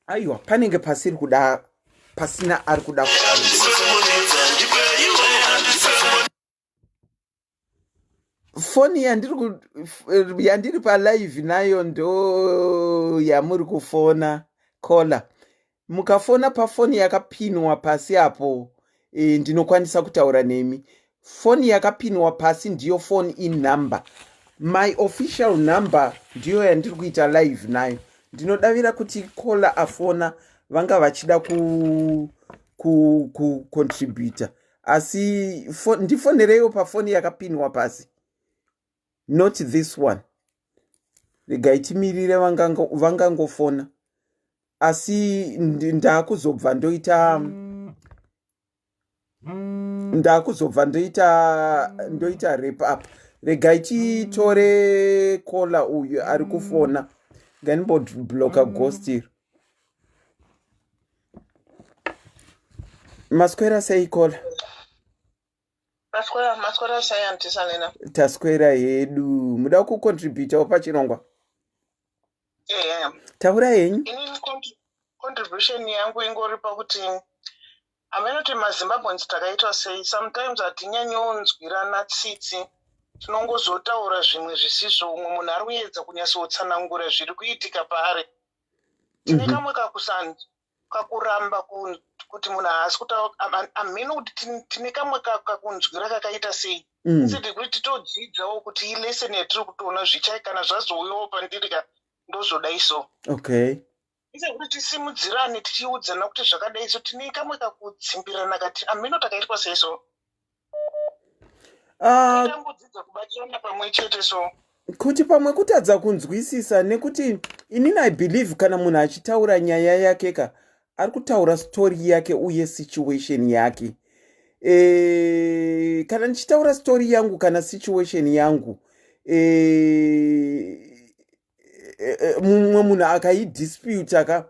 A: aiwa panenge pasiri kuda pasina ari kuda foni yandiri yandiri palive nayo ndo yamuri kufona kola mukafona pafoni yakapinwa pasi apo e, ndinokwanisa kutaura nemi foni yakapinwa pasi ndiyo phone in number my official number ndiyo yandiri kuita live nayo ndinodavira kuti kola afona vanga vachida ku kucontributa ku asi ndifonereiwo pafoni yakapinwa pasi not this one regai timirire vangangofona asi ndakuzobva ndoita ndakuzobva ndoita ndoita rap up regai titore kola uyu ari kufona nganimbobloka ghost iro maswera sei kola
G: Maswera, maswera sei auntie Salena?
A: Taswera hedu. Muda kucontributawo pachirongwa?
G: Yeah.
A: Taura henyu.
G: Inini contribution yangu ingori pakuti hameno kuti maZimbabweans takaitwa sei. Sometimes hatinyanyonzwirana tsitsi. Tinongozotaura zvimwe zvisizvo. Umwe munhu ari kuedza kunyatsotsanangura zviri kuitika paari. Tine kamwe kakusanzwa kakuramba kuti munhu haasi kutaura hameno kuti tine kamwe kakunzwira kakaita sei mm. instead yekuti titodzidzawo kuti ilesson yatiri kutoona zvichai kana zvazouyawo pandiri ka ndozodai so
A: okay
G: instead yekuti tisimudzirane tichiudzana kuti zvakadai so tine kamwe kakudzimbirana kati hameno takaitwa sei so
A: ah.
G: Tangodzidza kubatirana pamwe chete so
A: kuti pamwe kutadza kunzwisisa nekuti inini i believe kana munhu achitaura nyaya yake ka ari kutaura story yake uye situation yake e, kana ndichitaura story yangu kana situation yangu e, e, e mumwe munhu akaidisputa ka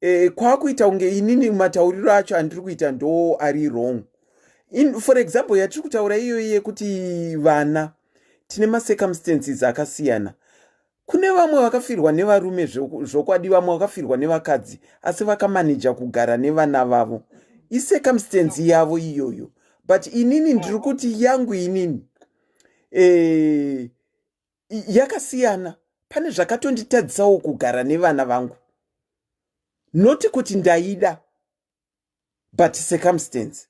A: e, kwakuita kunge inini matauriro acho andiri kuita ndo ari wrong In, for example yatiri kutaura iyoyi yekuti vana tine macircumstances akasiyana kune vamwe vakafirwa nevarume zvokwadi vamwe vakafirwa nevakadzi asi vakamaneja kugara nevana vavo icircumstance yavo iyoyo but inini ndiri kuti yangu inini e, yakasiyana pane zvakatonditadzisawo kugara nevana vangu noti kuti ndaida but circumstance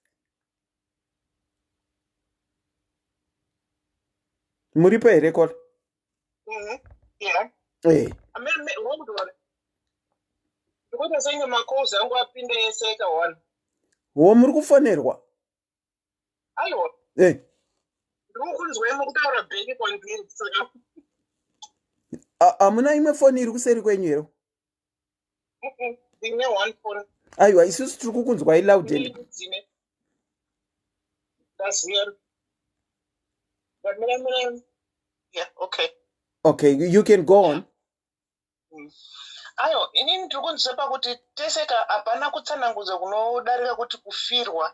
A: muripo here kola
G: mm-hmm. yeah.
A: hey. Eh. wo muri kufonerwa
G: aiwa
A: eh.
G: ndiri mukutaura bheki kwandiri saka
A: hamuna imwe foni iri kuseri kwenyu here
G: ndine one phone
A: aiwa isusu tiri kukunzwai loud and
G: yeah okay
A: okay you can go on
G: mm. ayo inini ndiri kunzwa pakuti tese ka hapana kutsanangudza kunodarika kuti kufirwa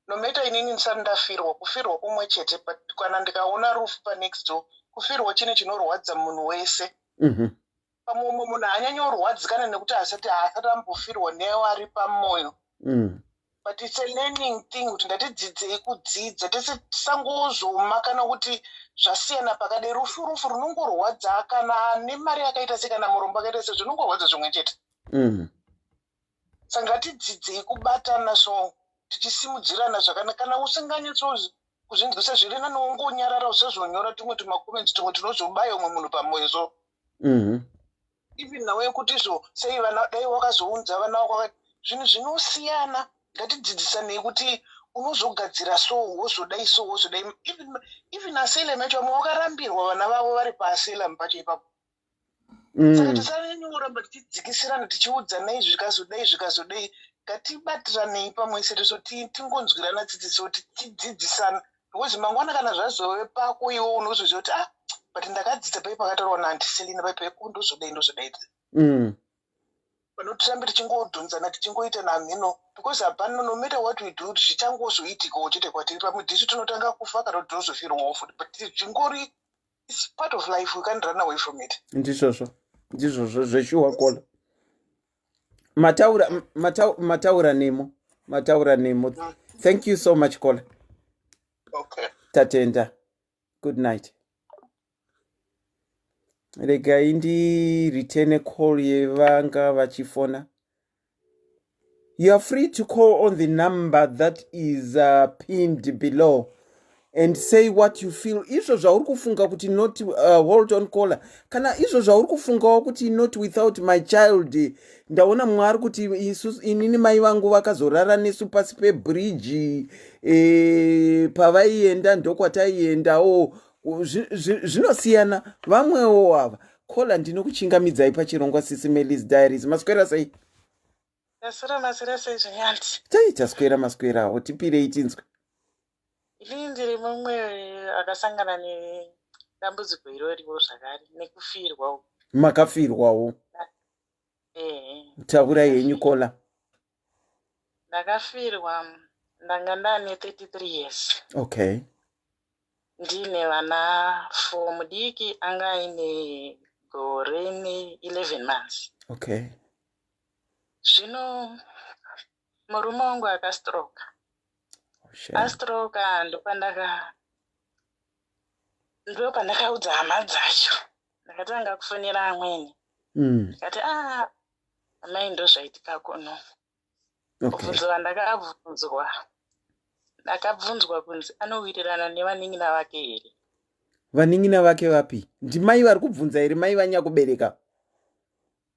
G: No matter inini ndisati ndafirwa, kufirwa kumwe chete, but kana ndikaona rufu panext door, kufirwa chinhu chinorwadza munhu wese. Pamwe umwe munhu haanyanyorwadzikana nekuti asati haasati ambofirwa neari pamwoyo. But it's a learning thing kuti ndatidzidzei kudzidza tese, tisangozoma kana kuti zvasiyana pakadai. Rufu rufu runongorwadza, kana nemari yakaita sei, kana murombo akaita sei, zvinongorwadza zvimwe chete. Saka ngatidzidzei kubatana, so tichisimudzirana zvakanaka. Kana usinganyatso kuzvinzwisa, zviri nani wongonyarara, usazonyora tumwe tumacomments, tumwe tinozobaya umwe munhu pamwoyo so. Even nawe yekuti izvo sei vana, dai wakazounza vana vako, zvinhu zvinosiyana. Ngatidzidzisanei kuti unozogadzira so, wozodai so, wozodai. Even asylum yacho, vamwe vakarambirwa vana vavo vari paasylum pacho ipapo. Saka tisanyanya tichidzikisirana, tichiudzanai zvikazodai, zvikazodai. Ngatibatiranei pamwe chete, so tingonzwirana tsitsi, so tichidzidzisana, because mangwana kana zvazove pako iwe, unozoziva kuti, ah, but ndakadzidza pai pakataurwa naAunty Selina pai pai, ndozodai, ndozodai. Panotirambe tichingodhonzana, tichingoita namhino, because hapana, no matter what we do, zvichangozoitikawo chete kwatiri. Pamwe ndisu tinotanga kufa kana kuti tinozofirwawo futi, but zvingori, it's part of life, we can't run away from it.
A: Ndizvozvo, ndizvozvo zveshuwa. Caller, mataura, mataura nemo, mataura nemo. Thank you so much, caller.
G: Okay.
A: Tatenda, good night. Regai ndireturne call yevanga vachifona. You are free to call on the number that is pinned below and say what you feel, izvo zvauri kufunga kuti not hold on, caller. Kana izvo zvauri kufungawo kuti not without my child. Ndaona mumwe ari kuti isu, inini mai vangu vakazorara nesu pasi pebhiriji, pavaienda ndokwataiendawo. Zvinosiyana. Vamwewo ava. Caller, ndinokuchingamidzai pachirongwa Sisi Melis Diaries. Maswera sei?
H: Maswera, maswera sei zvenyanti?
A: Taita swera, maswerawo. Tipirei tinzwe.
H: Inini ndiri mumwe akasangana nedambudziko iroriwo zvakare, nekufirwa.
A: Makafirwawo?
H: Ehe.
A: Taurai henyu, caller.
H: Ndakafirwa ndanga ndane 33 years. Ndine vana 4. Mudiki anga aine gore ne11 months. Zvino murume wangu akastroka.
A: Oh, shame.
H: Astroka, ndopandakaudza hama dzacho. Ndakatanga kufonera amweni. Ndikati, a amai, ndozvaitika kuno. Bvunzo vandakabvunzwa, ndakabvunzwa kunzi anowirirana nevanin'ina vake here?
A: Vanin'ina vake vapi? Ndimai vari kubvunza here, mai vanyakubereka?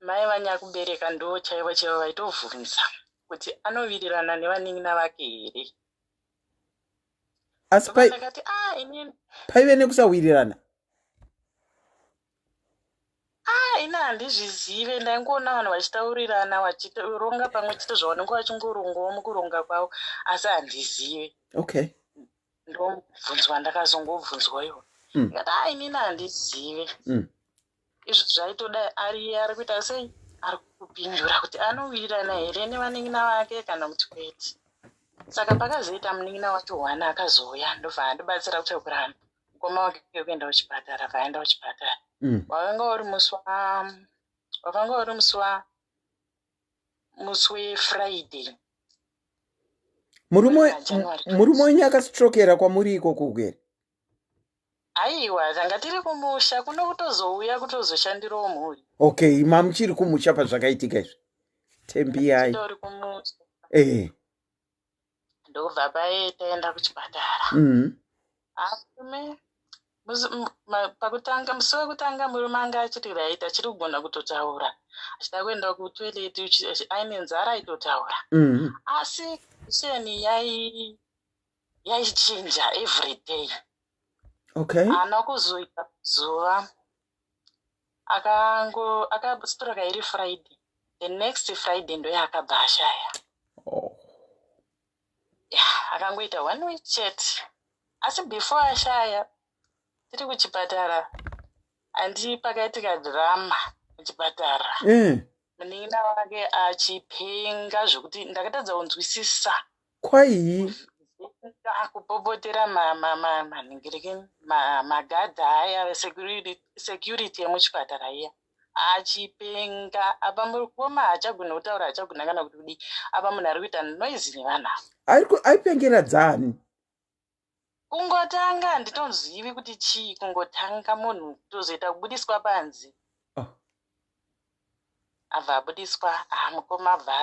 H: Mai vanyakubereka ndo chaivo chaivo vaitovhunza kuti anowirirana nevanin'ina vake here.
A: Asi
H: Ndakati, a inini
A: paive nekusawirirana?
H: A, ini handizvizive. Ndaingoona vanhu vachitaurirana, vachironga pamwe chete zvavanenge vachingorongawo mukuronga kwavo, asi handizive. Ndobvunzwa, ndakazongobvunzwa iwo. Ndikati, a, inini handizive. Izvi zvaitoda ari kuita sei, ari kupindura kuti anowirirana here nevanin'ina vake kana kuti kwete. Saka pakazoita munin'ina wacho one akazouya, ndobva andibatsira kutakura mukoma wake kuenda kuchipatara. Vaenda kuchipatara. Wakanga uri musi weFriday.
A: Murume
H: January.
A: Murume wenyu akastrokera kwamuri ikoko here?
H: Aiwa, tanga tiri kumusha kuno, kutozouya kutozoshandirawo mhuri.
A: Okay, mamuchiri kumusha pazvakaitika izvi, tembiyai.
H: Titori kumusha. Ndobva paye taenda kuchipatara. Arume pakutanga, musi wekutanga, murume anga achiri right, achiri kugona kutotaura, achida kuenda kutoilet, aine nzara aitotaura. Asi sheni yaichinja every day. Haana kuzoita zuva akango akastroka iri Friday, the next Friday ndoyaakabva ashaya.
A: Oh.
H: Yeah, akangoita one week chete. Asi before ashaya, tiri kuchipatara, handi pakaitika drama kuchipatara. Munin'ina wake achipenga zvekuti ndakatadza kunzwisisa.
A: Kwai?
H: Akupopotera manhingirikini magadha aya security yemuchipatara iya achipenga apa mukoma haachagona kutaura haachagona kana kuti kudii apa munhu ari kuita noise nevanhu
A: ava aipengera dzani
H: kungotanga handitozivi kuti chii kungotanga munhu tozoita kubudiswa panze oh. Abva abudiswa ah, mukoma abva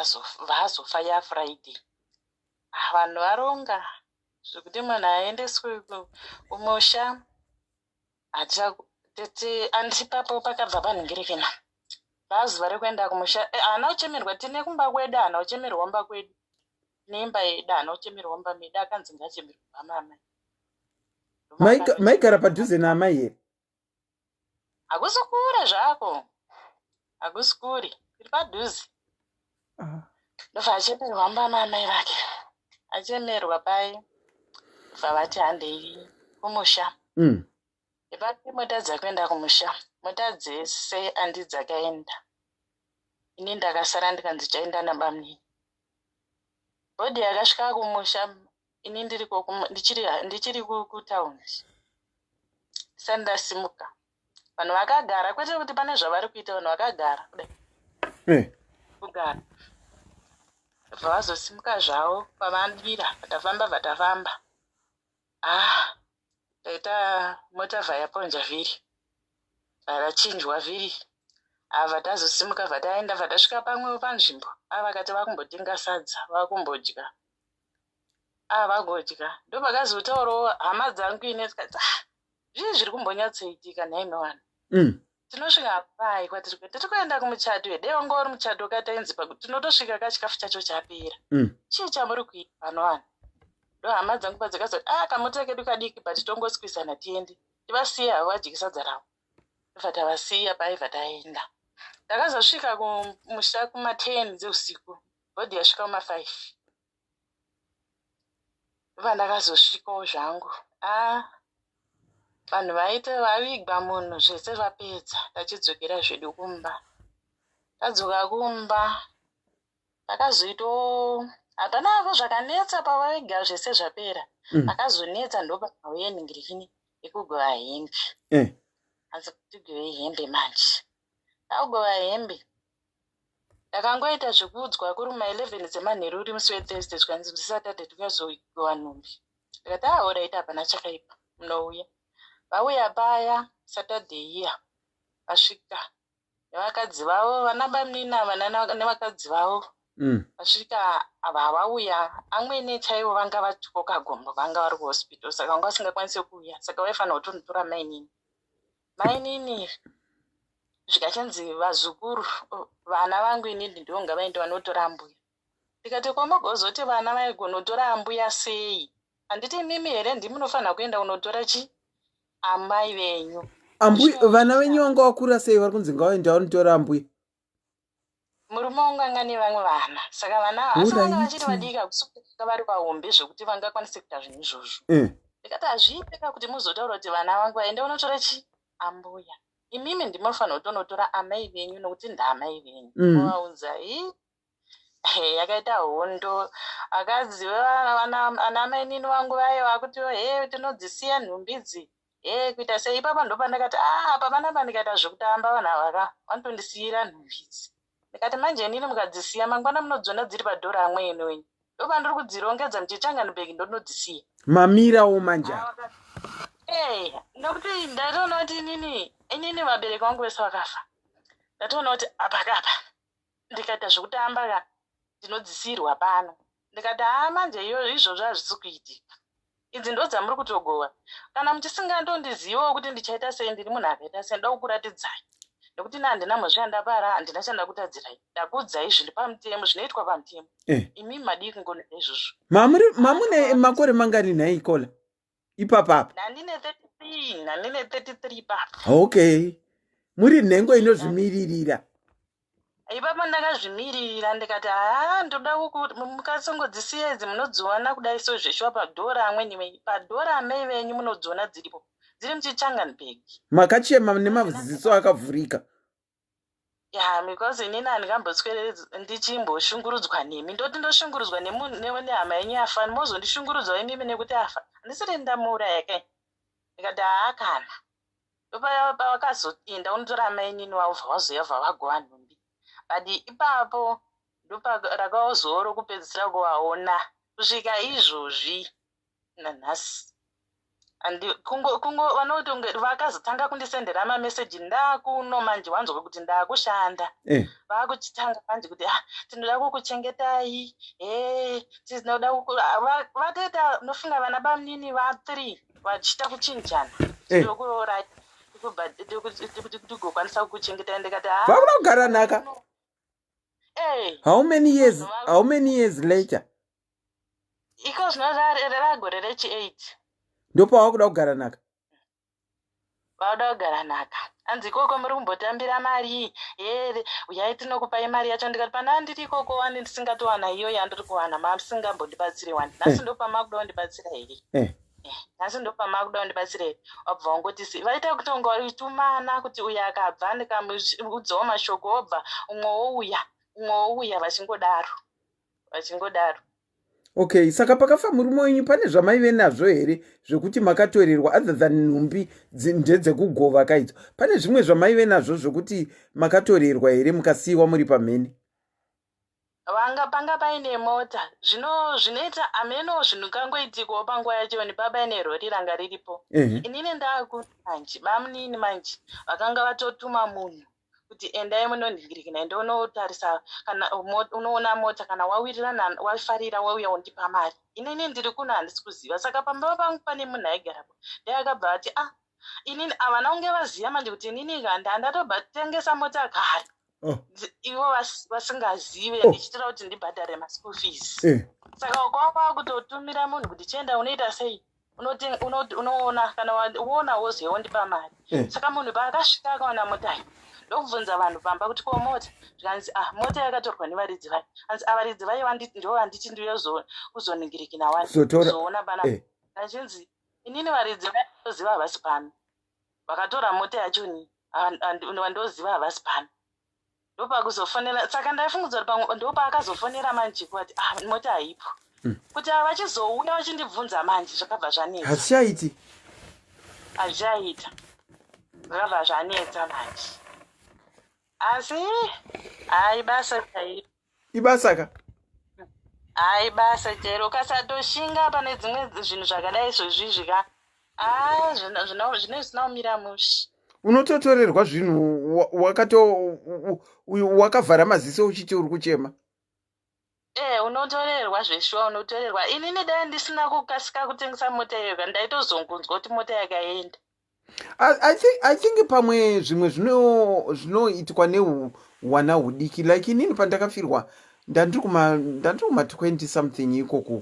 H: azofa yafriday ah, vanhu varonga zvekuti munhu aendeswe kumusha tete andipapo pakabva panhingirekena vazuva rekuenda kumusha eh, haana kuchemerwa tine kumba kwedu haana kuchemerwa kumba kwedu neimba yedu haana kuchemerwa kumba medu akanzi ngachemerwa pamamai
A: maigara padhuze naamai here
H: hakusi kure zvako hakusi kure iri padhuze ah. ndobva achemerwa mba naamai vake achemerwa pai bva vati handei kumusha mm. ipati mota dzakuenda kumusha mota dzese andi dzakaenda ini ndakasara ndikanzi chaenda nabamnini bhodhi yakasvika kumusha ini ndiriko ndichiri ndichiri kutaundi ndisati ndasimuka vanhu vakagara kwete kuti pane zvavari kuita vanhu vakagara kudai eh. kugara bva vazosimuka zvavo pavadira vatafamba vatafamba ah taita mota vhayaponja vhiri rachinjwa vhiri ava tazosimuka vataenda vatasvika pamwe panzvimbo avakati vakumbotenga sadza vakumbodya ah vagodya ndopakazotaurawo hama dzangu ine tikati ah zvii zviri kumbonyatsoitika nhaimi vanhu mm. tinosvika pai kwatiri kuenda tiri kuenda kumuchato here dai wanga uri muchato katainzi tinotosvika ka chikafu chacho chapera mm. chii chamuri kuita pano vanhu ndo hama dzangu padzakazoti ah kamota kedu kadiki but tongosquizana tiende tivasiye havo vadye sadza ravo ndobva tavasiya paibva taenda ndakazosvika kumusha kuma ten dzeusiku bhodhi yasvika kuma five Ndopandakazosvikawo zvangu ah vanhu vaita vavigwa munhu zvese vapedza tachidzokera zvedu kumba. Tadzoka kumba pakazoitawo hapana hapo zvakanetsa pavaviga zvese zvapera. Mm. Pakazonetsa ndopakauya nhingirini yekugova hembe. Eh. Hanzi tigove hembe manje. Takugova hembe Ndakangoita zvekuudzwa kuri kuma 11 dzemanheru uri musi weThursday zvikanzi musi Saturday tikazoigova nhumbi. Ndikati ah alright hapana chakaipa munouya. Vauya paya Saturday iya vasvika nevakadzi vavo vana bamunini ava nevakadzi vavo mm. vasvika ava vauya amwene chaivo vanga vatyoka gombo vanga vari kuhospital saka vanga vasingakwanise kuuya saka vaifanira kutonotora mainini mainini zvikachinzi vazukuru vana vangu inini ndivo ngavaende vanotora ambuya ndikati kwamagozoti vana vaigonotora ambuya sei handiti imimi here ndimunofanira kuenda kunotora chi amai venyu
A: ambuya vana venyu vanga vakura sei vari kunzi ngavaende vanotora ambuya
H: murume wangu anga nevamwe vana saka vana asi vanga vachiri vadiki hakusika vari vahombe zvekuti vangakwanise kuita zvinhu izvozvo eh. ndikati hazviite ka kuti muzotaura kuti vana vangu vaende vanotora chi ambuya imimi ndimofanira kutonotora amai venyu nokuti ndaamai venyu mm. movaudza i yakaita hondo akadzi ana mainini vangu vaye vakuti he tinodzisiya nhumbi idzi he kuita sei ipapa ndopandakati a ah, apa panapa ndikaita zvekutamba vanhu ava ka vanotondisiyira nhumbi idzi ndikati manje inini mukadzisiya mangwana munodziona dziri padhora amwene wenyu ndopandiri kudzirongedza muchichanganibhegi ndonodzisiya
A: mamirawo manje
H: eh, nokuti ndatoona kuti inini inini vabereki vangu vese vakafa ndatoona kuti apa kapa ndikaita zvekutamba ka ndinodzisiirwa pano ndikati haa manje iyo izvozvo hazvisi kuitika idzi ndo dzamuri kutogova kana muchisingandondizivawo kuti ndichaita sei ndiri munhu akaita sei ndoda kukuratidzai nekuti ini handina mhosva yandapara handina chandakutadzirai ndakuudzai zviri pamutemo zvinoitwa pamutemo eh. imi madii kungonoita izvozvo
A: mamune makore mangani nhai kola ipapapa
H: ndandine 33 ndandine 33 ipapo
A: okay muri nhengo inozvimiririra
H: ipapo ndakazvimiririra ndikati haa ndoda mukasongodzisiya idzi munodziona kudai so zveshuwa padhora amweni venyu padhora amai venyu munodziona dziripo dziri muchichanganbeg
A: makachema nemaziso akavhurika.
H: Ya, because inini handingamboswere ndichimboshungurudzwa nemi. Ndoti ndoshungurudzwa nehama yenyu yafa, mozondishungurudzawo imimi nekuti afa. Handisiri ndamuuraya kai. Ndikati haa kana. Ndopavakazoenda unotora amainini wavo bva vazouya bva vagova nhumbi. But ipapo ndoparakazowo rokupedzisira kuvaona kusvika izvozvi nanhasi. And kungo kungo vanotonge vakazotanga kundisendera mameseji ndakuno manje wanzwa kuti ndakushanda eh. Vakuchitanga manje kuti ah, tinoda kukuchengetai e tinoda ah, vatoita nofunga vana bamunini va3 vachiita kuchinjana eh. tinokurorai tigokwanisa kukuchengetai ndikati ah,
A: vakuda kugara nhaka eh. How many years, how many years later?
H: Iko zvino ragore rechi 8.
A: Ndopawakuda kugara nhaka?
H: Vauda kugara nhaka. Hanzi ikoko muri kumbotambira mari here, uyai tinokupai mari yacho. Ndikati pana ndiri ikoko wani ndisingatowana iyo yandiri kuwana, masingambondibatsire wani. Nhasi eh. ndopamakuda kundibatsira here? Eh. Eh, nhasi ndopamakuda kundibatsira here? Wabva wangoti si vaita kutonga varitumana kuti uyo akabva ndikamuudzawo mashoko obva umwe wouya umwe wouya vachingodaro vachingodaro.
A: Okay, saka pakafa murume wenyu pane zvamaive nazvo here zvekuti makatorerwa other than nhumbi ndedzekugova kaidzo? Pane zvimwe zvamaive nazvo zvekuti makatorerwa here mukasiyiwa muri pamhene?
H: Vanga panga paine mota zvino zvinoita ameno zvinhu kangoitikawo panguva yacho ni papaine rori ranga riripo. Inini ndaku manje bamunini manje vakanga vatotuma munhu kuti endai munonhingirikina ende unotarisa kana unoona mota kana wawirirana wafarira wauya wondipa mari. Inini ndiri kuno handisi kuziva, saka pamba pangu pane munhu aigarapo ndiye akabva ati ah inini havana kunge vaziva manje kuti inini ndatobva mota kare. Oh. Ivo vasingazive oh. Ndichiitira kuti ndibhadhare maschool fees eh. Saka kwava kutotumira munhu kuti chienda unoita sei unoona kana uona woziva wondipa mari eh. Saka munhu paakasvika akaona mota iyi ndokubvunza vanhu pamba kuti ko mota, zvikanzi ah mota yakatorwa nevaridzi vayo. Anzi avaridzi ah, vayo ndo vanditi ndiyo kuzoningirikina wani kuzoona pana eh. Achinzi inini varidzi vayoziva havasi pano, vakatora mota yacho ni vandoziva havasi pano. Ndopakuzofonera, saka ndaifungudza kuti pamwe ndopaakazofonera manje kuti ah mota haipo mm. Kuti ava vachizouya vachindibvunza manje zvakabva zvanetsa.
A: Hazvichaiti,
H: hazvichaita, zvakabva zvanetsa manje. Asi hai basa chairo.
A: Ibasa ka?
H: Hai basa chairo, ukasatoshinga pane dzimwe zvinhu zvakadai izvozvizvi ka, ah zvinenge zvisina kumira mushe.
A: Unototorerwa zvinhu wakato wakavhara maziso uchiti uri kuchema.
H: Eh, unotorerwa zveshuwa, unotorerwa. Inini dai ndisina kukasika kutengesa mota iyoyo ndaitozongonzwa kuti mota yakaenda.
A: I, think, I think pamwe zvimwe zvinoitwa nehwana hudiki like inini pandakafirwa ndandiri kuma ndandiri kuma 20 something ikoko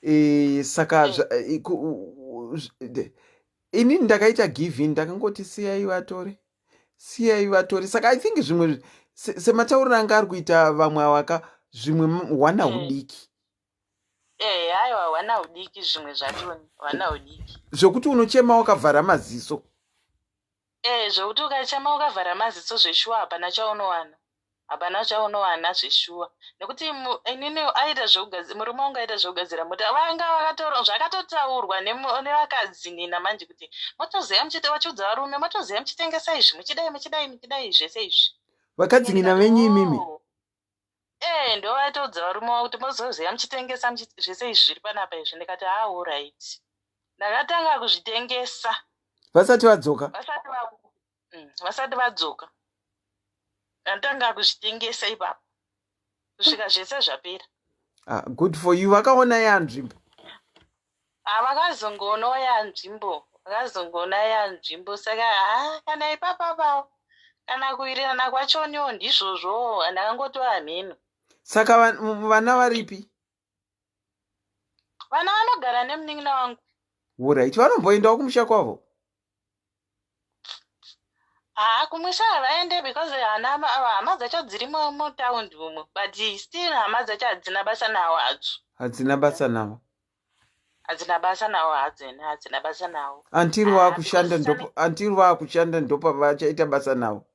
A: e, saka mm. E, inini ndakaita give in, ndakangoti siyai vatore, siyai vatore. Saka I think zvimwe sematauriro anga ari kuita vamwe avaka zvimwe hwana mm. hudiki.
H: Eh, aiwa hwana hudiki zvimwe zvacho hwana hudiki.
A: Zvokuti unochema wakavhara maziso.
H: Eh, zvokuti ukachema ukavhara maziso zveshuwa hapana chaunowana. Hapana chaunowana zveshuwa. Nekuti inini aita zvekugadzira murume wangu aita zvekugadzira mota vanga vakatoro zvakatotaurwa nevakadzi nina manje kuti motoziva muchite vachiudza varume motoziva muchitengesa izvi muchidai muchidai muchidai zvese izvi.
A: Vakadzi nina venyu imimi?
H: Oh. Eh, ndovaitoudza varume vavo kuti mozoziva muchitengesa zvese izvi zviri panapa izvi. Ndikati haa alright. Ndakatanga kuzvitengesa.
A: Vasati vadzoka?
H: Vasati va vasati vadzoka. Ndatanga kuzvitengesa ipapo kusvika zvese zvapera.
A: Ah, good for you. Vakaona yanzvimbo?
H: Ah, vakazongoona yanzvimbo, vakazongoona yanzvimbo. Saka ha kana ipapapawo kana kuwirirana kwachoniwo ndizvozvo, ndakangotora mheno.
A: Saka vana varipi?
H: Vana vanogara nemunin'ina wangu.
A: Alright, vanomboendawo kumusha kwavo?
H: Haa kumusha havaende because hana hama dzacho dziri mutaundi umo, but still hama dzacho hadzina basa nawo hadzo.
A: Hadzina basa navo.
H: Hadzina basa nawo hadzina hadzina basa nawo.
A: Until vakushanda ndopa until vakushanda ndopa vachaita basa navo.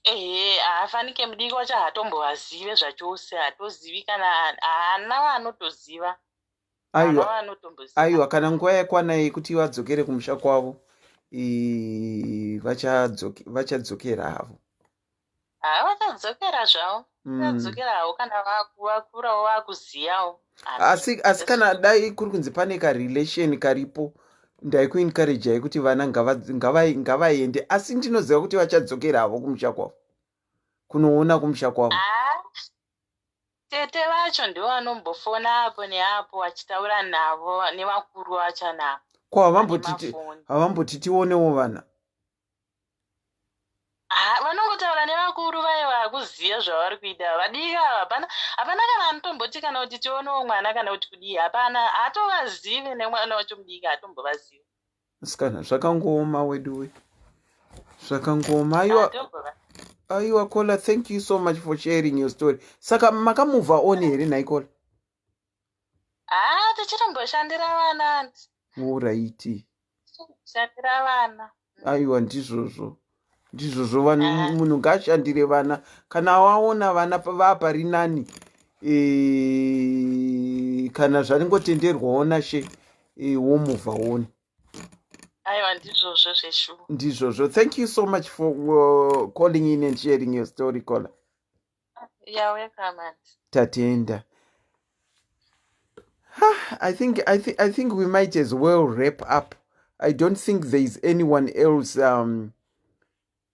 H: Ehe, haafanike mudiki wacho haatombovazive zvachose, hatozivi kana haana vaanotoziva.
A: Aiwa, aiwa, kana nguva yakwana yekuti vadzokere kumusha kwavo, vachadzokera havo.
H: Ha, vachadzokera zvavo. Vachadzokera havo kana vakurawo, vakuziyawo.
A: Asi kana dai kuri kunzi pane karelation karipo, ndaikuencouragei kuti vana ngavaende, asi ndinoziva kuti vachadzokera havo kumusha kwavo, kunoona kumusha kwavo.
H: Tete vacho ndivo vanombofona apo neapo vachitaura navo nevakuru vacho navo.
A: Ko havamboti tionewo vana?
H: Ha, vanongotaura nevakuru vaye vakuziva zvavari kuita. Vadiki ava hapana, hapana kana anotomboti kana kuti tionewo mwana kana kuti kudii, hapana. Haatovazive nemwana wacho mudiki, haatombovazivi.
A: Sikana, zvakangooma weduwe, zvakangooma. Aiwa.
H: Haatombova.
A: Aiwa, Kola, thank you so much for sharing your story. Saka makamove on here nhai, Kola?
H: Ha, tichitomboshandira vana, aunty.
A: Alright.
H: Shandira vana.
A: Aiwa, ndizvozvo, ndizvozvo. Vanhu, munhu ngaashandire vana. Kana waona vana vapari nani, kana zvaringotenderwawo nashe, womove on.
H: Aiwa, ndizvozvo zveshuwa.
A: Ndizvozvo. Thank you so much for calling in and sharing your story, Kola.
H: You're welcome, aunty.
A: Tatenda. I think we might as well wrap up. I don't think there is anyone else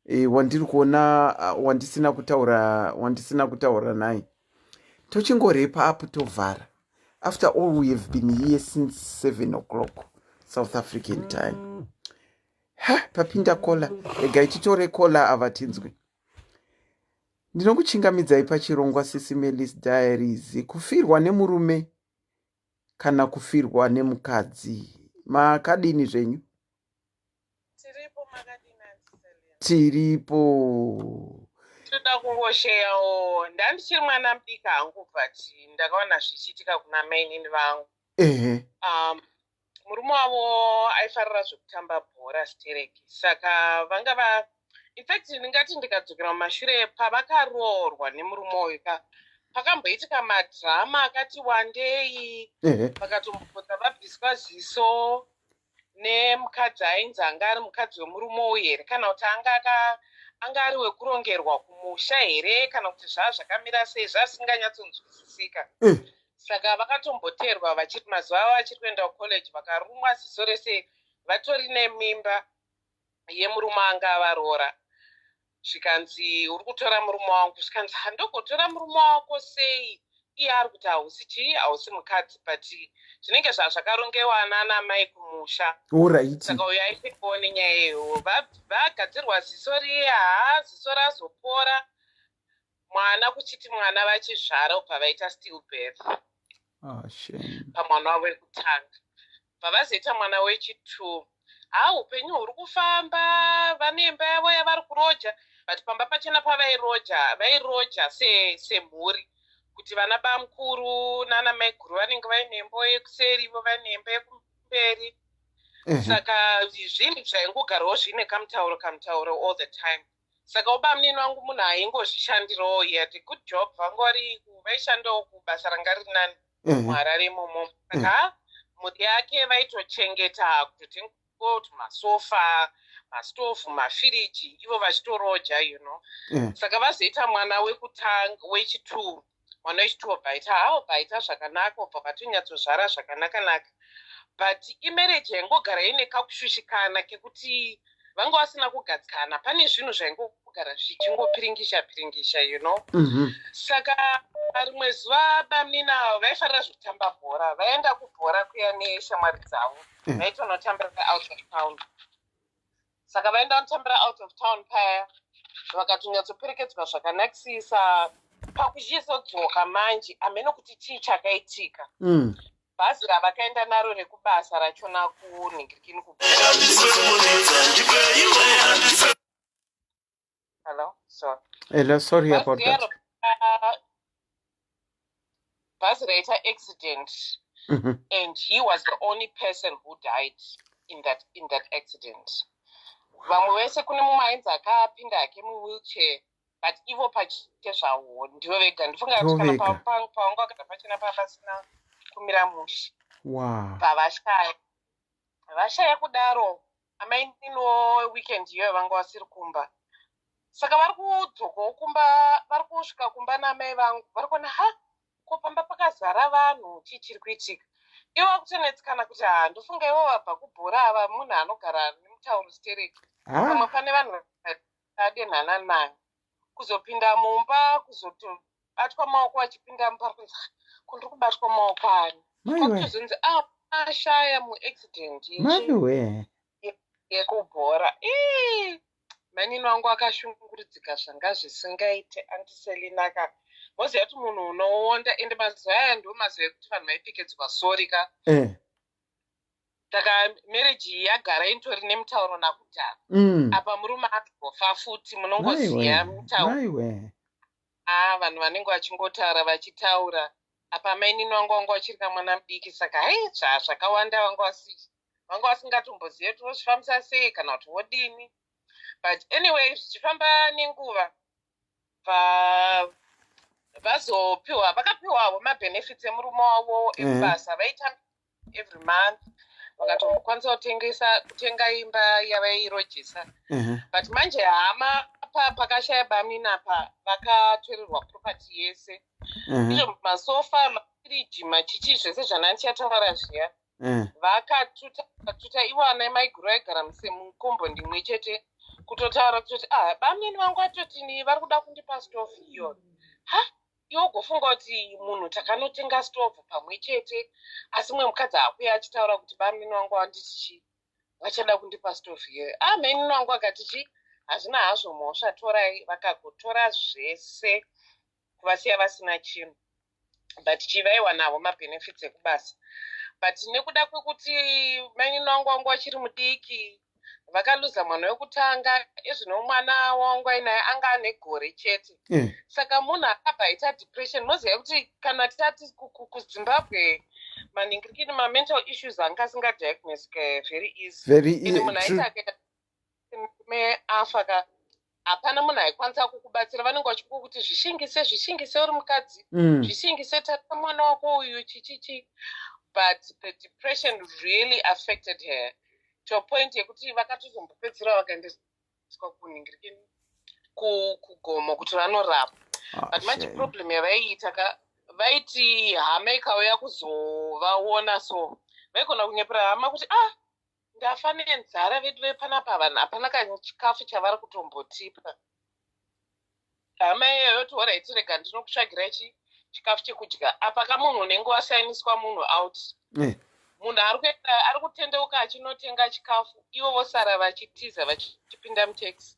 A: wandiri kuona wandisina kutaura naye. Tochingowrap up, tovhara. After all, we have been here since 7 o'clock South African time. Ha, papinda caller. Regai titore caller ava tinzwe. Ndinokuchingamidzai pachirongwa Sisi Melis Diaries. Kufirwa nemurume kana kufirwa nemukadzi, makadini zvenyu?
I: Tiripo, makadini, Aunty Selina?
A: Tiripo.
I: Toda kungosheyawo. Ndandichiri mwana mudiki hangu, but ndakaona zvichiitika kuna mainini vangu. Murume wavo aifarira zvekutamba bhora stereki, saka vanga va, in fact, ndingati ndikadzokera mumashure, pavakaroorwa nemurume uyu ka, pakamboitika madhirama akati wandei. Vakatombopota vabviswa ziso nemukadzi ainzi anga ari mukadzi wemurume uyu here, kana kuti anga ari wekurongerwa kumusha here, kana kuti zvaa zvakamira sei, zvazvisinganyatsonzwisisika. Saka vakatomboteerwa vachiri mazuva avo vachiri kuenda kucollege, vakarumwa ziso rese vatori nemimba yemurume anga avaroora. Zvikanzi, "Uri kutora murume wangu." Zvikanzi, "Handogotora murume wako sei?" Iye ari kuti, "Hausi chii, hausi mukadzi," but zvinenge zvazvakarongewa nana mai kumusha. Saka uyo aifikawo nenyaya iyoyo. Vagadzirwa ziso riya, haa, ziso razopora. Mwana, kuchiti mwana vachizvara, ubva vaita still birth.
A: Ah, shame.
I: Pamwana wavo wekutanga. Bva vazoita mwana wechitwo. Ha, upenyu huri kufamba, vane imba yavo yavari kuroja, but pamba pachena pavairoja, vairoja semhuri, kuti vana bamukuru nana maiguru vanenge vaine imba yekuseri, ivo vaine imba yekumberi. Saka zvinhu zvaingogarawo zviine kamutauro kamutauro all the time. Saka ubamunini wangu munhu aingozvishandirawo. He had a good job, vanga vari vaishandawo kubasa ranga riri nani muHarare imomo. Saka ha, mhuri yake vaitochengeta, kutotenga masofa, mastovhu, mafiriji, ivo vachitoroja. Saka vazoita mwana wekutanga, wechitwo. Mwana wechitwo bvaita hawo, bvaita zvakanaka, ubva vatonyatsozvara zvakanaka-naka, but imarriage yaingogara ine kakushushikana kekuti vanga vasina kugadzikana pane zvinhu, zvaingogara zvichingopiringisha piringisha. Saka rimwe zuva bamunini avo vaifarira zvekutamba bhora, vaenda kubhora kuya neshamwari dzavo. Vaitonotambira out of town. Saka vaenda kunotambira out of town paya, vakatonyatsoperekedzwa zvakanakisisa. Pakuchizodzoka manje, hameno kuti chii chakaitika. Bhazi ravakaenda naro rekubasa rachona kunhingirikini ku, hello, sorry.
A: Hello, sorry
I: Bhazi
A: about that.
I: Bhazi raita accident and he was the only person who died in that accident. Vamwe vese, kune mumwe ainzi akapinda hake muwheelchair. But ivo pache zvavo ndivo vega, ndifunga kuti kana pavanga vagara pachena paa pasina kumira mushe. Pavashaya vashaya kudaro, amaininiwo weekend iyoyo vanga vasiri kumba, saka vari kudzokawo kumba, vari kusvika kumba naamai vangu, vari kuona, ha, ko pamba pakazara vanhu, chii chiri kuitika? Ivo vakutonetsekana kuti, ha, ndofunga ivo vabva kubhora ava, munhu anogara nemutauro stereki, pamwe pane vanhu vadenhana nayo. Kuzopinda mumba, kuzotobatwa maoko vachipinda mumba, kunzi, ko ndiri kubatwa maoko ani? Kwakutozonzi a ashaya muaccident yekubhora. Manini wangu akashungurudzika zvanga zvisingaite. Auntie Selina ka, moziva kuti munhu unoonda, ende mazuva aya ndo mazuva ekuti vanhu vaipfekedzwa sori ka. Saka marriage iyi yagara initori nemutauro nakudhara. Apa murume azofa futi, munongoziva mutauro. A, vanhu vanenge vachingotaura, vachitaura. Apa mainini vangu vachiri kamwana mudiki, saka hai, zvakawanda vanga vasingatombozive kuti vozvifambisa sei kana kuti vodini. But anyway, zvichifamba nenguva, vazopiwa, vakapiwawo mabenefits emurume wavo ekubasa, vaita every month, vakatombokwanisa kutengesa, kutenga imba yavairojesa. But manje hama pakashaya bamina pa, vakatorerwa property yese. Izvo masofa, mafiriji, machichi, zvese zvanandichataura zviya, vakatuta tuta. Ivo ana maiguru vaigara mukomboni imwe chete, kutotaura kutoti, ah, bamnini vangu atotini vari kuda kundipa stovhu iyoyo. Ha, iwe ugofunga kuti munhu takanotenga stovhu pamwe chete, asi mumwe mukadzi akuya achitaura kuti bamnini vangu vanditi chii, vachada kundipa stovhu iyoyo. Ah, mainini vangu akati chi, hazvina hazvo mhosva, torai. Vakagotora zvese, kuvasiya vasina chinhu, but chivaiwanavo mabenefits ekubasa. But nekuda kwekuti mainini vangu vachiri mudiki, vakaluza mwana wekutanga, ezvino mwana wangu ainaye anga ane gore chete. Saka munhu akabva aita depression. Moziva kuti kana tati kuZimbabwe maningirikini, mamental issues anga asingadiagnosike very easy.
A: Very.
I: Ende munhu aiti akaita murume afa ka, hapana munhu aikwanisa kukubatsira. Vanenge vachikukuti zvishingise, zvishingise, uri mukadzi, zvishingise, tata mwana wako uyu, chichichi. But the depression really affected her to a point yekuti vakatozombopedzisira vakaendeswa kuningirikini, kugomo kuti vanorapwa.
A: Ah,
I: But manje
A: shame.
I: problem yavaiita ka, vaiti hama ikauya kuzovaona, so vaigona kunyepera hama kuti, ah, ndafa nenzara, vedu vepanapa vanhu hapana kachikafu chavari kutombotipa. Hama iyoyo yoti, alright, rega ndinokutsvagirai chikafu chekudya. Apa kamunhu unenge wasainiswa munhu out. Munhu ari kuenda, ari kutendeuka achinotenga chikafu, ivo vosara vachitiza, vachipinda mutaxi,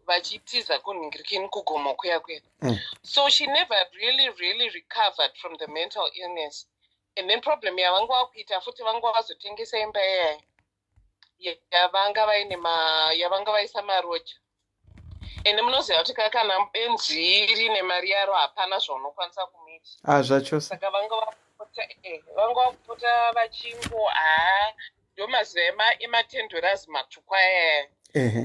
I: vachitiza kunhingirikini, kugomo kuya kuya. So she never really really recovered from the mental illness. And then problem yavanga vakuita futi, vanga vazotengesa imba iyaya yavanga vaine yavanga vaisa maroja. Ende munoziva kuti kana benzi rine mari yaro, hapana zvaunokwanisa kumuita.
A: Ah, zvachose.
I: Saka vanga vakupota vachingo, haa, ndo mazuva ema10 dollars matsvuku ayaya.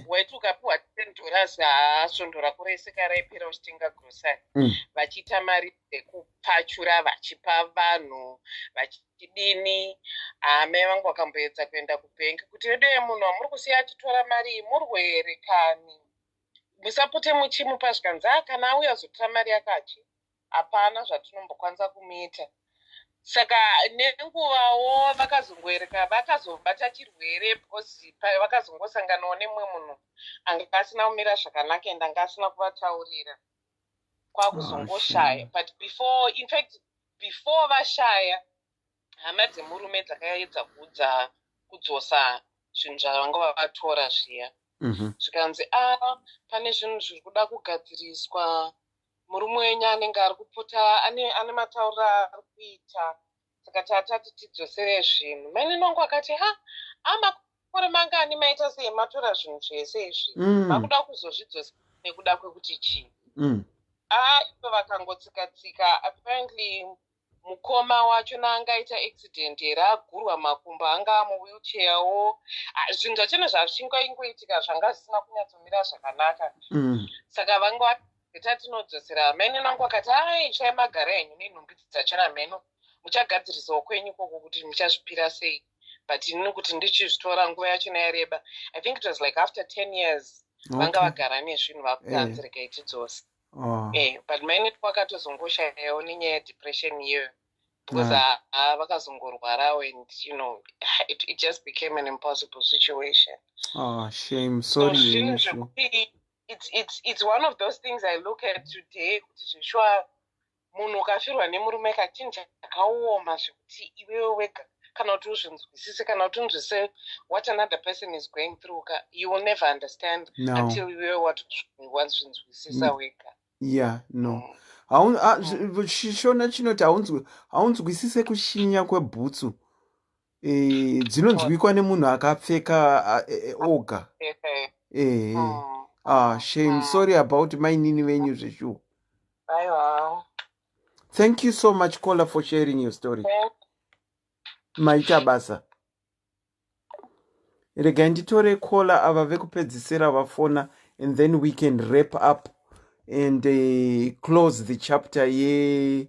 I: Waiti ukapiwa $10, haa, svondo rako rese karaipera uchitenga grocery. Vachiita mari dzekupfachura, vachipa vanhu, vachidini. Amai vangu vakamboedza kuenda kubhengi kuti, vedu, munhu wamuri kusiya achitora mari iyi murwere kani, musapote muchimupa. Zvikanzi, a, kana auya azotora mari yake achi, hapana zvatinombokwanisa kumuita. Saka nenguvawo vakazongoereka vakazobata chirwere, because vakazongosanganawo nemumwe munhu anga asina kumira zvakanaka ende anga asina kuvataurira, kwakuzongoshaya.
A: Oh,
I: but before, in fact before vashaya, hama dzemurume dzakaedza kudza kudzosa zvinhu zvavanga vatora zviya. Zvikanzi, a, pane zvinhu zviri kuda kugadziriswa, murume wenyu anenge ari kupota ane matauriro aari kuita, saka tatati tidzosere zvinhu. Mainini wangu akati, ha, amakore mangani maita sei matora zvinhu zvese izvi? Makuda kuzozvidzosa nekuda kwekuti chii? A, ivo vakangotsika-tsika. Apparently mukoma wacho naangaita accident here, agurwa makumbo, anga muwheelchairwo. Ah, zvinhu zvachona zvazvingaingoitika zvanga zvisina kunyatsomira zvakanaka. Saka vanga Tatinodzosera mainini vangu vakati ai chai magara henyu nenhumbi dzachona mheno muchagadzirisawo kwenyu ikoko kuti muchazvipira sei but inini kuti ndichizvitora nguva yachona yareba i think it was like after 10 years vanga vagara nezvinhu vakutanzi eh. regai tidzose oh. eh, but mainini vakatozongoshayawo nenyaya yedepression iyoyo because ah. ah, vakazongorwarawo and you know it, it just became an impossible situation
A: oh, shame sorry so,
I: zvinhu zvekuti it's, it's, it's one of those things i look at today kuti zveshuwa munhu ukafirwa nemurume ka chinhu chakaoma zvekuti iwewe wega kana kuti uzvinzwisise kana kuti unzwise what another person is going through ka you will never understand no. until iwewe wazvinzwisisa mm. wega
A: yeah no mm. ah, shona chinoti haunzwisise kushinya kwebhutsu e, dzinonzwikwa nemunhu akapfeka e, e, oga ehe mm. ah, shame mm. sorry about mainini venyu zveshuwa thank you so much caller for sharing your story maita basa regai nditore caller ava vekupedzisira vafona and then we can wrap up and uh, close the chapter ye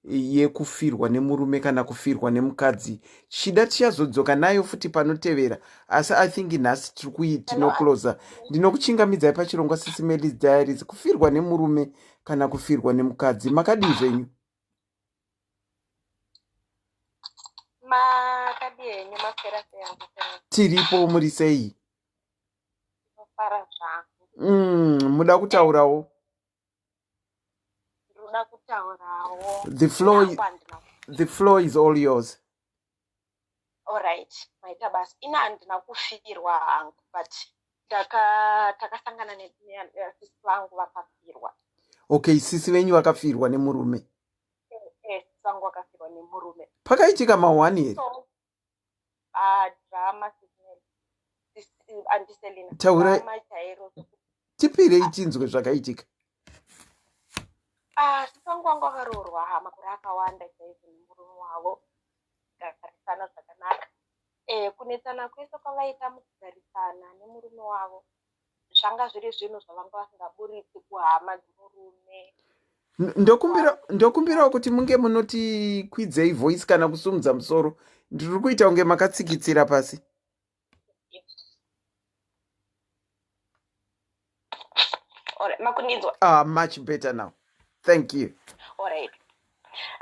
A: yekufirwa nemurume kana kufirwa nemukadzi chida tichazodzoka nayo futi panotevera asi i think nhasi tiri tinoclosa ndinokuchingamidzai pachirongwa sisi melis diaries kufirwa nemurume kana kufirwa nemukadzi makadii zvenyu
J: Makadii henyu maswera sei amaswera?
A: Tiripo muri sei?
J: Ndinofara zvangu.
A: Mm, muda kutaurawo?
J: Ndinoda kutaurawo.
A: The floor, the floor is all yours.
J: Alright, maita basa. Ini handina kufirwa hangu but ndaka takasangana nesisi vangu vakafirwa.
A: Okay, sisi venyu vakafirwa nemurume.
J: Eh, sisi vangu vakafirwa nemurume.
A: Pakaitika mahwani here?
J: So, ah, drama sisi Auntie Selina.
A: Taura.
J: Drama chairo.
A: Tipirei tinzwe zvakaitika.
J: Ah, sisi vangu vanga vakaroorwa makore akawanda chaizvo nemurume wavo. Garisana zvakanaka. Eh, kunetsana kwese kwavaita mukugarisana nemurume wavo zvanga zviri zvinhu zvavanga vasingaburitsi kuhama dzemurume.
A: Ndokumbira ndokumbirawo kuti munge munoti kwidzei voice kana kusumudza musoro. Ndiri kuita kunge makatsikitsira pasi.
J: Alright, makundinzwa?
A: Ah, much better now. Thank you.
J: Alright.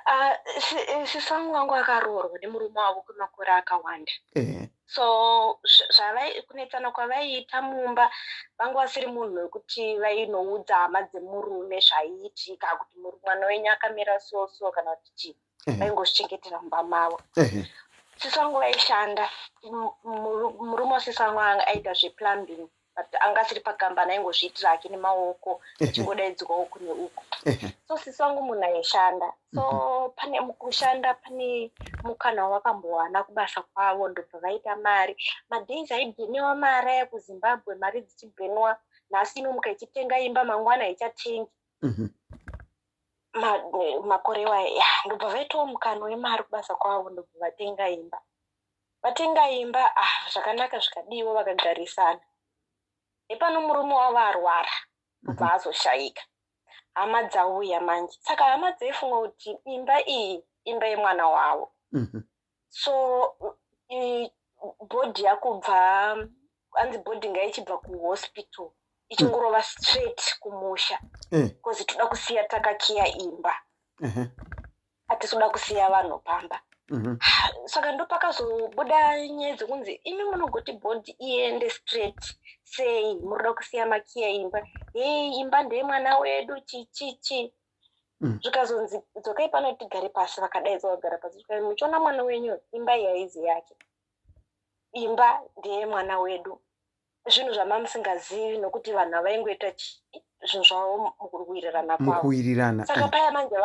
J: Uh, sisi vangu vangu vakaroorwa nemurume wavo kwemakore akawanda.
A: Eh.
J: So zvavai kunetsana kwavaiita mumba vanga vasiri munhu wekuti vainoudza hama dzemurume zvaiitika kuti mwana wenyu akamira so so kana kuti chii. Vaingozvichengetera mumba mavo. Sisi vangu vaishanda murume wasisi vangu anga aita zveplumbing but anga asiri pakambani aingozviitira hake nemaoko achingodaidzwa uku neuku so sisi vangu munhu aishanda so mhm. pane mukushanda pane mukana wakambowana kubasa kwavo ndobva vaita mari madays aibhenewa mari aya kuzimbabwe mari dzichibhenwa nhasi inomuka ichitenga imba mangwana haichatengi mhm. makore iwayo ya ndobva vaitawo mukana wemari kubasa kwavo ndobva vatenga imba vatenga imba ah zvakanaka zvikadiwa vakagarisana hepano murume wavo arwara ndobva mhm. azoshaika hama dzauya manje saka hama dzaifunga kuti imba iyi imba yemwana wavo
A: mhm.
J: so bhodhi yakubva anzi bhodhi ngaichibva kuhospital ichingorova mm. straight kumusha because eh. toda kusiya takakiya imba hatisi kuda kusiya vanhu pamba
A: mhm.
J: saka ndopakazobuda nyaya dzekunzi imi munogoti bhodhi iende straight sei murikuda kusiya makiya imba hei imba ndeyemwana wedu chichichi mm. zvikazonzi dzokai pano tigare pasi vakadaidzwa vagara pasi zvikanzi muchiona mwana wenyu imba iyi haizi yake imba ndeyemwana wedu zvinhu zvamamusingazivi nokuti vanhu havaingoita zvinhu zvavo mukuwirirana
A: kwavo
J: saka eh. paya manje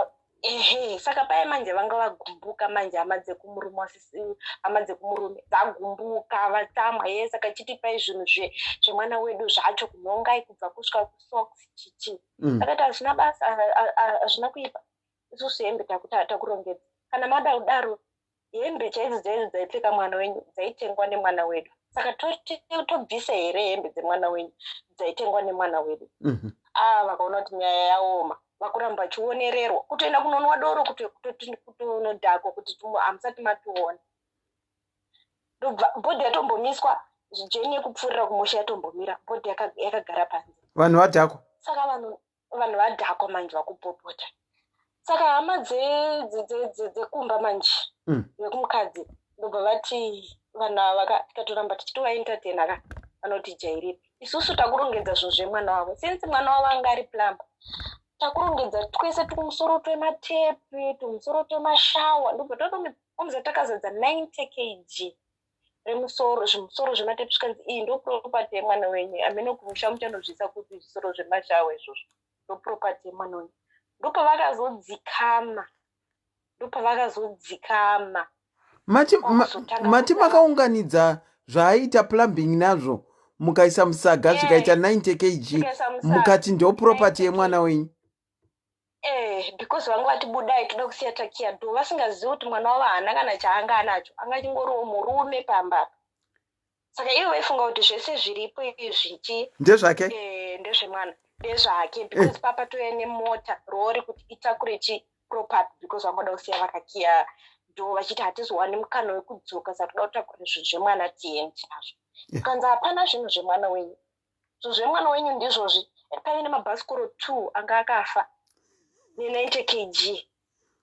J: ehe saka paya manje vanga vagumbuka manje hama dzekumurume hama dzekumurume dzagumbuka vatsamwa ye saka chitipai zvinhu zvemwana wedu zvacho kunhongai kubva kusvika kusocks chichi mm. akati hazvina basa hazvina kuipa isusu hembe takurongedza kana mada kudaro hembe chaidzo dzaidzo dzaipfeka mwana wenyu dzaitengwa nemwana wedu saka tobvisa here hembe dzemwana wenyu dzaitengwa nemwana wedu
A: mm -hmm.
J: Ah, vakaona kuti nyaya yaoma, vakuramba vachionererwa kutoenda kunonwa doro, kutonodhakwa kuti hamusati mationa. Ndobva bhodhi yatombomiswa, jeni yekupfuurira kumusha yatombomira, bhodhi yakagara panze,
A: vanhu vadhakwa.
J: Saka vanhu vadhakwa manje vakupopota. Saka hama dzekumba manje vekumukadzi ndobva vati vanhu ava tikatoramba tichitovaentertaina ka, vanotijairira. Isusu takurongedza zvinhu zvemwana wavo, since mwana wavo anga ari plumber, takurongedza twese tumusoro twematepi, tumusoro twemashawa, ndobva tatomuza takazadza 90 kg remusoro, zvimusoro zvematepi. Zvikanzi iyi ndo property yemwana wenyu, amene kumusha muchanozviisa kupi zvisoro zvemashawa izvozvo, ndo property yemwana wenyu. Ndopavakazodzikama, ndopavakazodzikama.
A: Mati mati makaunganidza zvaaita plumbing nazvo, mukaisa musaga, zvikaita 90 kg, mukati ndo property yemwana wenyu.
J: Because vanga vati budai, toda kusiya takiya do, vasingazivi kuti mwana wavo haana kana chaanga anacho, anga chingoriwo murume pamba. Saka ivo vaifunga kuti zvese zviripo izvi chi
A: Ndezvake.
J: Ndezvemwana, ndezvake, because papa touya nemota rori kuti itakure chi property, because vangoda kusiya vakakiya do, vachiti hatizowani mukana wekudzoka, saka toda kutakura zvinhu zvemwana tiende nazvo. Kanzi hapana zvinhu zvemwana wenyu, zvinhu zvemwana wenyu ndizvozvi. Paive nemabhasikoro 2 anga akafa ne90 kg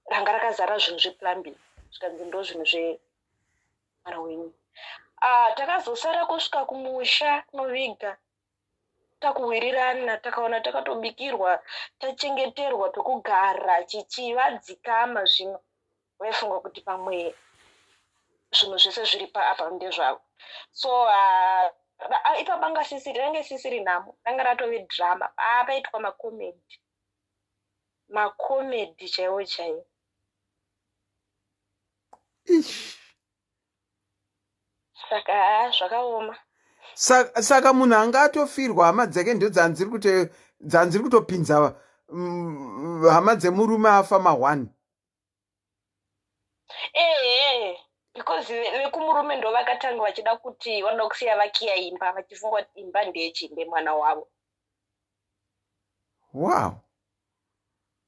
J: ranga rakazara zvinhu zveplumbing, zvikanzi ndo zvinhu zvemwana wenyu. Ah, takazosara kusvika kumusha kunoviga takuwirirana, takaona takatobikirwa, tachengeterwa pekugara, chichivadzikama. Zvino vaifunga kuti pamwe zvinhu zvese zviri paapa ndezvavo. So ipapo anga sisiri, range sisiri nhamo, ranga ratove drama. Paitwa macomedy, macomedy chaiwo chaiwo.
A: Ish.
J: Saka haa, zvakaoma.
A: Saka munhu anga atofirwa, hama dzake ndo dzanziri kutopinza hama dzemurume afa ma1.
J: Ehe, because vekumurume ndo vakatanga vachida kuti vanoda kusiya vakiya imba, vachifunga kuti imba ndeyechimbe mwana wavo.
A: Wow,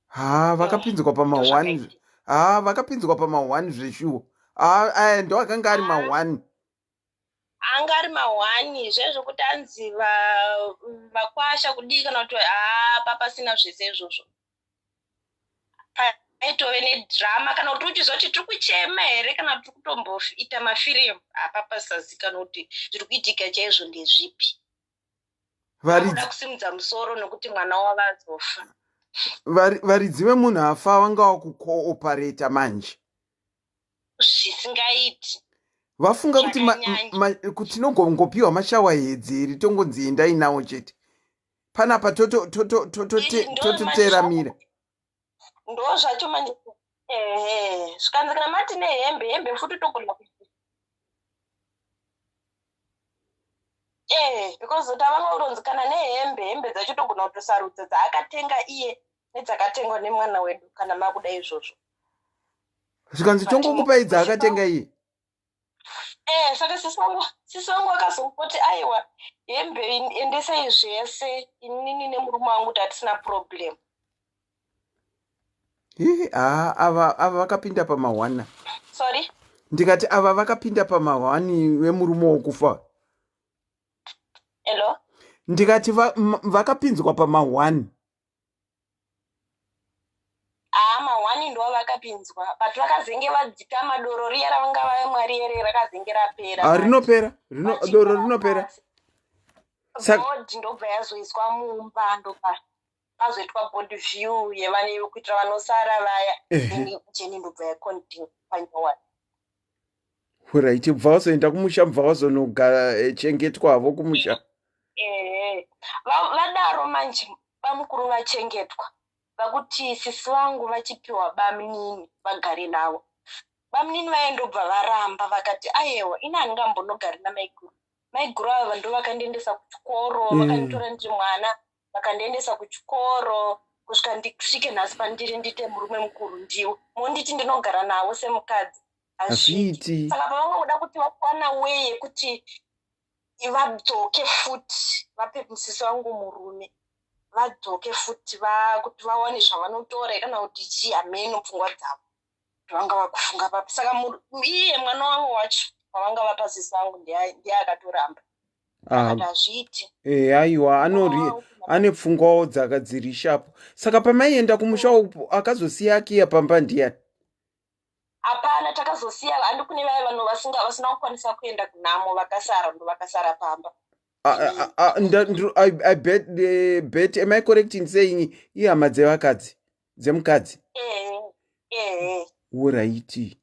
A: ha, vakapinzwa pama1, ha, vakapinzwa pama1 zveshuwa. Ha, aya ndo akanga ari ma1.
J: Anga ari ma1 zvezvokuti anzi vakwasha kudii kana kuti haa, papasina zvese izvozvo, paitove nedrama. Kana kuti uchizoti tiri kuchema here kana tiri kutomboita mafirimu, apa pasazikanwa kuti zviri kuitika chaizvo ndezvipi. Vakuda kusimudza musoro nokuti mwana wavo azofa.
A: Varidzi vemunhu afa vanga vakucooperata manje.
J: Zvisingaiti.
A: Vafunga kuti kuti tinogongopiwa mashower heads here, tongonzi endai nawo chete panapa, tototeramira.
J: Ndo zvacho manje, ehe, zvikanzi kana mati nehembe, hembe futi togona, because tavanga kutonzi kana nehembe, hembe dzacho togona kutosarudza dzaakatenga iye nedzakatengwa nemwana wedu, kana makuda izvozvo.
A: Zvikanzi tongokupai dzaakatenga iye.
J: Saka sisi vangu vakazongoti aiwa, hembe endesei zvese, inini nemurume wangu tatisina problem.
A: Ii, haa, ava vakapinda pamahwana.
J: Sorry?
A: Ndikati ava vakapinda pamahwani vemurume wokufa.
J: Hello?
A: Ndikati vakapinzwa pamahwani.
J: Haa, mahwani ndo vakapinzwa, but vakazenge vadzikama, doro riya ravanga vamwa riye rakazenge rapera.
A: Ah, rinopera. Doro rinopera.
J: Bhodhi ndobva yazoiswa mumba, ndobva pazoitwa board view yevane kuitira vanosara vaya. Then journey ndobva yacontinue panyowani.
A: Right, bva wazoenda kumusha, bva wazonochengetwavo kumusha.
J: Ehe, vadaro manje bamukuru vachengetwa, vakuti sisi vangu vachipiwa bamunini vagare navo. Bamunini vaendobva varamba, vakati aiwa, ini handingambonogari namaiguru, maiguru ava ndo vakandiendesa kuchikoro. Vakanditora ndiri mwana, vakandiendesa kuchikoro kusvika ndisvike nhasi pandiri, ndiite murume mukuru, ndiwo monditi ndinogara navo semukadzi?
A: Hazviiti.
J: Saka pavanga kuda kuti vawana way yekuti vadzoke futi vape musisi wangu murume. vadzoke futi kuti vawane zvavanotora kana kuti chii hameno pfungwa dzavo kuti vanga vakufunga papi saka iye mwana wavo wacho wavanga vapa sisi vangu ndiye akatoramba ah. akati hazviiti
A: eh, aiwa ane pfungwawo dzaka dziri shapo saka pamaienda kumusha upo akazosiya akiya pamba ndiyani
J: hapana takazosiya handi kune vaya vanhu vasinga vasina kukwanisa kuenda kunhamo vakasara ndo vakasara pamba
A: I bet, eh, bet am I correct in saying ihama dzevakadzi dzemukadzi
J: eh,
A: Oraiti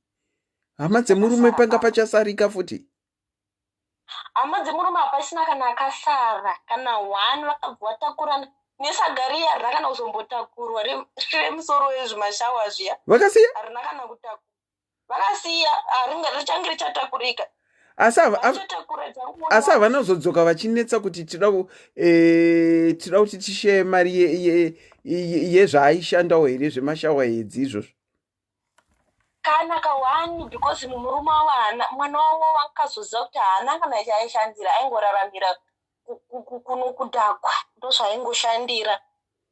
A: hama dzemurume panga pachasarika futi
J: hama dzemurume hapasina kana akasara kana one vakabva vatakurana nesaga riya harina kana kuzombotakurwa remusoro wezvimashawa zviya
A: vakasiya
J: harina kana kutakurwa vakasiya richange richatakurika
A: asi havana kuzodzoka vachinetsa kuti tinoda eh, kuti tisheye mari yezvaaishandawo here zvemashawa hedzi izvozvo
J: kana kawani because murume wavo haana mwana wavo vakazoziva kuti haana kana chaaishandira aingoraramira kudhakwa ndozvaaingoshandira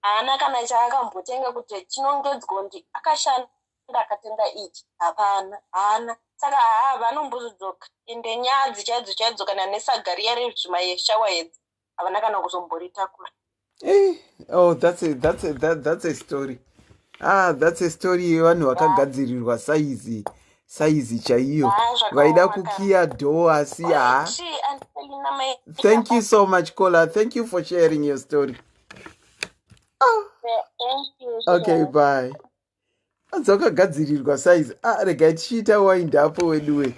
J: haana kana chaakambotenga kuti chinongedzwa kuti akashanda akatenga ichi hapana haana saka haa vanombozodzoka ende nyadzi chaidzo chaidzo kana nesaga riya rezvimashawa hedzi havana kana kuzomboritakura
A: eh, oh, that's a, that's a, that, that's a story ah that's a story yevanhu vakagadzirirwa saizi saizi chaiyo ah, vaida kukiya door asi ha thank you so much cola thank you for sharing your story ah. Okay bye anzi wakagadzirirwa size ah, regai tichiita wind up weduwe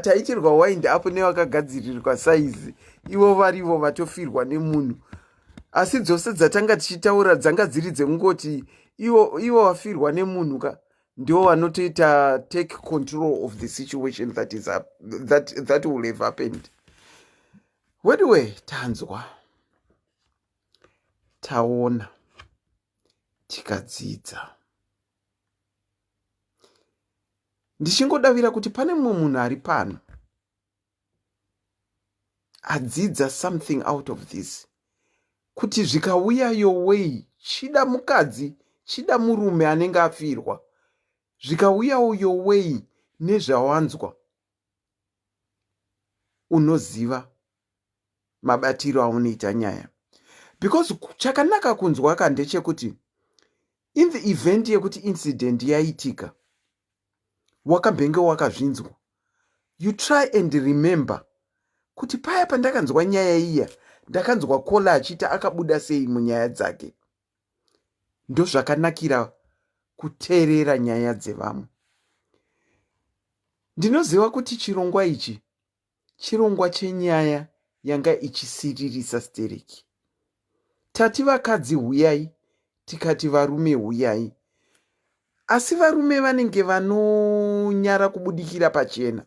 A: taitirwa wind up nevakagadzirirwa size ivo varivo vatofirwa nemunhu asi dzose dzatanga tichitaura dzanga dziri dzekungoti ivo ivo vafirwa nemunhu ka ndivo vanotoita take control of the situation that is up, that, that will have happened weduwe tanzwa taona tikadzidza. Ndichingodavira kuti pane mumwe munhu ari pano adzidza something out of this kuti zvikauya your way chida mukadzi chida murume anenge afirwa zvikauyawo your way nezvawanzwa unoziva mabatiro aunoita nyaya because chakanaka kunzwa ka ndechekuti in the event yekuti incident yaitika wakambenge wakazvinzwa you try and remember kuti paya pandakanzwa nyaya iya ndakanzwa kola achiita akabuda sei munyaya dzake ndozvakanakira kuteerera nyaya dzevamwe ndinoziva kuti chirongwa ichi Chirongwa chenyaya yanga ichisiririsa stereki. Tati vakadzi huyai tikati varume huyai. Asi varume vanenge vanonyara kubudikira pachena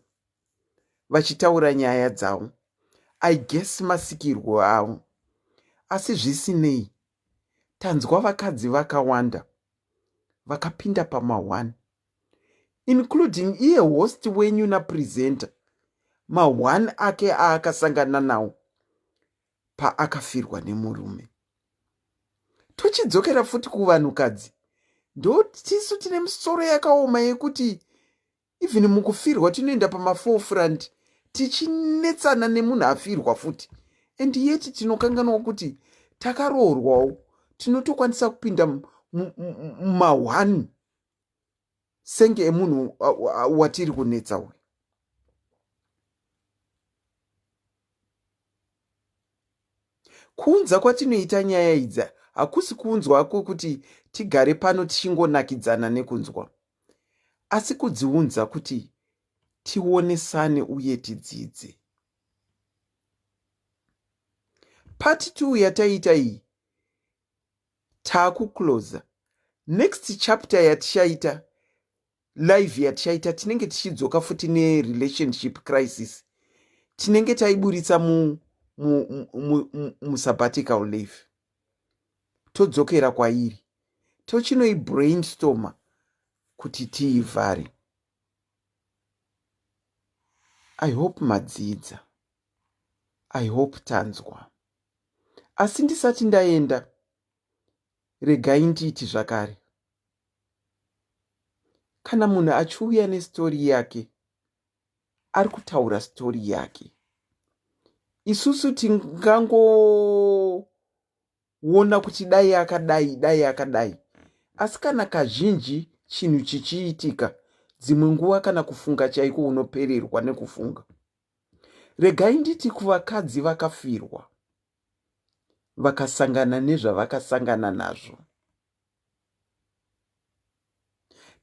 A: vachitaura nyaya dzavo. I guess masikirwo avo. Asi zvisinei, tanzwa vakadzi vakawanda vakapinda pama-one including iye host wenyu napresenter ma-one ake aakasangana nawo paakafirwa nemurume tochidzokera futi kuvanhukadzi ndotisu tine misoro yakaoma yekuti even mukufirwa tinoenda pamaforefront tichinetsana nemunhu afirwa futi and yet tinokanganwa kuti takaroorwawo tinotokwanisa kupinda mumahwani senge emunhu watiri kunetsa uyu kuunza kwatinoita nyaya idzi hakusi kuunzwa kwekuti tigare pano tichingonakidzana nekunzwa asi kudziunza kuti tionesane uye tidzidze part 2 yataita iyi taakucloser next chapter yatichaita live yatichaita tinenge tichidzoka futi nerelationship crisis tinenge taiburitsa musabbatical mu, mu, mu leave todzokera kwairi tochinoibrainstorma kuti tiivhare i hope madzidza i hope tanzwa. Asi ndisati ndaenda, regai nditi zvakare, kana munhu achiuya nestori yake, ari kutaura stori yake. Isusu tingangoona kuti dai akadai, dai akadai, asi kana kazhinji chinhu chichiitika, dzimwe nguva kana kufunga chaiko unopererwa nekufunga. Regai nditi kuvakadzi vakafirwa, vakasangana nezvavakasangana nazvo,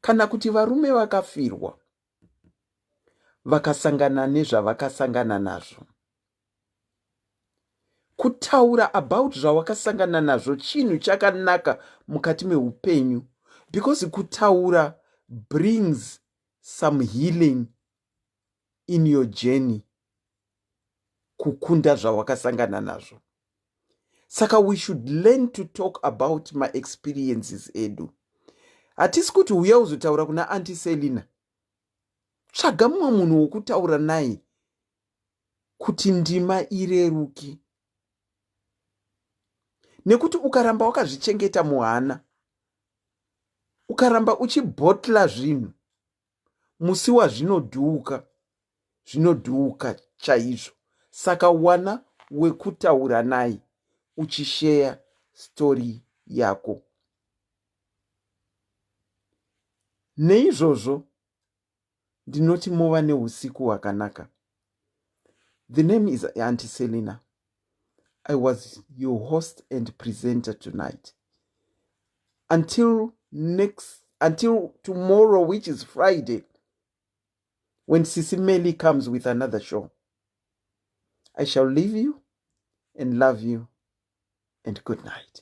A: kana kuti varume vakafirwa, vakasangana nezvavakasangana nazvo, kutaura about zvawakasangana nazvo chinhu chakanaka mukati meupenyu, because kutaura brings some healing in your journey kukunda zvawakasangana nazvo. Saka we should learn to talk about maexperiences edu. Hatisi kuti uya uzotaura kuna Auntie Selina. Tsvaga mumwe munhu wokutaura naye kuti ndima ireruki, nekuti ukaramba wakazvichengeta muhana, ukaramba uchibhotla zvinhu, musi wazvinodhuuka zvinodhuuka chaizvo. Saka wana wekutaura naye uchisheya stori yako. Neizvozvo ndinoti muva neusiku hwakanaka. The name is Auntie Selina. I was your host and presenter tonight. Until tomorrow, which is Friday, when Sisi Meli comes with another show, I shall leave you and love you, and good night.